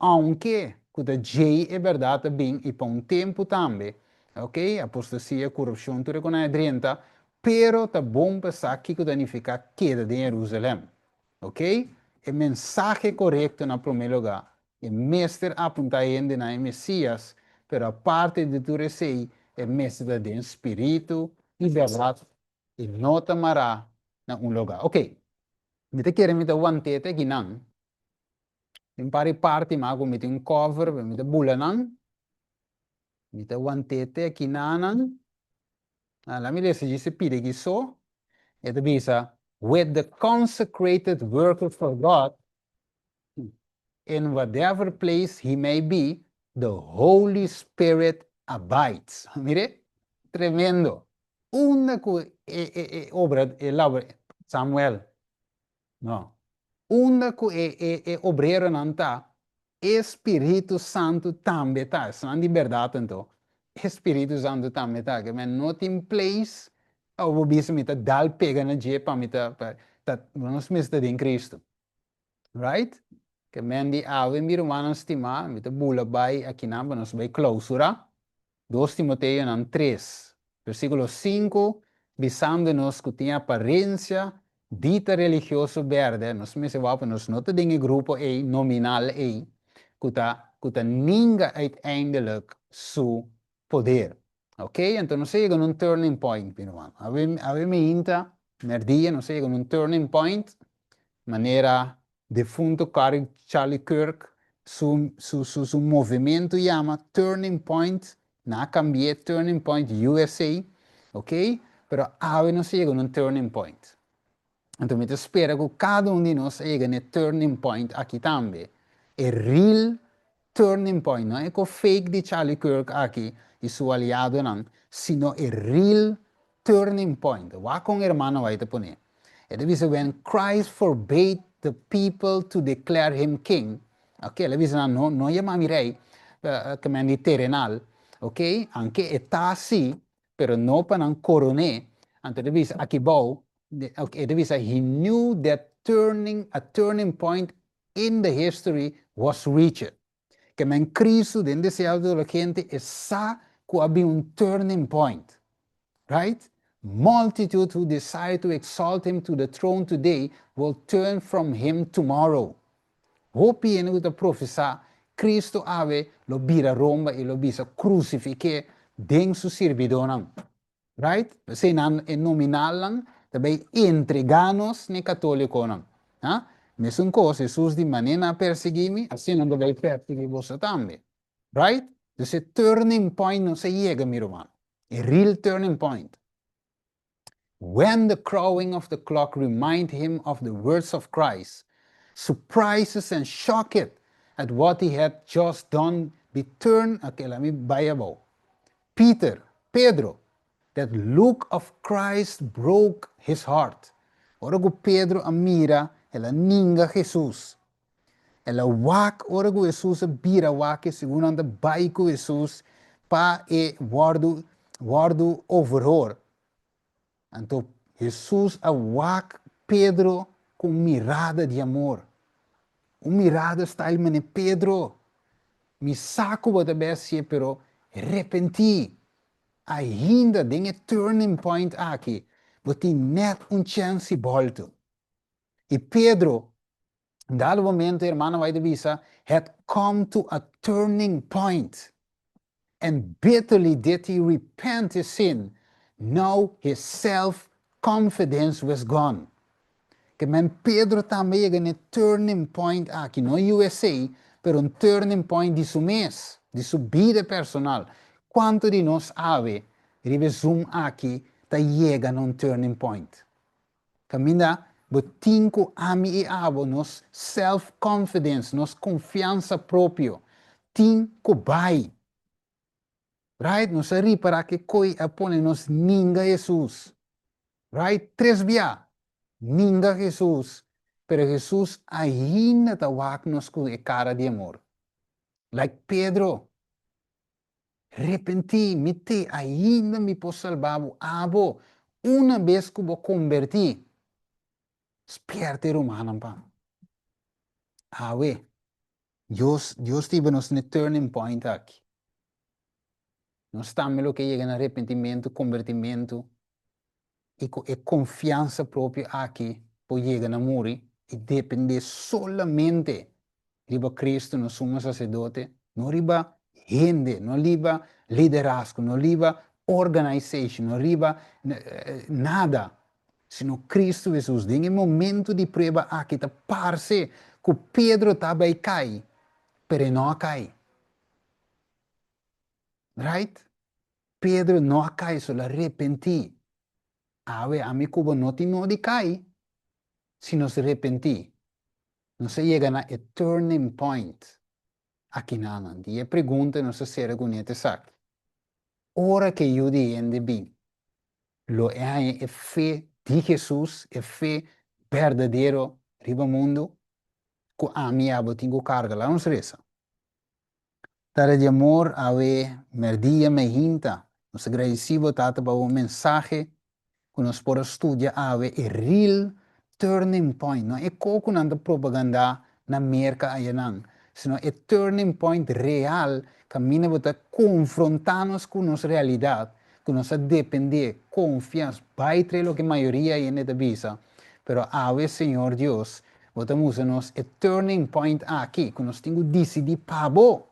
ounke ku ta djei e bèrdat ta bin i pa un tempu tambe, ok, apostasia, korupshon, tur e ku nan a drenta, pero ta bon pa sa kiko ta nifiká keda den Herusalèm. Ok, e mensahe korekto na promé lugá, e mester apuntá hende na e Mesías, pero aparte di tur esei, e mester ta den spiritu i bèrdat i no ta mará na un lugá. Ok, mi ta kere mi ta want'é te akinan. Tin un par di parti mas ku mi tin un cover, pero mi ta bula nan. Mi ta want'é te akinanan. Laat mi lesa djis e pida aki so. E ta bisa, With the consecrated worker for God, in whatever place he may be, the Holy Spirit abides. Mire, tremendo. Unda ku e e e obra, e labor, Samuel, No. Unda ku e e e obreronan ta, e Spiritu Santu tambe ta. Esnan di bèrdat anto, e Spiritu Santu tambe ta. Ke men no tin place pa bo bisa mi ta dal pega na dje pa mi ta pa ta nos mester ta den Cristo. Right? Ke men di awe mi rumannan stimá, mi ta bula bai akinan pa nos bai klousura. Dos Timoteonan tres, versíkulo sinku, bisando nos ku tin aparensia di ta religioso bèrdè, nos mester wou pa nos no ta den e grupo ei, nominal ei, ku ta ku ta ninga uiteindelijk su poder. Ok, anto nos a yega na un turning point, mi ruman. Awe awe meinta, mèrdia, nos a yega na un turning point, manera Defunto Charlie Kirk su su su su movementu yama Turning Point, nan a cambi'é Turning Point USA, ok, pero awe nos a yega na un turning point. Anto mi ta spera ku kada un di nos a yega na e turning point aki tambe, e real turning point, no e ko fake di Charlie Kirk aki i su aliadonan, sino e real turning point. Wak kon hermano White ta pone. E ta bisa when Christ forbade the people to declare him king, ok, el a bisa nan no, no yama mi rey, ke men di terenal, ok, anke e ta si, pero no pa nan coron'é, anto e ta bisa aki bou, ok, e ta bisa he knew that turning, a turning point in the history was reached. Ke men Cristo den deseo di tur hende e sa ku a bin un turning point. Right? Multitude who desire to exalt him to the throne today will turn from him tomorrow. Hopi hende ku ta profesá Cristo awe lo bira romba i lo bisa krusifik'é den su sirbidónan. Right? P'esei nan e nominalnan ta bay entregá nos n'e katólikonan. Ha? Mesun kos, Hesus di manera nan a persiguí mi, asina nan ta bay persiguí boso tambe. Right? Dus e turning point nos a yega, mi ruman. E real turning point. When the crowing of the clock remind him of the words of Christ. surprises and shocked at what he had just done be turned, okay, laat mi bai abou. Peter, Pedro, that look of Christ broke his heart. Ora ku Pedro a mira, el a ninga Jesus. El a wak ora ku Hesus a bira wak e segun nan ta bai ku Hesus pa e wòrdu wòrdu overhoor. Anto Hesus a wak Pedro ku un mirada di amor. Un mirada style mane Pedro, mi sa ku bo ta bèsie pero repentí. Ainda den e turning point aki bo tin nèt un chèns di bòltu. I Pedro Dado momento hermano White a bisa, had come to a turning point and bitterly did he repent his sin, now his self confidence was gone. Ke men Pedro tambe yega n'e turning point aki, no USA, pero un turning point di su mes, di su bida personal. Cuanto di nos awe riba e Zoom aki ta yega na un turning point? Kaminda bo tin ku ami i abo nos self confidence, nos konfiansa propio tin ku bai. Right? Nos a ripara ke koi a pone nos ninga Hesus. Right? Tres bia ninga Hesus, pero Hesus ainda ta wak nos ku e kara di amor. Like Pedro. Repentí, mi te ainda mi por salbá bo, abo, una bes ku bo kombertí. Spièrta e rumannan pa. Awe, Dios, Dios ta hiba nos na e turning point aki. Nos tambe lo ke yega na repentimentu, kombertimentu, i ku e konfiansa propio aki por yega na muri i dependé solamente riba Cristo nos Sumo Sacerdote, no riba hende, no riba liderazgo, no riba organization, no riba nada, sino Cristo Jesus. Den e momento di prueba aki ta parse ku Pedro ta bai kai, pero e no a kai. Right? Pedro no a kai, so el a repentí. Awe, ami ku bo no tin nodi kai si nos repentí. Nos a yega na e turning point akinanan. Di e pregunta nos a sera kuné ta esaki, Ora ku e Yu di hende bin, lo e haña e fe di Hesus, e fe berdadero riba mundu ku ami i abo tin ku karga? Laga nos resa. Tata di amor, awe merdia meinta, nos ta gradisí bo, Tata, pa bo mensahe ku nos por a studia awe, e real turning point, no e ko ku nan ta propagandá na Merka ayanan, sino e turning point real kaminda bo ta konfrontá nos ku nos realidat, ku nos a dependé, konfia, bai trae loke mayoria hende ta bisa, pero awe, Señor Dios, Bo ta mustra nos e turning point aki ku nos tin ku disidí pa bo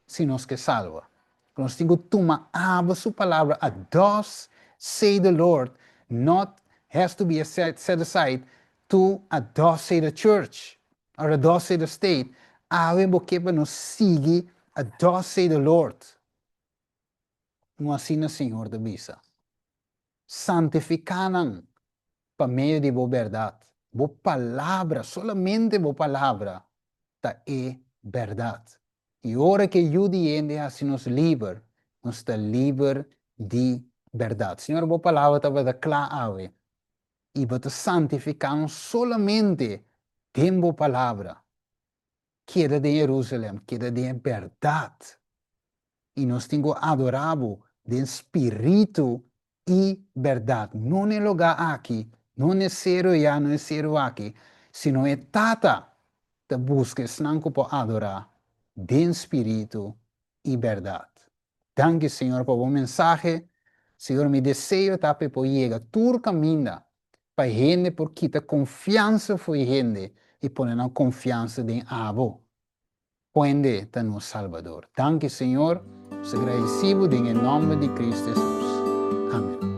si nos ke salba. Ku nos tin ku tuma abo su palabra a thus say the Lord not has to be a set set aside to a thus say the church or a thus say the state. Awe bo ke pa nos sigui a thus say the Lord. No asina Señor ta bisa. Santifiká nan pa medio di bo bèrdat. Bo palabra, solamente bo palabra, ta e bèrdat. I ora ku e Yu di hende hasi nos liber, nos ta liber di bèrdat. Señor, bo palabra tabata kla awe, i bo ta santifiká nos solamente den bo palabra. Keda den Jerusalem, keda den e bèrdat. I nos tin ku adorá bo den spiritu i bèrdat, no n'e lugá aki, no n'e seru ayá, no n'e seru aki, sino e Tata ta buska esnan ku por adorá den spiritu i bèrdat. Danki, Señor, pa bo mensahe. Señor, mi deseo ta pa e por yega tur kaminda pa hende por kita konfiansa fo'i hende i pone nan konfiansa den abo. Kuende ta nos Salbador. Danki Señor, nos ta gradisi bo den e nomber di Cristo Jesus. Amen.